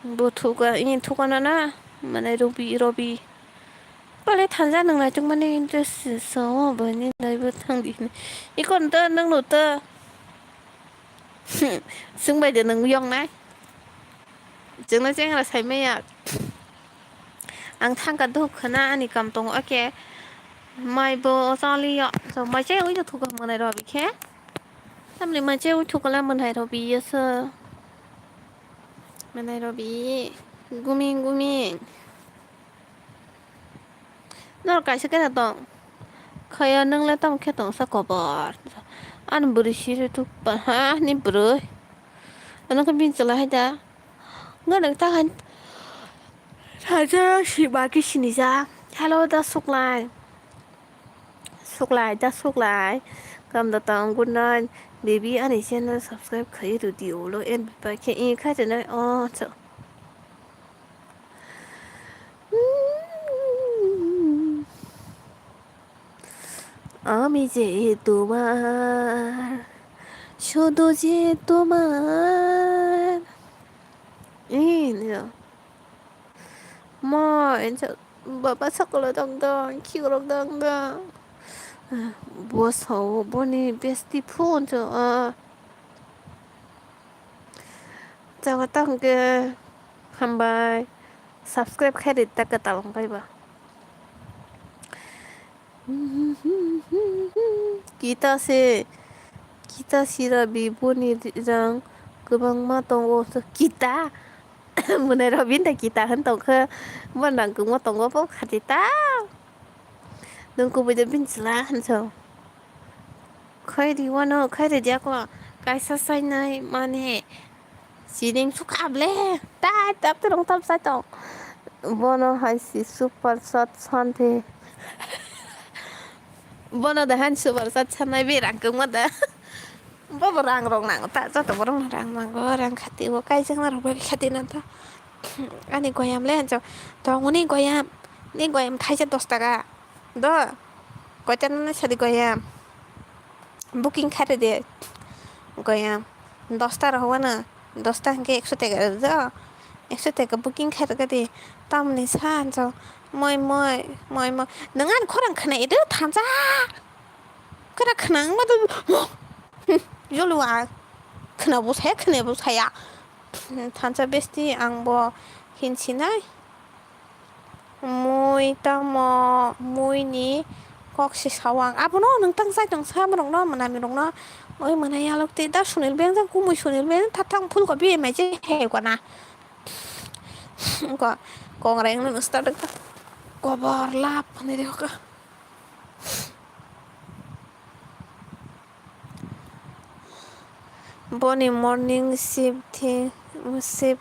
Bo thuka, ini thuka na na. Mane Robi, Robi. Kole thansa nang nai tugmani interest so bo ni nai bo thang di. Ikon to nang no to. Sung bai de nang yong nai. Chwngno chengra saimaya. Ang thangka duk khna ani kam tongo, oke. Mai bo choliyo. So, mai che ui thukha mwnai Robi khe. Tamni mai che ui thukla mwnai Robi yasa. Mwnai Robi. Guming guming. Nor kaisa kena tong. Khaya nang le tamo khe tong sa kobor. Ani bwrwi siri tuk pa ha ni bwrwi. Ano khe bini chwla hai da. Nang ta han. Thaja si ba ki sini ja. Hello da suklai. Suklai da suklai. Kam da tong good night. Baby ani channel subscribe khai rw di ulo en bipa khe i khai rwnai o cho. আমি যে তোমার, শুধু যে তোমার। এই নিল। Mo, ensa, baba sakalo dang dang, khikrok dang dang. Bo sao, boni besti phone cho, ah. Jaga tang ke hambai. Subscribe khai ri ta kwtal wng pai ba. Kita se, kita sira biboni rang kwbangma tongo. Kita? Mwnai Robin da kita hwn tongkha. Bo rang kwbangma tongo bo khati ta. Nwng kubui de bini chwla hwn so. Khairi wano, khairi diya ko, kaisa sainai mane, sining sukha ble, tai tap terong tap sai tong. Bono hai si super chat sante. Bono de han super chat sanai bi rang kung ma da. Bo bo rang rong nang ta, joto borok no rang nango, rang khati o, kaijak na rok bai khati na ta. Ani goyam le hancho, tongoni goyam, ni goyam thaisa dos taka. Do, koita nana sadi goyam. Booking khaire de. Goyam. Dosta rohwano. Dosta hwnkhe ekso teka do. Ekso teka booking khaire de. Tamni sa hancho. Moi, moi, moi, moi. Nang ani khorang khna edo thansa. Khna khna wngma do. Jolwa. Khna bo saya, khna bo saya. Thansa besti ang bo hinsinai. Mui tamo, mui ni kok se sawang. Abono nwng tang sai tong sa borok no, mwnami rok no. Oi mwnai yalok te da Sunil beng jang kumui Sunil beng tha thang phul kopi mai je he kona. Ko kong reng no start ka. Kobor lap ni re ka. Boni morning shift thi, shift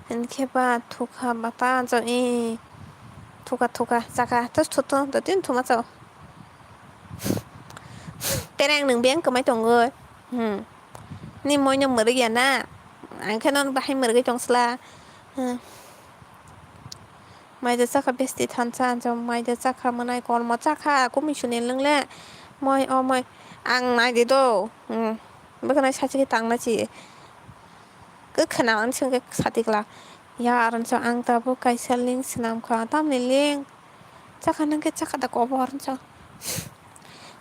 hinkhe ba thukha bata jo i thukha thukha chakha to thuto dotino thuma chao. Tereng nwng beng kwmai tongoi. Hmm. Ni moino mwrwk ya na? Ang khe nono bahai mwrwgwi tong sla. Hmm. Maida chakha besti thansa, ansa maida chakha, mwnai kormo chakha, kumi suni lwngle. Moi, o moi, ang naidi do. Hmm. Bwkhanai sachi khe tangna chi. Kwkhwna ang swngkhe sati kla. Ya, aronsa ang tabuk kaisa link swnam kha. Tamni link? Chakha nang khe chakha da kobor, ansa.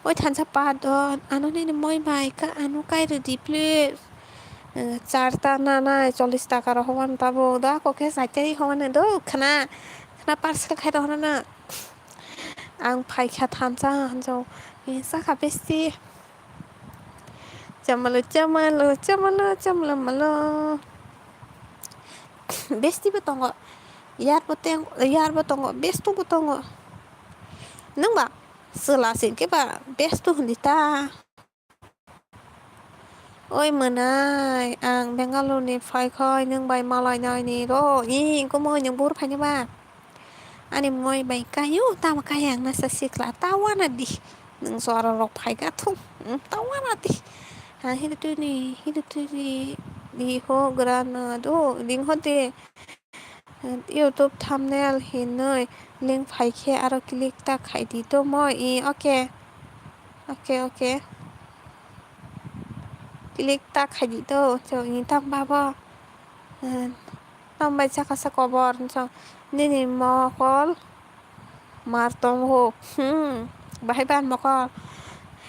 Oi thansa pa do, ano nini moi bai ka, ano kai rwdi, please. Eh, charta nanai, chollish taka rok hoban tabuk. Da kok khe saitari hoban do, khna, khna parcel khai rok na. Ang phaikha thansa, hanjao. Eh, chakha besti. Chamalo, chamalo, chamalo, chamalo, malo. Besti bo tongo. Yar bo teng-, yar bo tongo, bestu bo tongo. Nung ba? Chwla se khe ba bestu hwndi ta. Oi mwnai, ang Bangalore ni phai khai nwng bai malai nai ni ro, i, engko moi nwng bur phaini ba? Ani moi bai kaio, tamo kaya ang nasa sikla, ta wana di. Nwng sora rok phai ka thung, hmm, ta wana di. Ha, hini tuni, hini tuni, di ho grana do, ding ho de. YouTube thumbnail hinwi link phai khe aro click ta khai di to moi. I, okay. Okay, okay. Click ta khai di to. So, i tam babo. Hmm. Tam bai chakha sa kobor. So, nini mokol. Mar tong ho. Hmm. Bahai ban mokol.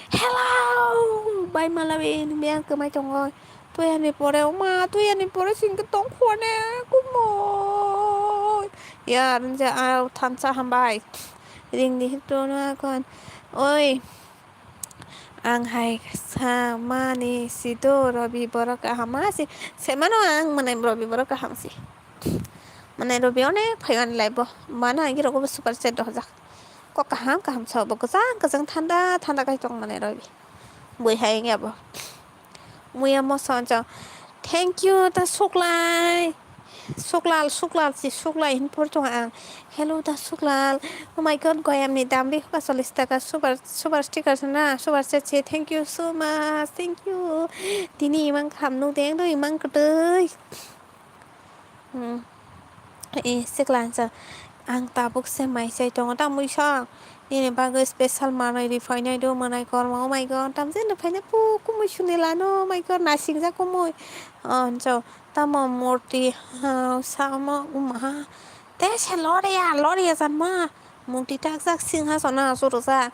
Hello. Bai malawi ni meyang kwmai tongo. Twi ani pore, oma, twi ani pore singke tong khone, kumoi. Ya, rinja, au, thansa hambai. Ring di hito na kon. Oi, ang hai sa mani sido Robi borok kaham ma si. Se mano ang mane Robi borok kaham si. Mane Robi onek phaiwan lai bo. Mana agi rogo bo super chat dohjak. Kok kaham kaham sa bo gajang gajang thanda thanda kai tong mane Robi. Bui hai ya bo. Muya moso anchang. Thank you, ta suklai. Suklal, suklal, si suklai hin por tongo ang. Hello, ta suklal. Oh my God, goyam ni dam bi hoka chollish taka. Super, super sticker na, super chat si. Thank you so much. Thank you. Tini imang kham nuk deng do imang kwtwi. Hmm. Eh, sikla ansa. Ang tabuk se mai sai tongo ta muisong. Nini bagwi special manwi ri phainai do mwnai kormo. Oh my God, tamjani phaina pu kumui suni lano. Oh my God, nasingjak kumui. Oh, ansa. Tamo murti, ha, samo, uma. Te se loria, loria janma. Murti takjak singha sona asur sa.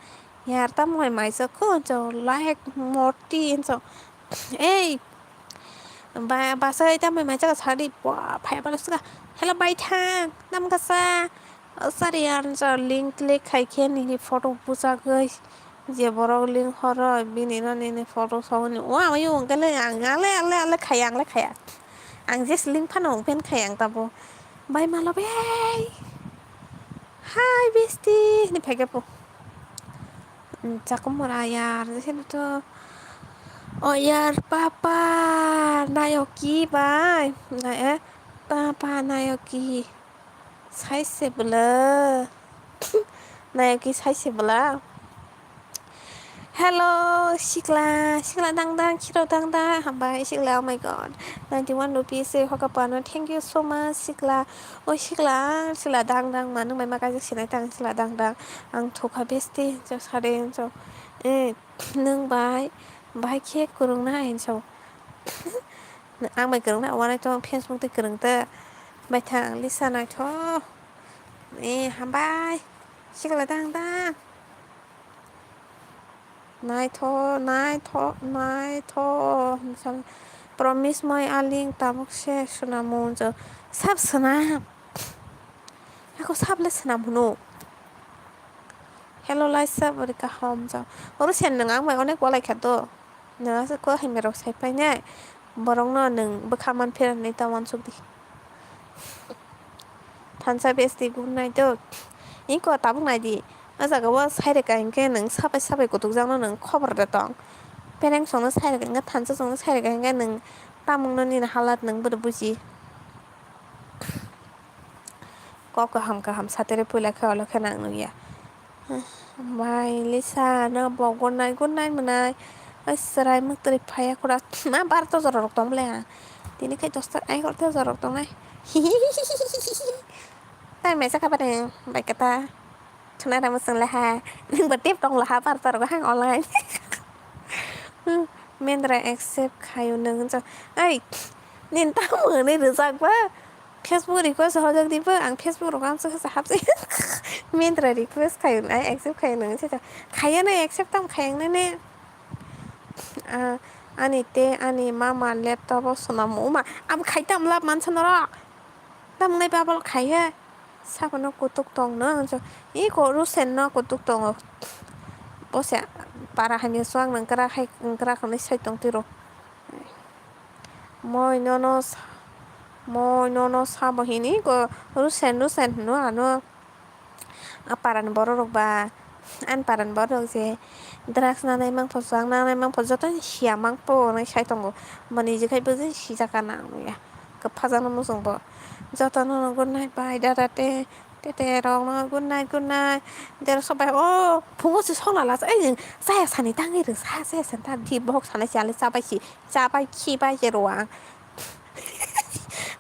Yar tamo mai maisa ko, ansa. Like murti, ansa. Ei, ba-, basa ita mai mai jaga sadi, ba, phai balo sika. Hello, bai thang, nam kasa. O sari yan sa link click khai khe nini photo bujagwi. Je borok link horo, bini no nini photo sogoni. Wa, ayo, gale, ang, ale, ale, ale, khaya, ang le khaya. Ang je link phano open khaya, ang tabo. Bai malo, bei. Hi, bestie. Ni phai khe po. Chakumura yar, sino to. O yar, papa, nayoki bai. Na, eh, papa, nayoki. Sai se bwla. Nayoki sai se bwla. Hello, sikla, sikla dang dang, khiro dang dang, hambai sikla, oh my God, ninety one rupees se hoka pano, thank you so much, sikla, oh sikla, sikla dang dang, manung bai ma kaisa sinai tang, sikla dang dang, ang thokha besti, so sare, so, eh, nwng bai, bai khe kwrwng na, so, ang bai kwrwng na, wanai to Facebook tei kwrwng ta, bai thang, lisa naitho, eh, hambai, sikla dang dang. Naitho, naitho, naitho, hwnwi sa, promise moi aling tabuk se swnam mung jo. Sab swnam. Ako sab le swnam hwno. Hello, lai sab ori kaham jo. Oro sen nwng ang bai onek walai kha do. Nwng asa ko hai merok sai painai. Borokno nwng bwkha man pheranwi ta uansuk di. Thansa besti good night do. Iko tabuk nai di. O jaga o sai rwkha hinkhe nwng sabai sabai kutukjakno nwng khobor da tong. Pereng songno sai rwkha hinkhe thansa songno sai rwkha hinkhe nwng tamungno nini halat nwng bodo buji. Kok kaham kaham satere puila khe olo khe nang nungya. Bai Lisa no bo good night good night mwnai. Oi, chwrai mwtwrwi phaiya khura. Ma bar to jorarok tong le ha. Tini khai dosta egarota jorarok tongnai. Tai mesa kha bade bai kata. Chuna da musung le ha. Nang ba tip tong la ha bar jorarok hang online. Mendra accept khayo nang jo. Ai, nin ta mwnwi rwjak ba. Facebook request hojak di ba. Ang Facebook rok ang chukha hapsi. Mendra request khayo, ai accept khayo nang se. Khaya na accept tam khayang na ne. Ah, ani tei ani mama laptop o swnam uma. Abo khai tam lab mansa norok. Tam nai babol khai he. Sabono kutuk tong no. I ko Rusen no kutuk tongo. Bo se para hamya suang nang kra khai, kra khnai sai tong tiro. Moi nono sa-, moi nono sabo hini ko Rusen, Rusen hino ano. A parani borok rok ba, ani parani borok rok je drugs nanai mangpho, jwang nanai mangpho, joto ni siya mangpho hinwi sai tongo. Bo niji khai bo je sijak ka nang ya. Kwphajakno muchung bo. Jotono good night bye dada te, tete rok no good night, good night. Dera sobai o phungo se sona las, ei jeng chaya sani tangwi rw sa, chaya sani ta di bohok sanai se ale chabai si, chabai khibai se rw ang.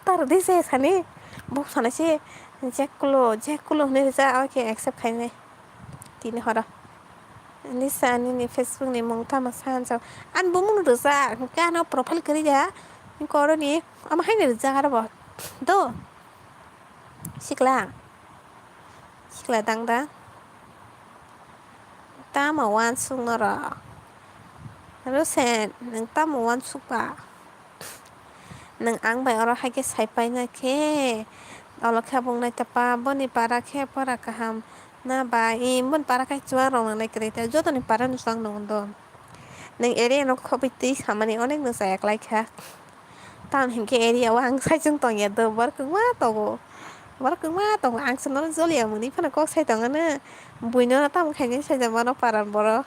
Taro de chaya sani bohok sanai se. Jack Kulo, Jack Kulo hwnwi rijak, oke, accept khainai. Tini horo. Lisa nini Facebook ni mung tamo sanjak. Ani bumung rijak, hwnkhe ano profile kwrwi ya. Hwnkhe oro ni, omo haino rijak aro bo. Do. Sikla. Sikla dang da. Tamo uansuk norok? Rusen, nwng tamo uansuk ba? Nwng ang bai oro hai khe sai paina khe, olo khe bung naitapa, boni para khe pora kaham na ba, i boni para khe chuwak rok nang nai kwrwi ta, jotoni para no chuwak nang do. Nwng area no khobwi twi samani onek no chaya kwlai kha. Tamoni hinkhe area o ang saichung tongya do, borok kwbangma tongo, borok kwbangma tongo, ang chwngno joliya mwnwi phano kok sai tongano, buino tamo khainai saijak mano paran borok.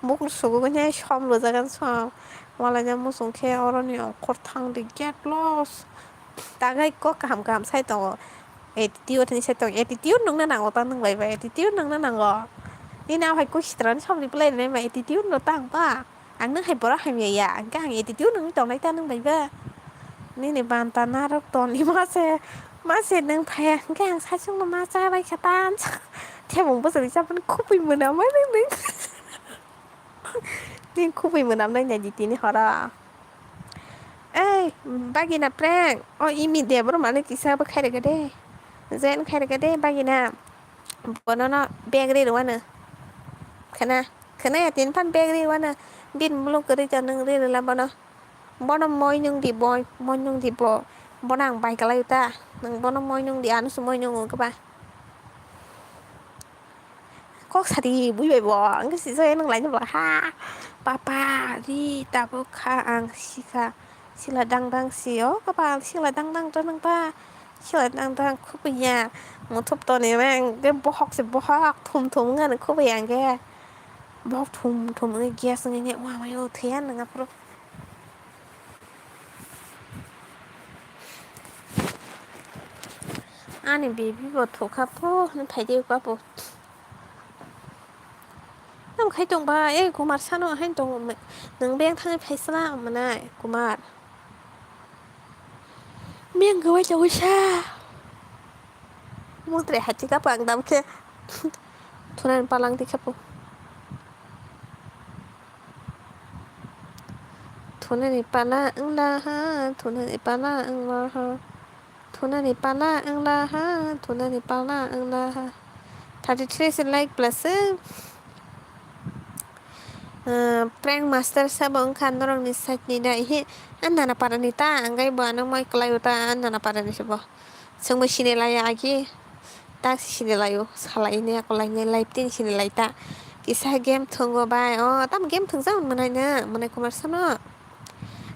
Bukur sugo nai som rwjak ani som. Malaina muchung khe oroni okhorthang di get loss. Tagai kok kaham kaham sai tongo. Attitude hinwi sai tongo. Attitude nungna nango ta nwng bai ba. Attitude nungna nango. Nini a hai kok sitrani som ri play nai ma attitude no tang ba. Ang nwng hai borok hamya ya. Hwnkhe ang attitude nungwi tongnai ta nwng bai ba. Nini banta narok toni ma se. Ma se nwng phaiya. Hwnkhe ang saichung no ma cha bai kha ta. Thebung bwswk ri cha phano khupui mwnama nwng nwng. Nini khubui mwnamnai nai di tini horo. Ei, bagina prank. O imi de boro mani kisa bo khairega de. Jen khairega de bagina. Bonono bag ri rwano. Khana, khana ya tin phan bag ri rwano. Bin mulung kwrwi ta nwng ri rwla bono. Bono moi nwng di boi, moi nwng di bo. Bono ang bai kwlai ta. Nwng bono moi nwng di, ano se moi nwng wng khe ba. Kok sadi bui bai bo, ang si jai nang lai ba ha. Papa, ri tabuk kha ang sikha. Sila dang dang si o, kapal sila dang dang to nang ba. Sila dang dang khubui ya. Muthup to ni mang, ge bohok se bohok, thum thum ngan khubui ang ge. Bohok thum thum nge gas nge nge wa mai o thia nang apro. Ani baby bo thokha po, ni phaidi ka po. Tam khai tong ba, eh, Kumar sano hain tong, nang beng thang phai sala manai, Kumar. Beng gawai tong sa. Mutre hati ka pang dam khe. Thunan palang di khapo. Thunani pala wngla ha, thunani pala wngla ha, thunani pala wngla ha, thunani pala wngla ha. Thirty three se like plus, eh, prank master sabo wngkha norokni side ni da, ehe, ah, nana para ni ta, angaibo ano moi kwlai o ta, ah, nana para ni se bo. Chwngbo sini lai agi. Tak sini lai o. Salai ni ako lai ni live tin sini lai ta. Kisa game thwngo bai. O, tam game thwngjak manai na. Manai Kumar sano.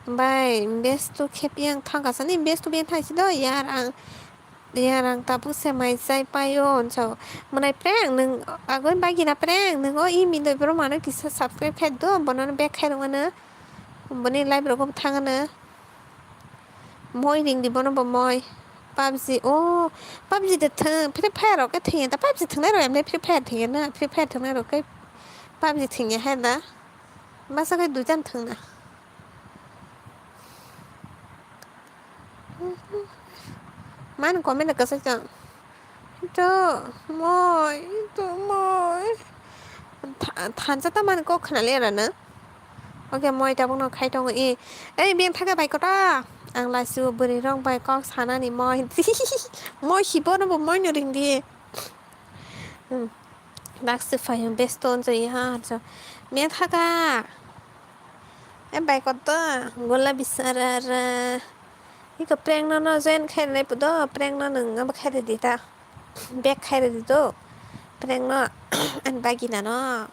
Bai, best to khep yang thang kasa ni best to beng thang si do. Yar ang, yar ang tabuk se mai chai pai o. Onsa. Manai prank nung agoi bagina prank nung o imi doi bro mano kisa subscribe khai do. Bono bek khai rung ano. Boni live rok thang ano. Moi ring di bono bo moi. PUBG, oh, PUBG de thwng, Free Fire rok khe thwngya da, PUBG thwngnai rok emne Free Fire thwngya na, Free Fire thwngnai rok khe PUBG thwngya hai da. Basa khe duitan thwngna. Man comment kwchai tong. To moi, to moi. Tha-, thansa ta man kok khna le rana. Oke, moi tabuk no khai tongo i. Ei, beng thaka bai kota. Ang laisu bwrwi rok bai kok sanani moi. Moi hibo no bo moi no ring di. Hmm. Dak se phai besto on jai ha, ha. Beng thaka. E bai kota. Gola bisara ra. Iko prank no no join khai nai pudo. Prank no nung abo khai di ta. Back khai di do. Prank no. An bagina no.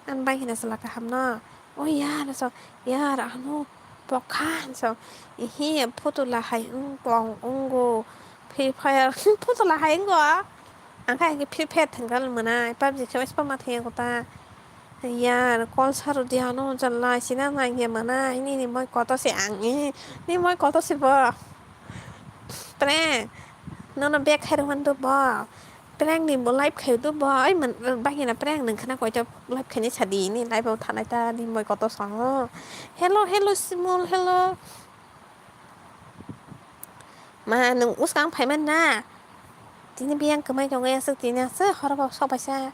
An bagina sala kaham no. O yar, so, yar, ano, pokha, so, ihi, photo lahai, wng, tong, wnggo, Free Fire, photo lahai, wnggo, ang kha, ang khe Free Fire thwngkha, mwnai, PUBG khe, oispa ma thwngya, kota, yar, call saro di, ano, jalla, sina, nang, ya, mwnai, nini, moi, koto se, ang, eh, ni, moi, koto se, bo, prank, nono, back, khairok, mando, bo. Prank ni bo live khai do bo, ai man, bagina prank nung khna koito live khaini sadi ni live o thanai ta ni moi koto sango. Hello, hello, Simul, hello. Ma nung uskang phai man na? Tini biyang kwmai tongo aswk, tini aswk horo bo sok paisa.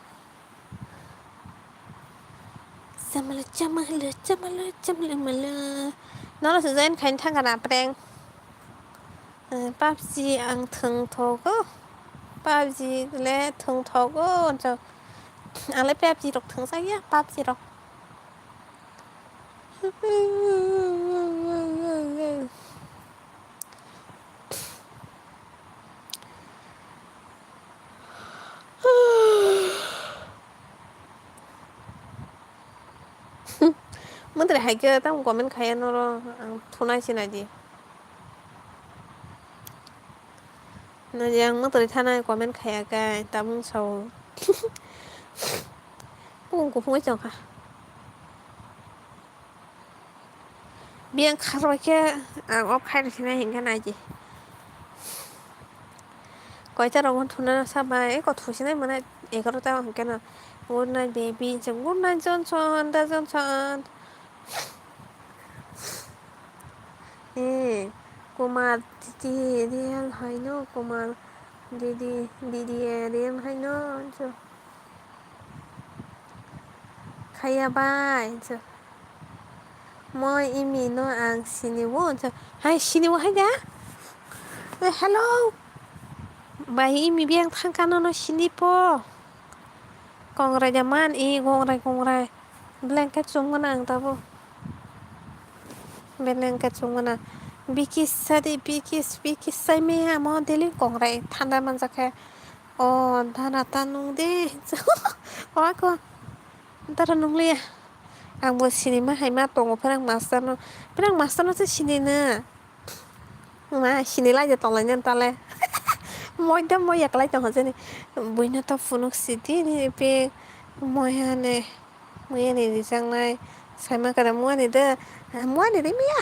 Chamalo, chamalo, chamalo, chamalo, malo. Nono se join khaini thangkha na prank? Eh, PUBG ang thwng thogo. PUBG le thwng thogo, hwnjak. Ang le PUBG rok thwngjakya, PUBG rok. Mwtwrwi hai khe tamo comment khaiya noro, ang thunai sinai di. Nai di ang mwtwrwi thanai comment khaiya khe tamung sao. Bukung kuphungwi chongkha. Biyang kharbai khe ang off khai rwkhinai hinkhe nai di. Koita rogo thuna sa bai, eko thusinai mwnai egaroh ta hinkhe no. Good night baby, good night Johnson, da Johnson. Eh, Kumar titi real haino, Kumar didi, didi real haino. Khaya bai, hwnsa. Moi imi no ang sini o, hwnsa. Hai, sini o hai da? Eh, hello. Bai, imi biyang thangkha no, no sini po. Kongrai da man, i kongrai, kongrai. Blanket chumgana ang tabo. Blanket chumgana. Bikis sadi, bikis, bikis sai me amo daily kongrai thanda manjakhe. O, dana ta nung de. O, ako. Dara nung liya. Ang bo sinima hai ma tongo, pherang master no. Pherang master no se sini na. Ma, sini lai de tong lai nang ta le. Moi da moi yaklai tong ha jani. Buino ta phunuk sidi ni pe moi ha ne. Moi ani rijak nai. Sai ma kare moi ani de. Moi ani de miya.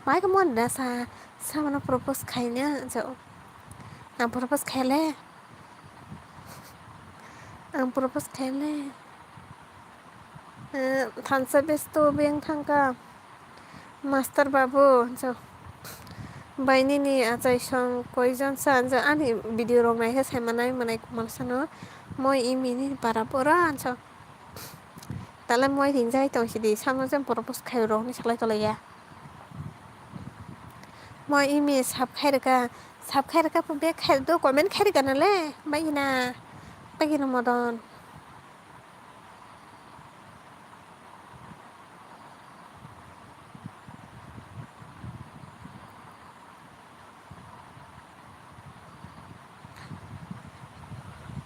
Mai ka mon da sa, sa mano propose khai ne, jo. Ang propose khai le. Ang propose khai le. Eh, thansa besto beng thangka. Master babu, jo. Bai nini achai song koijon sa, jo. Ani video rok nai he sai manai, manai kumal sano. Moi imi ni para pora, jo. Tale moi ringjai tong sidi, samo je propose khai rok ni saklai tolai ya. Moi imi sab khai rwkha, sab khai rwkha pho back khai do comment khai rwkha nale, bagina, bagina modon.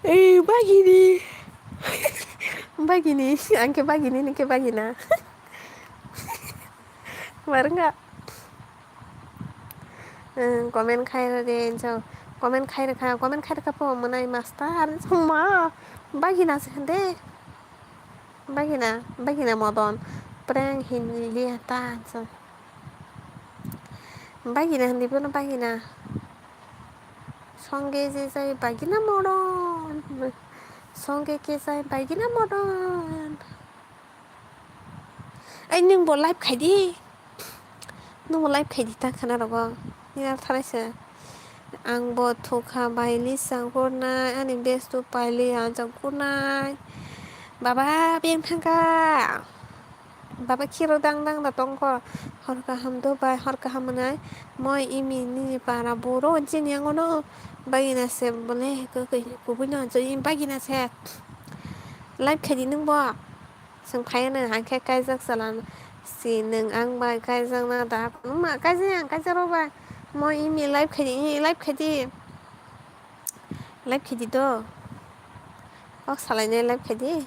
Eh, bagini. Bagini, ang khe bagini, nini khe bagina. Barwngkha. Eh, comment khai rw de, jao. Comment khai rwkha, comment khai rwkha pho mwnai master. Ma, bagina se de. Bagina, bagina modon. Prank hinliya ta, jao. Bagina hindi bono bagina. Songe je jai bagina modon. Songe ke jai bagina modon. Ai, nwng bo live khai di. Nwng bo live khai di ta khana rogo. Ni ar tharai se. Ang bo thukha bai li sang kurnai, ani best tu paili ang jang kurnai. Baba, beng thangka. Baba, khiro dang dang da tongko. Hor kaham do bai, hor kaham nai. Moi imi nini para buro jini angono. Bagina se bole, kubui no joi bagina se. Live khai di nwng bo. Chwng phaiya nw, hwnkhe kaijak chala si nwng ang bai kaijak na da. Wngma kaijak, ang kaijak rw bai. Mo imi live khai di, imi live khai di. Live khai di do. Kok salainai live khai di.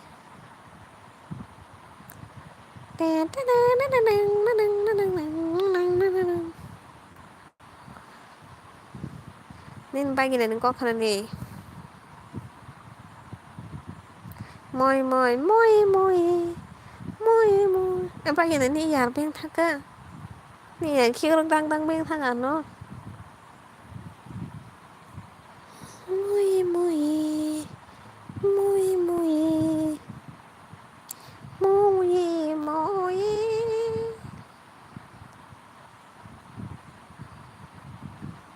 Te, te, te, te, te, te, te, te, te, te, te, te, te. Nini bagina ni kok khana ni. Moi, moi, moi, moi. Moi, moi. E bagina ni yar beng thaka. Ni yar khikrok dang dang beng thaka no. Moi, moi. Moi, moi. Moi, moi.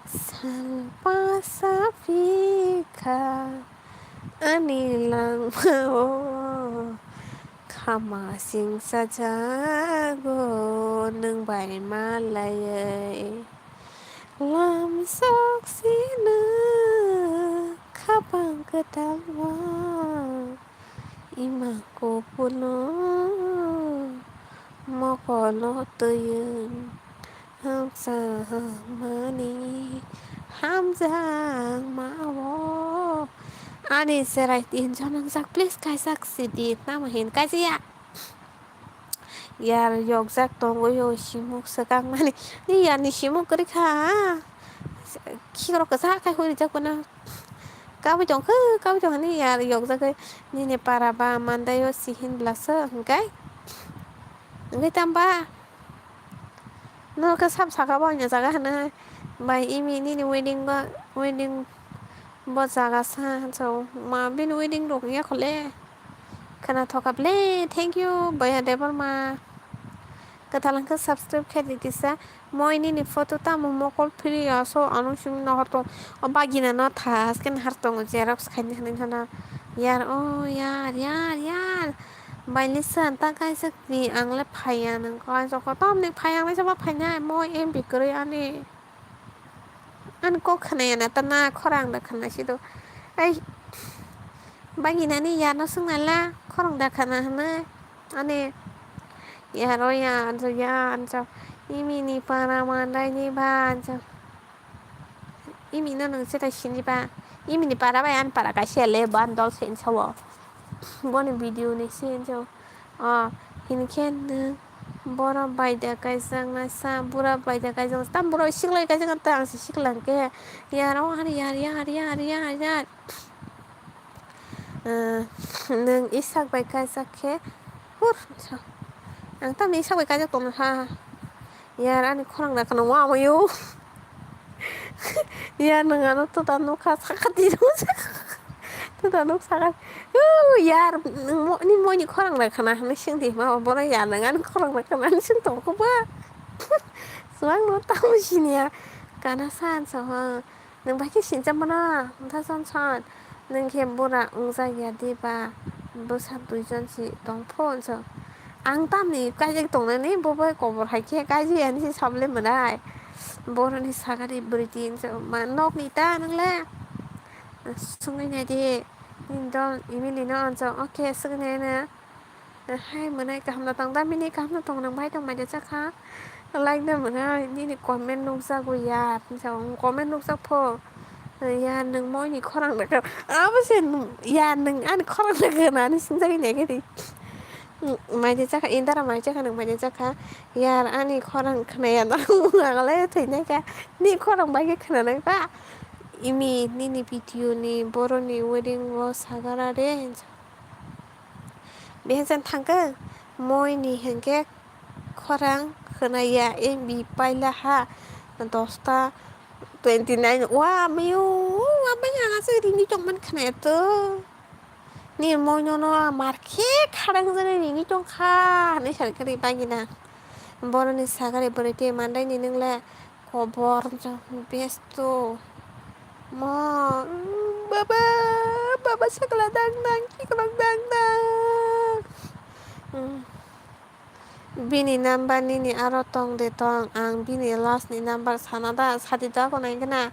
Salpa sapikha ani langmao khama singsa jago nwng bai malaiwi lamsok sino khapang kwtalma. Ima kupuno mokolo twiwi hamjakmani hamjakmao. Ani cherai tin jonangjak, please kaijak sidi, tamo hin kaijaya. Yar yokjak tongwi o simuk swkang mani. Ni yar ni simuk kwrwi kha. Khikrok kwchak khai huri jak bono. Kabui tong khe, kabui tong hwnwi yar yokjagwi nini para ba mandai o si hin bwlasa hwnkhe. Hwnkhe tamba? Nono khe sab saka bo ani jaga hwnwi bai imi nini wedding ba, wedding bo jaga sa so ma bini wedding rok ya khole. Khwna thokha ble, thank you, Boya Debbarma. Kwtal hwnkhe subscribe khe di kisa. Moi nini photo tamo mokol phiri ya, so ano simi no hartong. O bagina no tha, haske no hartong, xerox khaini hwnwi khana. Yar, o yar, yar, yar. Bailisa ta kaisa ni ang le phaiya nang ko, ang joko tom ni phaiya, ang le jaba phaina, moi M B kwrwi ani. Ani kok khwnaya na ta na khorang da khwna si do. Ai, bagina ni yar no swngna la khorang da khwna hwnwi. Ani yar o ya anjo ya anjo. Imi ni para mandai ni ba anjo. Imi no nwng se ta sini ba. Imi ni para bai ani para kaisa le ban dol se insa o. Boni video ni se insa o. O, hinkhe nwng borok bai da kaijak naisa, bura bai da kaijak naisa, tam borok siklai kaijak ta, ang se sikla hwnkhe yar o, har yar, yar, yar, yar, yar. Eh, nwng isak bai kaijak khe, hur, ang tam isak bai kaijak tongha. Yar ani khorang da khwna wamayo. Ya nwng ano tota nukha saka tiro. Tota nuk saka. Yar nwng mo-, ni moini khorang da khwna hwnwi swngdi ma boro ya nwng ani khorang da khwna hwnwi swng tong kho ba. Swang no tamo siniya. Kana san so ha. Nwng bai khe sincha mano, wngkha Johnson, nwng khe bura wngjak ya diba? Bwsa duijon si tong pho, hwnso. Ang tamni kaijak tongnani, bo bai kobor hai khe kaijak ya hinwi sable mwnai. Boroni sagani bwrwi tin, hwnso, ma nokni ta nwng le? Swngwi nai di, nini dol Emily no, hwnso, okay, swngwi nai no. Hai mwnai kaham no tong da, bini kaham no tong nang bai tong mai de chakha. Like da mwnai, nini comment nukjago ya, comment nukjak pho. Ya nwng moi ni khorang da kha. Abo se nwng, ya nwng ani khorang da kha na ani singjagwi nai khe di. Mai de chakha, indara mai chakha, nwng mai de chakha. Yar ani khorang khna ya da, ang le thwi nai kha. Ni khorang bai khe khna nai ba. Imi nini video ni boroni wedding o sagara re. Behensani thangkhe moi ni hinkhe khorang khwnaya M B paila ha dosta twenty nine wa mayo wa maya ase rini tongmani khwnaya to Ni moino no mar khe kharang jani rini tongkha hinwi sankhe bagina. Boroni sagari bwrwi tei mandaini nwngle kobor besto. Mo, baba, baba sakla dang dang, kiklok dang dang. Bini number nini aro tong de tong, ang bini last ni number sana da, sadi da ko nai gana.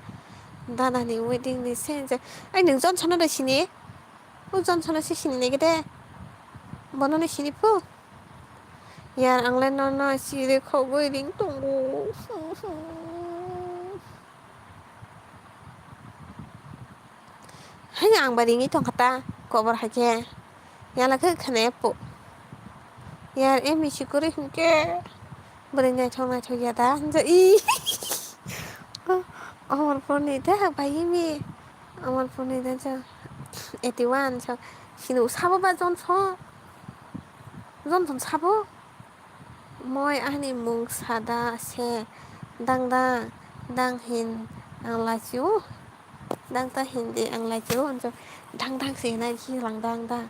Dada ni wedding ni se je. Ai nwng Johnson no de sini? O Johnson no se sini nai gede. Bono ni sini phu. Yar ang le nono siri khogwi ring tongo. Haino ang ba ringwi tongkha ta, kobor hai khe. Yala khe khna epuk. Yar emi sikori hinkhe bwrwi naithok naithok ya da hinjo i. Amarpurni da bai emi. Amarpurni da jo eighty one so. Sini sabo ba Johnson. Johnson sabo. Moi ani mung sada se dang dang dang hin ang lachi o. Dang ta hindi ang lachi o, anjo dang dang se hinai hilang dang dang.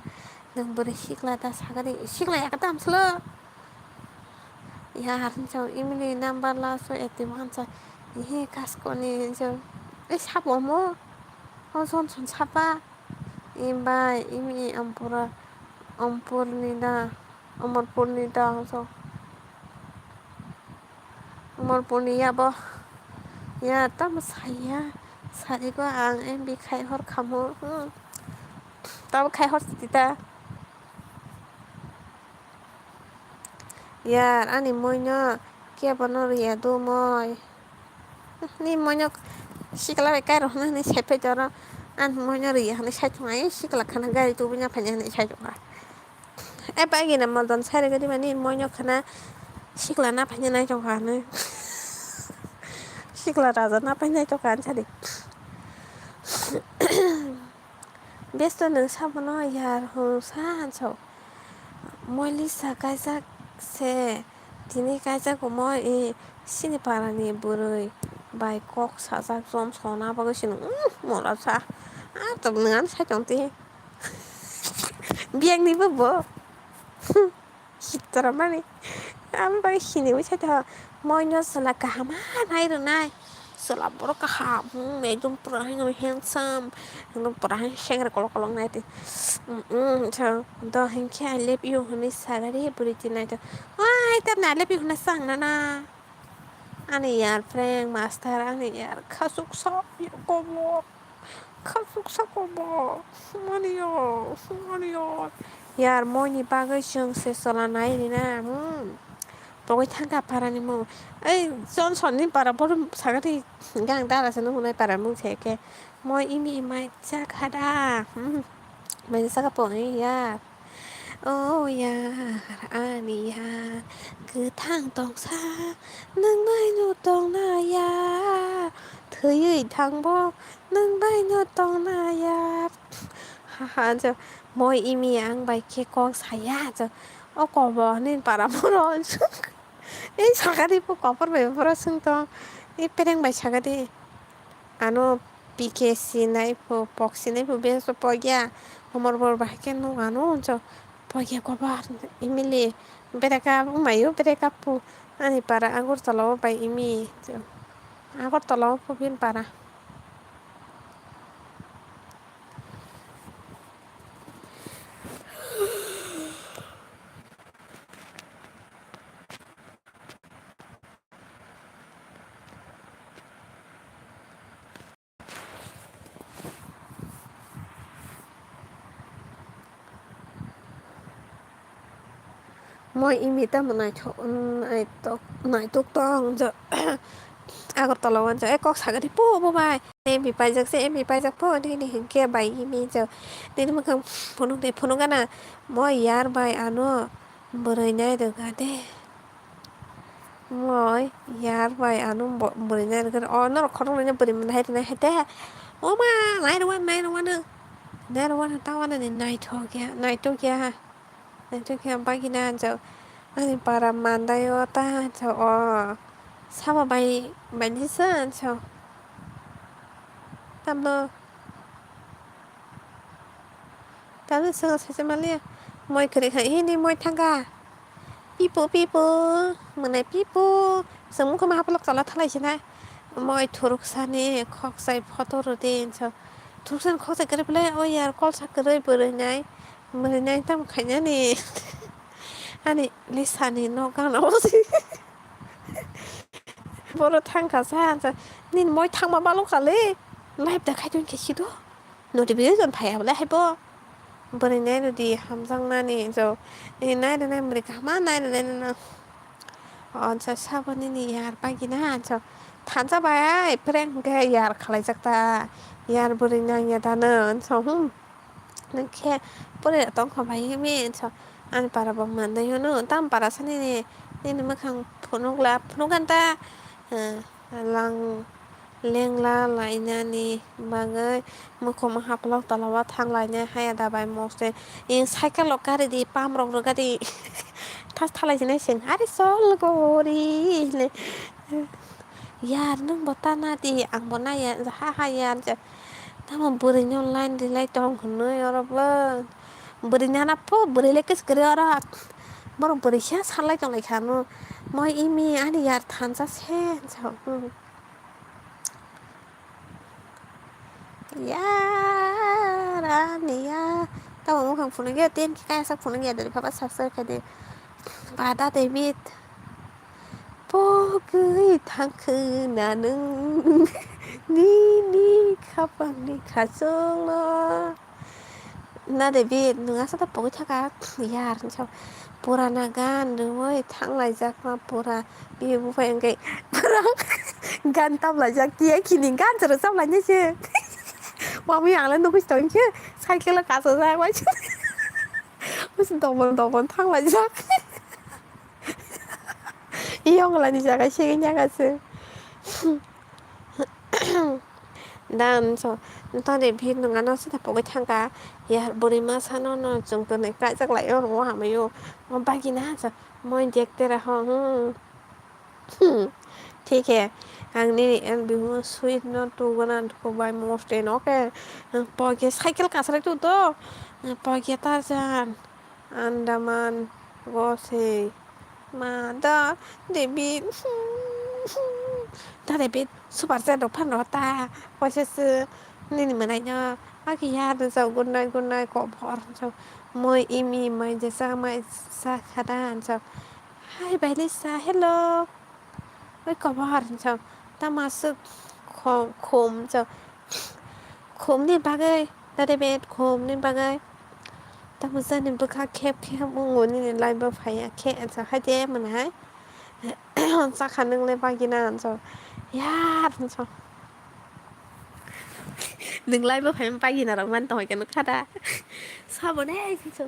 Nwng bwrwi sikla ta sagari, sikla ya kata amslo. Ya harin chong imini number la so eighty one cha. Ihe kasko ni jo. Ei sabo mo. O son son sapa. Imbai imi ampura, ampurni da, amarpurni da so. Amarpurni ya bo. Ya tamo saya. Sari ko ang M B khai hor khamu. Hmm. Tamo khai hor sita. Yar ani moino kebono riya do moi. Ni moino sikla bai kairo hwnwi hwnwi sai phai toro. Ani moino riya hwnwi sai thung ai sikla khana gari tubui na phanya hwnwi sai thung ai. E bai gina modon sai rwgwi mani moino khana sikla na phanya nai thung kha hwnwi. Sikla raja na phanya nai thung kha hwnwi sadi. Besto nwng sabono yar hwn sa hanso. Moilisa kaijak se tini kaijak omo i sini parani bwrwi bai kok sajak Johnson abagwi sini, umm, mora sa. Ah, tabuk nwng ano sai tong twi. Biyang ni bo bo. Sitra mani. Amo bai sini wi saito. Moino chwla kaham ha nai rwnai. Chwla borok kaham. Hmm, ekdom pura haino handsome. Ekdom pura haino sengre kolok kolok nai twi. Hmm, hmm, so, do hinkhe I love you hwnwi sagari bwrwi twi nai twi. Wai, tamni I love you hwnwi sang nana. Ani yar prank master, ani yar khasuk sa, ya kobo. Khasuk sa kobo. Mani yo, mani yo. Yar moini bagwi chwng se chwla nai rina. Hmm. Pogwi thangkha parani mung. Ei, Johnson ni para borom sagati gang dara se nungunai para mung se ke. Moi imi mai chak hada. Hmm. Mai chak po ya. O yar, ani yar, kwthang tongsa, nwng baino tongna yar, thwiwi thangbo, nwng baino tongna yar. Ha, ha, jo, moi imi ang bai khe kok saya, jo, o kobo nini para phoro. Ei sagadi bo kopor bai phoro swng tong, ei pereng bai sagadi. Ano P K sinai pho, pok sinai pho, beso pogya, homor bor bahai khe nuk ano, jo, pogya kobar, imili, bereka, umayo, bereka pho, ani para Agartala o bai imi, jo, Agartala o pho bini para. Moi imi tamo naithok, naitok, naitok tong jo. Agartala o jo, e kok sagadi po bo bai. M B paijak se, M B paijak po, nini hinkhe bai imi jo. Nini mwkhang phunuk de, phunuk gana. Moi yar bai ano bwrwi nai rwga de. Moi yar bai ano bo-, bwrwi nai rwgani. O norok khoroknwi no bwrwi mwnai rwnai hai de. O ma, nai rwani, nai rwani. Nai rwani ta wanani naithok ya, naithok ya. Naithok ya bagina jo. Ani para mandai o ta jo o. Sama bai, bai ni sa jo. Tamno. Tamo swngo sacha maliya. Moi kwrwi kha, "Ini moi thangkha." Pipo, pipo, mwnai pipo. Chwng mukhumo hapalok chala thalai sinai. Moi thuruksani khoksai photo rwdi hinso. Thuruksani khoksai kwrwi phle, o yar kolsa kwrwi bwrwi nai. Bwrwi nai tamo khainani. Ani lisani nok gana osi. Boro thangkha sa, sa, nini moi thangma balo khale. Live da khaidon khe sido. Notification phaiya bole haibo. Bwrwi nai rwdi hamjaknani jo. Ni nai rwnai bwrwi kaham nai rwnai nono. Ansa sabo nini yar bagina ansa. Thansa bai prank khe yar khalaijak ta. Yar bwrwi nangya dano ansa, hmm. Nang khe pore tongkha bai mi ansa. Ani para bo mandai hwno. Tam para sani ni, nini mwkhang phunukla, phunukganta. Eh, lang lengla lainani bagwi mukhum haplok tola o thang lainai haya da bai mosle. Ing cycle rok gari di pump rok rwgadi thas thalai sinai sing, "Are chol gori," hinwi. Yar nwng bo ta na di, ang bo naiya, ha ha yar ja. Tamo bwrwi no line rilai tong hinwi oro bo. Bwrwi nana pho, bwrwi le kis kwrwi oro. Borok bwrwi se salai tong lai kha no. Moi imi ani yar thansa se, sa, hmm. Yar, ani ya. Tamo mukhang phunukya, ten khe kaya sak phunukya, dari papa subscribe khai di. Pada David. Pogwi thangkhe na nwng nini khapangni khacholo. Na David, nwng aswk ta pogwi thangkha yar, hinsa purana gan rwui thang laijakma pura. Bini buphai hwnkhe pura gan tam laijak, tiya khini gan chwrwchap lainai se. Mami ang le nugwi tong khe cycle o kasajak bai se. Dobol dobol thang laijak. Yong lani jaga segini jaga se. Dan so, tade bhi nungano sita pogwi thangka, yar buri masa no no chwng twnwi kaijak lai o ro hamai o, o bagina sa, moi dekte raho, hmm. Hmm, thik he, ang nini el bihumo sweet no tugana thubai moste no ke, pogwi cycle kasrai tu to, pogwi tarjan. Andaman go se ma da David. Da David super chat rok phan rw ta, waisa se nini mwnai no. Aki ya do jao, good night, good night, kok bor jao. Moi imi mai je sa mai sa khada jao. Hi bai ni sa, hello. Oi kobor hinsa tamo aswk khom, khom hinsa khomni bagwi, da David khomni bagwi tamo jani bwkha khep khep wngo nini live o phaiya khe hinsa haide mwnai chakha nwngle bagina hinsa yar hinsa nwng live o phai bagina rok mani tongkha nukha da saboni hinsa.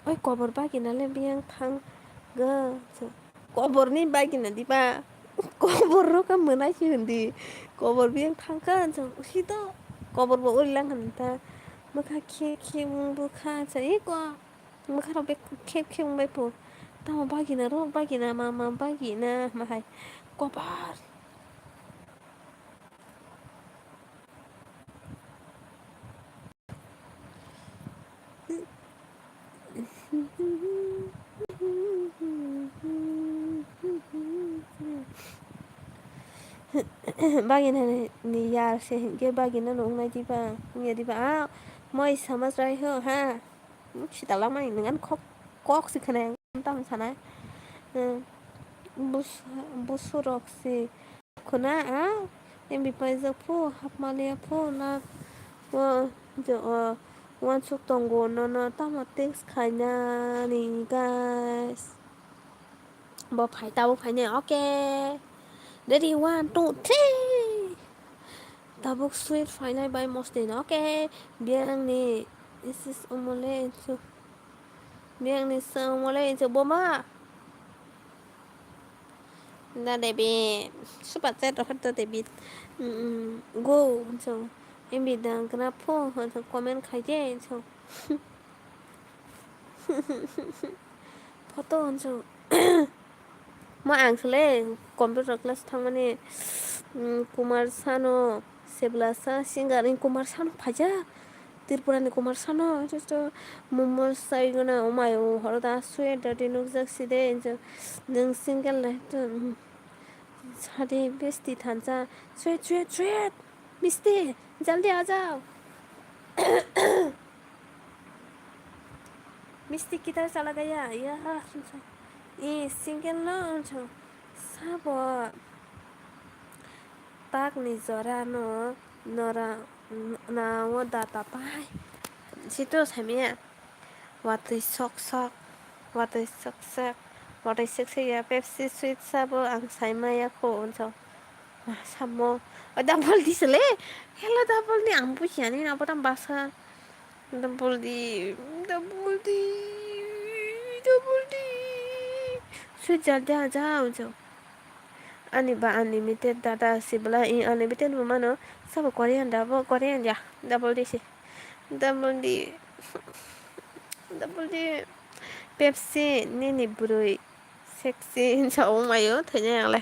Oi kobor bagina le biyang thang ga. Kobor ni bagina diba? Kobor ro ka mwnai si hindi. Kobor biyang thang ka jang si to. Kobor bo uri lang han ta. Mokha khe khe mung bo kha sa i ko. Mokha ro be khe khe mung bai po. Tamo bagina ro bagina mama bagina mahai. Kobor. Bagina ni yar se hinkhe bagina no wngnai diba wngya diba a moi sama chwrai ho ha. Sita lamani nwngan kok kok si khwnai tamo sana. Bus busurok si. Khuna a M B paijak phu hapmaliya phu na o jo o uansuk tongo nono tamo thanks khainani guys. Bo phai tabuk phainai okay. Ready one two three. Tabuk sweet phainai bai mostly no okay. Biyang ni isis umole insu. Biyang ni sa umole insu boma. Da David, super chat rok da David. Mm, go, so, M B dang kena pho, so, comment khai de, so. Photo, so. Ma ang sele computer class thangmani, mm, Kumar Sano, Sebla sa singer ni Kumar Sanu phaijak, Tripura ni Kumar Sanu, joto momo sai gana, o mai o horo da sweet dati nukjak si de, enjo nwng single le to, mm, sade besti thansa, sweet, sweet, sweet, misti, jaldi aa jao. Misti kitar chala gaya, ya, e single no, enjo sabo. Takni jora no nora, na o data pai. Sito samia. Watwi sok sok. Watwi sok sok. Watwi sok sok ya Pepsi sweet sabo ang saimaya kho unso. Ma samo. O double di sele. Hello double ni ang bujiani na bodam basa. Double di. Double di. Double di. Sweet jaldi aja unso. Ani ba unlimited data sibla i unlimited bo mano. Sabo Korean da bo Korean ya. Double D si. Double D. Double D. Pepsi nini bwrwi sexy hinsa wngmaio thwinai angle.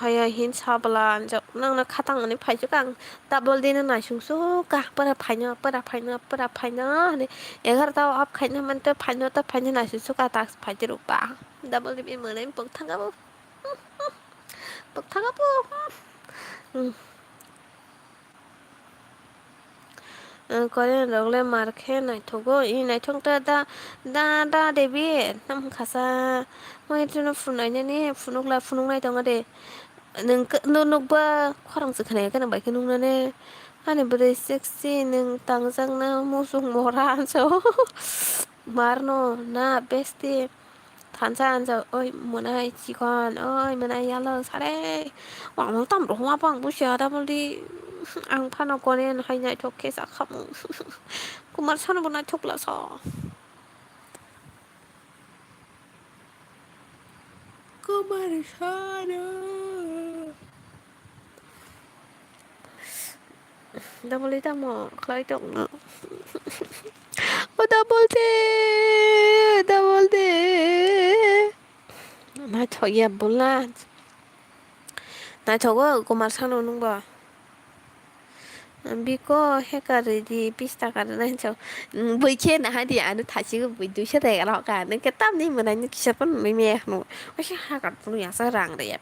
Phaya hin sabla, nokno khatang ani phaisuk ang. Double D no naisung suka, pura phaino, pura phaino, pura phaino hinwi egarota off khaina mantwi phaino ta phaino naisung suka, tak phaidi rukba. Double D bini mwnai bwkthang abo, bwkthang abo. Korean rok le mar khe naithogo, i naithok ta da, da, da, David, tam khasa, mai chwngno phunuknai nini, phunukla, phunuknai tongo de, nwng khe, nwng nukba khorang se khnai khe nwng bai khe nuknani, ani bwrwi sexy, nwng tangjakna muchung mora, so, mar no, na, besti. Thansa ansa, oi, mwnai chikon, oi, mwnai yalo, sare. Wangmo tam rohoma pang busia, double D. Ang phano Korean hai naithok khe sakhamu. Kumar Sanu bo naithok la sa. Kumar Sanu. Double D tamo khlai tongno. O double D, double D. Naithok ya bula. Naithogo Kumar Sanu nungbo. Biko heka ridi pista karna hinso. Bwikhe naha di ano thachigwi bwi duisa dega rok ka. Nungkhe tamni mwnai nung kisa phano nui maya khno. Oisa hakar phunu yasa rang rwya.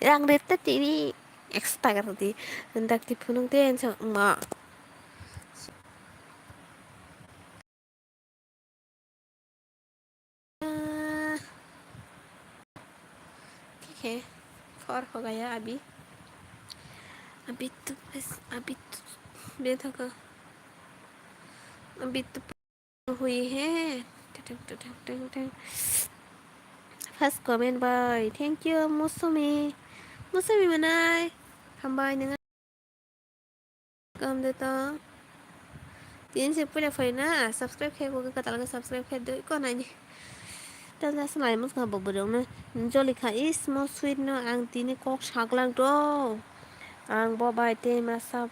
Rang rwya tei tini. Extra ka rwdi. Dakti phunuk de enso wngma. Ah. Khe khor hogaya abi. Abi tu bes, abi tu bethaka. Abi tu. हुई है। टुटुक, टुटुक, टुटुक, Tutuk. First comment bai. Thank you, Musumi. Musumi manai. Hambai nang. Kam de to. Tin se pura phai na. Subscribe khe ko ka tal ka subscribe khe doi ko nai ni. Tan ja sanai mus ka bo borok no. Joli kha is mo sweet no ang tini kok saklang to. Ang bo bai te masa.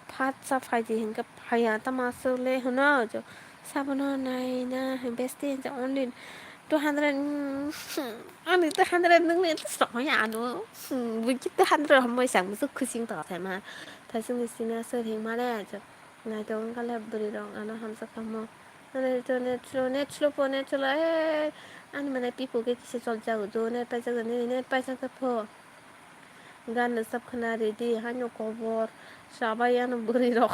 Phatsa phaidi hinkhe phaiya tamo aswk le hwno, jo sabono naina besti hinkhe only two hundred, mm, ani two hundred nungni eto srok ya ano, mm, buji two hundred homoi sang buso khusing to thai ma, thai sungni sini aswk hingma le jo nai tongo wngkha le bwrwi rok ano hamsa kamo, ani to net slow, net slow po, net slow, eh, ani mane pipo khe kisa chol jago jo, net paijak nini, net paijak khe pho. Gan rwchap khwna ready haino kobor sabai ano bwrwi rok.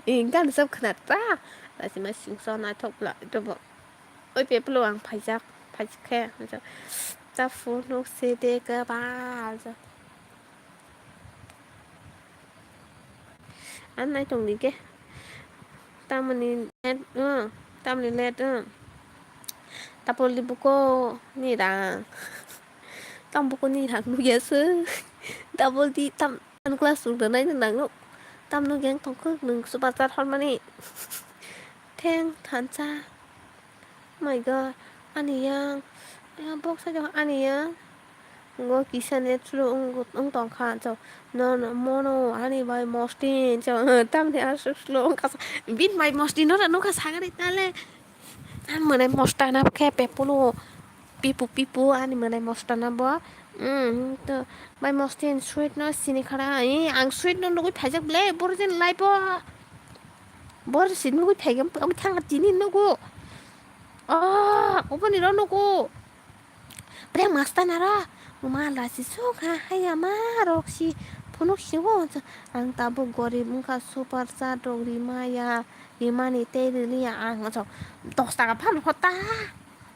Gan rwchap khwna ta. Lachima singsa naithok bwla ito bo. Oi peplo ang phaijak, phaijak khe ta phunuk se de kwbal. Ang nai tong di khe. Tamoni let, uh, tamoni let, uh. Tapol di buko ni rang. Tam buko ni rang nugya se. Tapol di tam, tam class rok da nai nang no. Tam nugya tong khe nung super chat hor mani. Theng thansa. Oh my God, ani yang, yang box side o ani yang. Ngo kisa net slow wng, wng tong kha, so, no, no, mono, ani bai mosti, so, tamni aswk slow wng kha, so, bin bai mosti no, no kha sagari tale. Ang mane mosta na khe pepolo. Pipu, pipu, ani mwnai mosta na bo. Hmm, to, bai mosta ni sweet no sini khara. Eh, ang sweet no nugui phaijak ble, boro jin live o. Boro si nugui phaigam, ang thang tini nugu. Oh, oboni ro nugu. Prank master na ro. Ma la si suk ha, haya ma rok si phunuk si wo. Ang tabuk gorib wngkha, super chat rok rimaya, rimani tei riliya ang. Dos taka phan hota.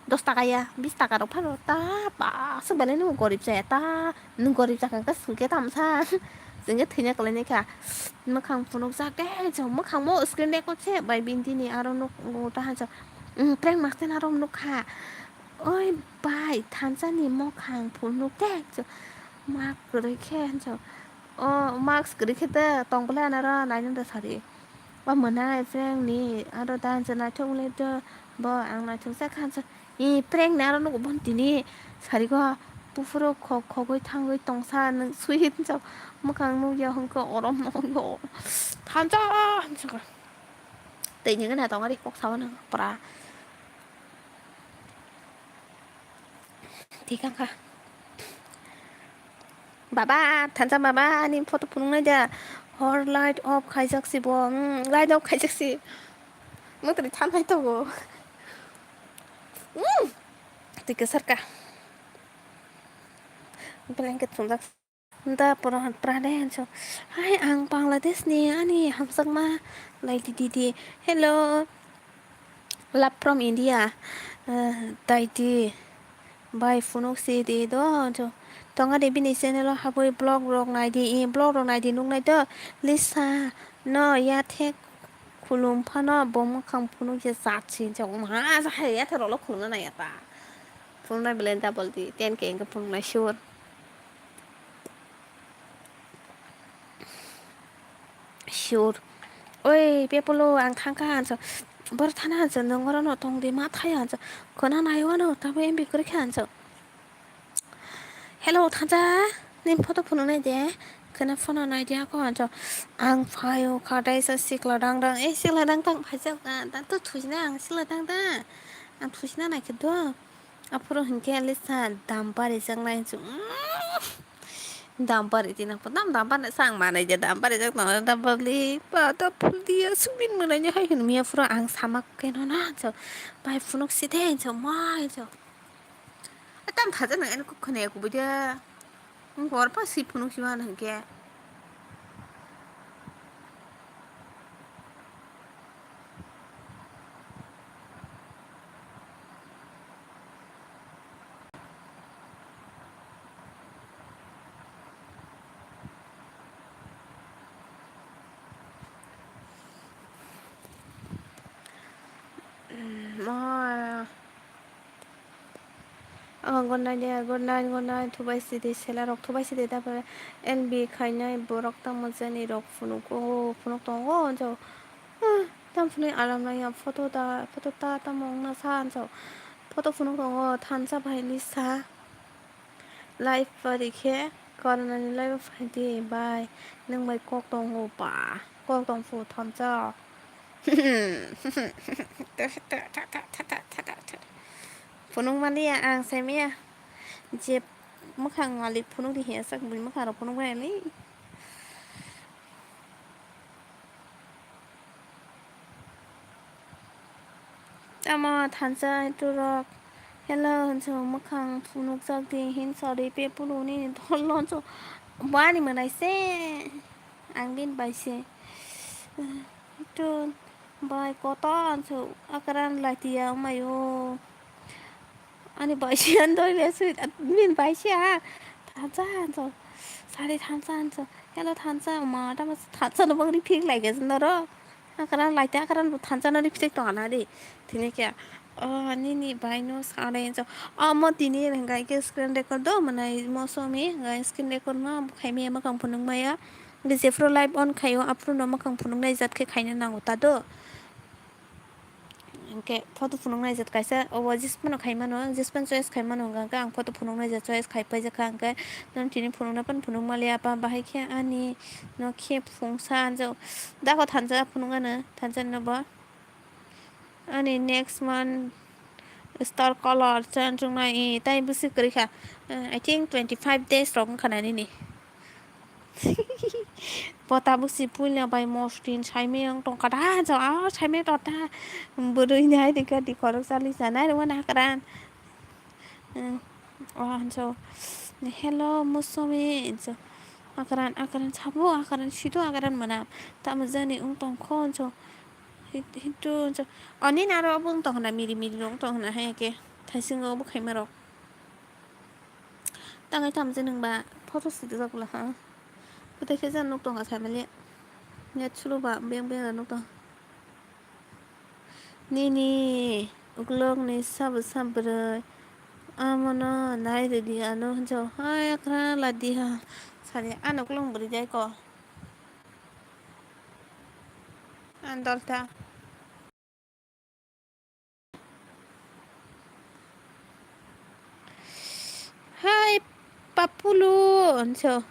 Dos taka ya, bis taka rok phano ta, ba, swk belai nw gorib jaya ta, nw gorib jakha khe swngkhe tamsa, swngkhe thwina kwlainai kha, mwkhang phunukjak de, jong mwkhang mo screen record se, bai bini aro nuk, ta hansa, prank master aro nuk kha, oi bai, thansa ni mwkhang phunuk de, jong mak kwrwi khe hansa, o mask kwrwi khe ta tong bwlai anaro nainani da sari. Ba mwnai prank ni aro da je naithok wngwi do bo ang naithok jak kha je. I prank ni aro nugo bon tini sari go buphuru khok khogwi thangwi tongsa nwng sui hinjak mwkhang nukya hwnkhe orom nokyo thansa hinjak. Tei nini na tongari kok sawa nang pra. Thik wngkha. Baba, thansa baba, ani photo phunuknai da. Hor light off khaijak si bo. Hmm, light off khaijak si. Mwtwrwi thanai tongo. Hmm. Twi kwsar ka. Blanket chumjak. Da pura, pura de hancho. Hai, ang Bangladesh ni, ani hamjakma lai di di di. Hello. Love from India. Eh, dai di. Bai phunuk si di do, jo. Tonga de bini channel o habwi vlog rok nai di, i vlog rok nai di, nuk nai do. Lisa, no, ya the khulum phano bo mwkhang phunuk je chat si, jo. Ma, ja hai, ya the rolo khulum na ya ta. Phunuk nai belai double di, ten K engke phunuk nai sure. Sure. Oi, Pepolo, ang thangkha hanso. Bor thana hanso, nongoro no tong di ma thaya hanso. Khona naiwano, tabo M B kwrwi kha hanso. Hello, thansa. Nin photo phunuknai de. Khona phone nai dia ko hanso. Ang phaio kha dai sa sikla dang dang. Eh, sikla dang dang phaijak. Ah, dan to thujina ang sikla dang dang. Ang thujina nai khe do. Aphuru hinkhe Lisa dam barijaknai hinsu, mm, dam barijak nang, dam, dam bari sa ang manai je dam barijak nang, dam babli, ba, dam phul diya, sumin mwnai ni hai hinwi aphuru ang sama keno na, hinsu, bai phunuk si de, hinsu, ma, hinsu. A, tam thaja nang, ani kok khwnaya kubui de. Ang hor pa si phunuk si mano hinkhe. Ma. Oh, good night, dear. Good night, good night. Thubai sidi, sela rok thubai sidi, tapore L B khainai borok tamo jani rok phunuk, oh, phunuk tongo, jo. Ah, tam phunui alam nai ya, photo ta, photo ta, tamo wngna sa, jo. Photo phunuk tongo, thansa bai Lisa. Live pari khe, corona ni live phaidi, bai. Nwng bai kok tongo, ba. Kok tong phu, thansa. Phunuk maliya ang saimaya. Je mwkhang ali phunuk di hiya sak bui mwkhang rok phunuk maya ni. Tamo thansa turok. Hello, hanso mwkhang phunukjak di, hinsa di, pe pulu nini dol lonso. Bani mwnai se. Ang bin bai se. Itu bai koto anso akran latiya mayo. Ani bai se an doi le sui, min bai se ha. Thansa anso. Sari thansa anso. Hello thansa, ma tamo thansa no bagri phik lai ge noro. Akran laite akran bo thansa no ripsek tong ana de. Tini kya? Oh, nini bai no sare so. Amo tini rengkai ke screen record do, manai mo somi, ngai screen record ma khaimi ma kang phunung maya. Ge jephru live on khayo, aphru no ma kang phunung nai jat khe khaina nango ta do. Hingke photo phunuknai jat kaisa, obo jisphano khaimano, jisphano choice khaimano, hingke ang photo phunuknai jat choice khai paijak kha, hingke nang tini phunukna phano phunuk maliya, apa bahai khe ani no khe phungsa anjak, dako thansa phunuk ano, thansa no bo ani next month Star color change wngnai, eh, tai bwswk kwrwi kha. Eh, I think twenty five days rok wngkha na nini. Bo tabuk si puila bai mostin saimai wng tongkha da, jo, ah, saimai tongkha da. Bwrwi ni hai dikha di khorok chali sanai rwmani hakran. Hmm. Oh, hanso. Hello, musomi, hanso. Akran, akran sabo, akran sido, akran mana. Tamo jani wng tongkho, hanso. Hit-, hitu, hanso. Oni naro obo wng tongkha na, miri, miri wng tongkha na, hai ke. Thaisingo obo khaima rok. Tangai tamo jani wngba, photo sidi rok la ha. Kutai khe jani nuk tongkha family. Net sulu ba, beng, beng nuk tong. Nini uklok ni sabo sabroi amono nai rwdi ano hinjo hai akhra ladi ha sari ano uklok bwrwi jai ko. Andalta. Hai, Papulu, hinso.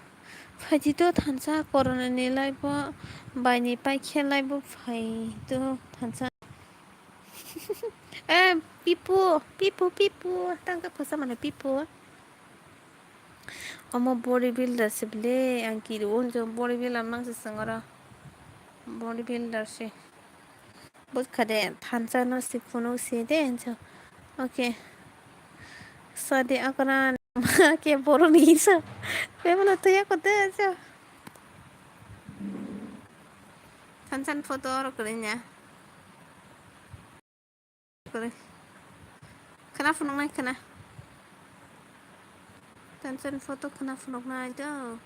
Phaidi to thansa corona ni laibo, bai ni paikhe laibo phai to thansa. Eh, Pipu, Pipu, Pipu, tangka phosa mano Pipu. Omo body builder se bile, ang kiri o hinso body builder nang se sengora. Body builder se. Bwkha de, thansa no si phunuk si de, hinso. Okay. Sadi akran, ma ke borok ni isa. Bebala tuya ko de, hinso. Thansa ni photo oro kwrwi nya. Kwrwi. Khana phunuk nai khana. Thansa ni photo khana phunuk nai do.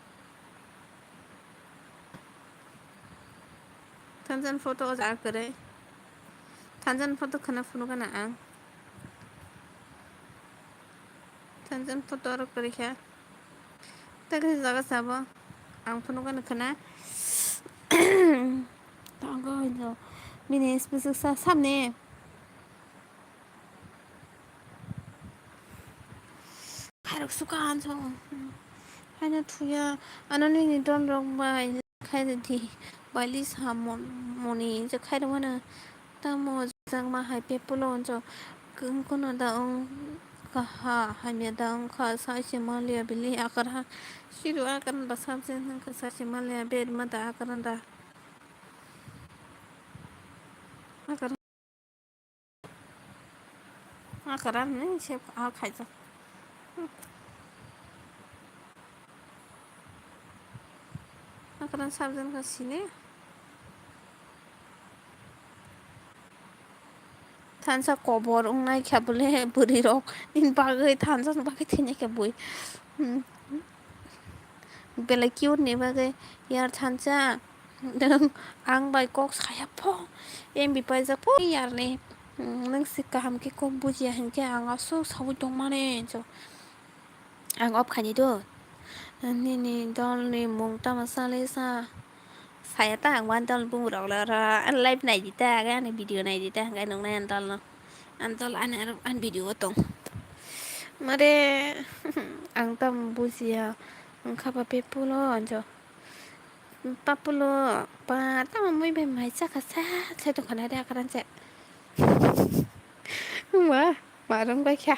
Thansa ni photo o jaga kwrwi. Thansa ni photo khana phunuk gana ang. Thansa ni photo oro kwrwi kha. Tei kaisa jaga sabo. Ang phunuk gana khana. Tango hinjo. Bini special sa samne. Khairok suka hanso. Haino thuya. Ano nini don rok bai khairok di. Baili samon moni je khairok mano. Tamo jangma hai pepulo hanso. Kung kono da ong kaha hamya da ong kha sai se maliya bili akar ha. Siru akar ba sabse nang kha sai se maliya bed ma da akar da. Akar. Akaran ni se a khaijak. Akaran sabjan ka sini. Thansa kobor wngnai khe bole bwrwi rok ni bagwi thansa ni bagwi thwinai khe bui. Hmm. Belai cute ni bagwi yar thansa. Nwng ang bai kok saya pho, M B paijak pho yarni. Nwng se kaham khe kok bujiya hinkhe ang aswk saui tongmani hinjo. Ang off khaini do. Nini dolni mung tamo salai sa. Saya ta ang wan dol bung rok la ra. Ani live nai di ta, ani video nai di ta, ang nung nai ani dol no. Ani dol ani aro ani video o tong. Mare ang tam bujiya. Ang khaba pe pulo anjo. Papulo, pa, tamo mui bai mai chakha sa, sai tongkha na de akaran se. Wah, marung bai kha.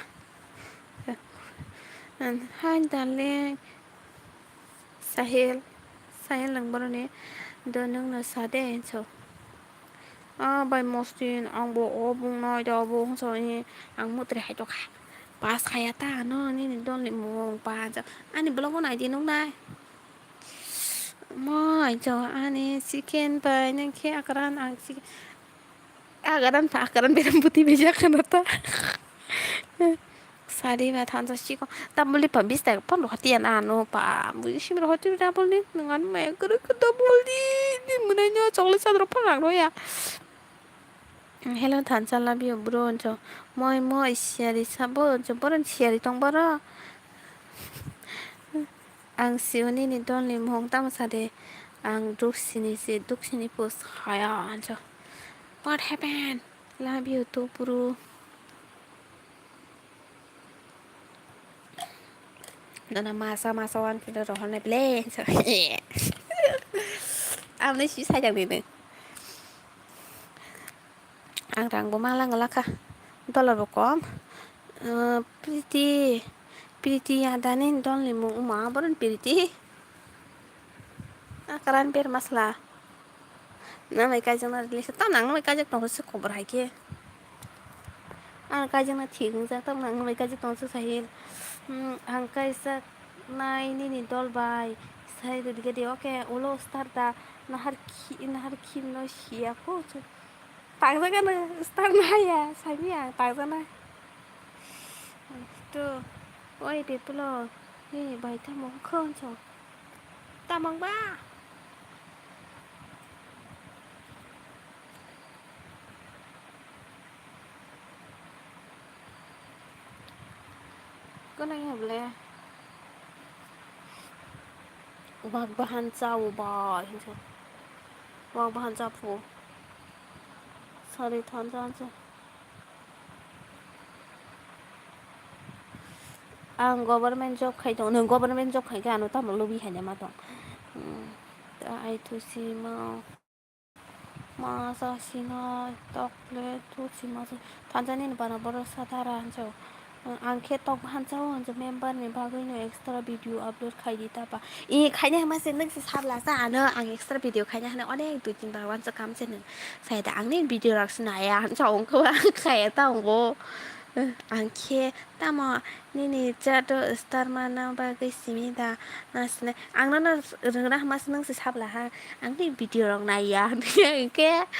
Hai, darling. Sahil, Sahil nang boroni do nung no sa de, so. Ah, bai mostin, ang bo o bung nai da, o bung so, ang mutri hai tokha. Pas khaya ta, no, nini dol ni mung pa, ani vlog o nai di nung nai. Moi jo ani chicken bai nang khe akaran ang chicken akaran pa akaran beram buti beja khana ta. Sari ba thansa chiko ta muli pa bis ta pon hoti an ano pa muli sim ro hoti da bol ni ngan mai kuru kuru da bol di ni munai nyo chocolate sa ro pon rang ro ya. Hello thansa love you bro cho moi moi siari sabo cho boron siari tong boro. Ang si unini dolni mohong tamo sade, ang duk sini si, duk sini pus haya anjo. What happened? Love you too, bro. Nana masa masa wan kilo rohor na ble. Ang ni si sajak ni. Ang rang bo mala ngala kha. Dollar bo kom. Ah, Priti, Priti adani dolni mung wngma boroni Priti. Ah, karan ber masla. Nang bai kaijak na release tam nang bai kaijak tong se khobor hai khe. Ang kaijak na thik wngjak tam nang bai kaijak tong se sahil. Hmm, ang kaijak nai nini dol bai sai rwdi gadi, okay, ulo star da nahar khi, nahar khi no siya ko. Takjak ano star naya, sami ang takjak na. To, oi bepulo, he bai tamo khon so. Tamang ba. Kono ya ble. Wak bahan chao ba hinso. Wak bahan cha phu. Sorry, thon thon cha. Ang government job khai tong, nung government job khai khe ano tamo lubi hai ma tong. Hmm, ta ai thusi ma, ma sa sina tokle thusi ma sa. Thansa nini bana boro sa dara hanjo. Ang khe tok hansa o hanjo member ni bagwi no extra video upload khai di ta ba. I khaina ma se nung se sabla sa ano ang extra video khaina hana onek dui tin bar wansa kam se nung. Sai da ang ni video rok se naya hanjo ang khe ang khaya ta ang bo. Ang khe tamo nini chato star mana bagwi simi da na sini. Ang nono rwngna hama se nung se sabla ha. Ang ni video rok naya hwnkhe.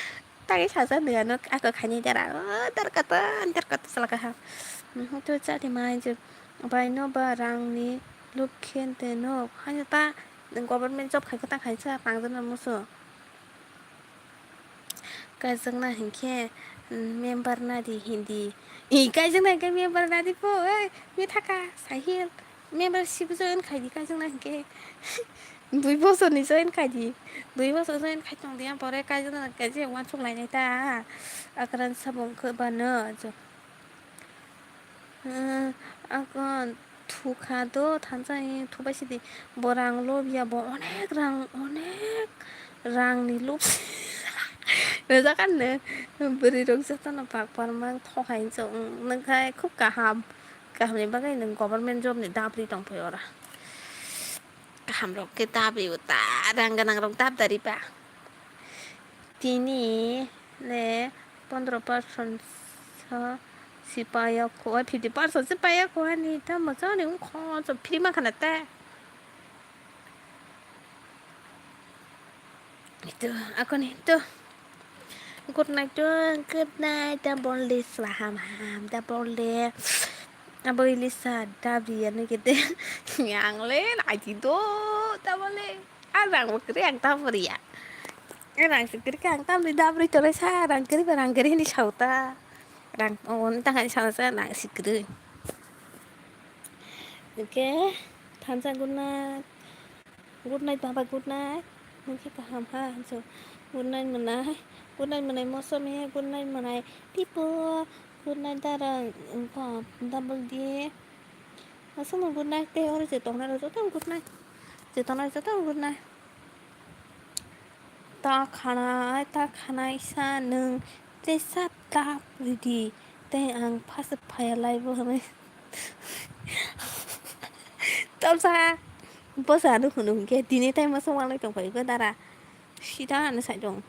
Tagi saja nui ano ako khaini dara, oh, dar kata, dar kata salaka ha. Mhm, to chati mai je, bai no ba rang ni luk khen te no, hanya ta government job khai kata khai sa pang jana musu. Kaijak na hinkhe, mm, member na di hindi. I kaijak na hinkhe member na di po, oi, mi thaka, sahil. Membership join khai di kaijak na hinkhe. Dui bosor ni join khai di. Dui bosor join khai tong di, ang pore kaijak na kaijak wansuk lai nai ta. Akran sabung khe ba no jo. Hmm, akon thukha do thansa ni thubai sidi. Bo rang lobya bo onek rang, onek rang ni lob. Rwjak kan ne. Bwrwi rok joto no pak parmang thok hai so. Nang khai khub kaham. Kaham ni bagwi nang government job ni dapri tong phai ora. Kaham rok khe dabi o ta rang gwnang rok dab dari ba. Tini le pondro percent so si paya kho, fifty percent si paya kho ani ta mo chani ung kho so free ma khana ta. Itu, aku nih tuh. Good night tuh, good night, double day, selaham ham, double day. Abo Ilisa, dabri ya nih gitu. Yang lain aji do, double day. Ah, rang bakri yang tabri ya. Eh, rang sikri kang tabri dabri tore sa, rang kri ba rang kri ni sauta. Rang, oh, entah kan sana sa, rang sikri. Oke, thansa good night. Good night, baba, good night. Nungkhe kaham ha, so, good night, mwnai. Good night, mwnai, mosomi, good night, mwnai, people. Good night, darang, double D. Aswkno good night, tei oro je tongnai rok joto good night. Je tongnai joto good night. Ta khanai, ta khanai sa nwng tei sa ta ridi. Tei ang first phaya lai bo hwnwi. Tamsa bwsa ano hwnwi hwnkhe tini tai masa walai tongphai khe dara. Sida ano sai tong.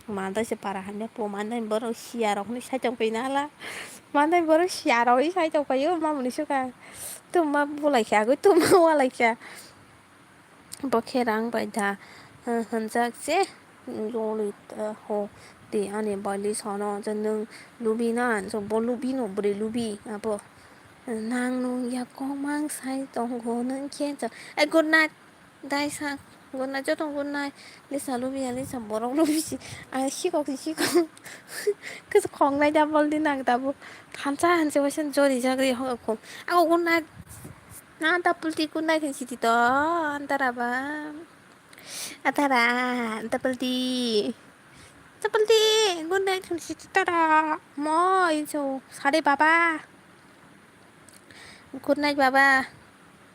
Mandai se para hande po mandai borok siya rok hwnwi sai tongphai nala. Mandai borok siya rok hwnwi sai tongphai o mamoni suka. Tuma bulai kha agwi tuma walai kha. Bo khe rang bai da, eh, hwnjak je, lolita ho de ani bai Lisa no je nwng lubi na, je bo lubi no bwrwi lubi abo. Nang nung ya kok mang sai tongo nwng khe je. Eh, good night. Dai sa, good night, joto good night. Lisa lubi ya, Lisa borok lubi si. Ang sikok si sikok. Kisa khongnai da bol di nang tabuk. Thansa hanse waisa jori jagri ho khum. Ako good night. Na, double D good night hinsi di to, antara ba. Antara, double D. Double D, good night hinsi di tara. Mo, inso, sare baba. Good night, baba.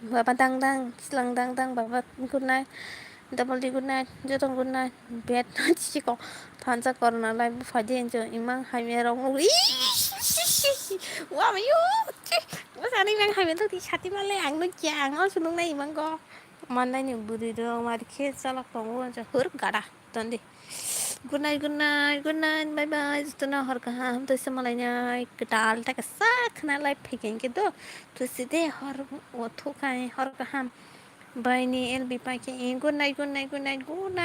Baba dang dang, silang dang dang, baba, good night. Double D, good night. Joto, good night. Bed, chiko. Thansa korna lai, bu phadi inso, imang hai merong. Ish, ish, ish, Wamayo. Bwsani bang hamya tongdi sati male ang nukya ang o sunung nai mango. Manai ni bwrwi rok mari khe chalak tongo hor gada tondi. Good night, good night, good night, bye bye. Jotono hor kaham twi se malainai kwtal ta kasa khna lai phaigen khe do. Twi se de hor o thukai hor kaham. Bai ni L B pai khe good night, good night, good night, good night.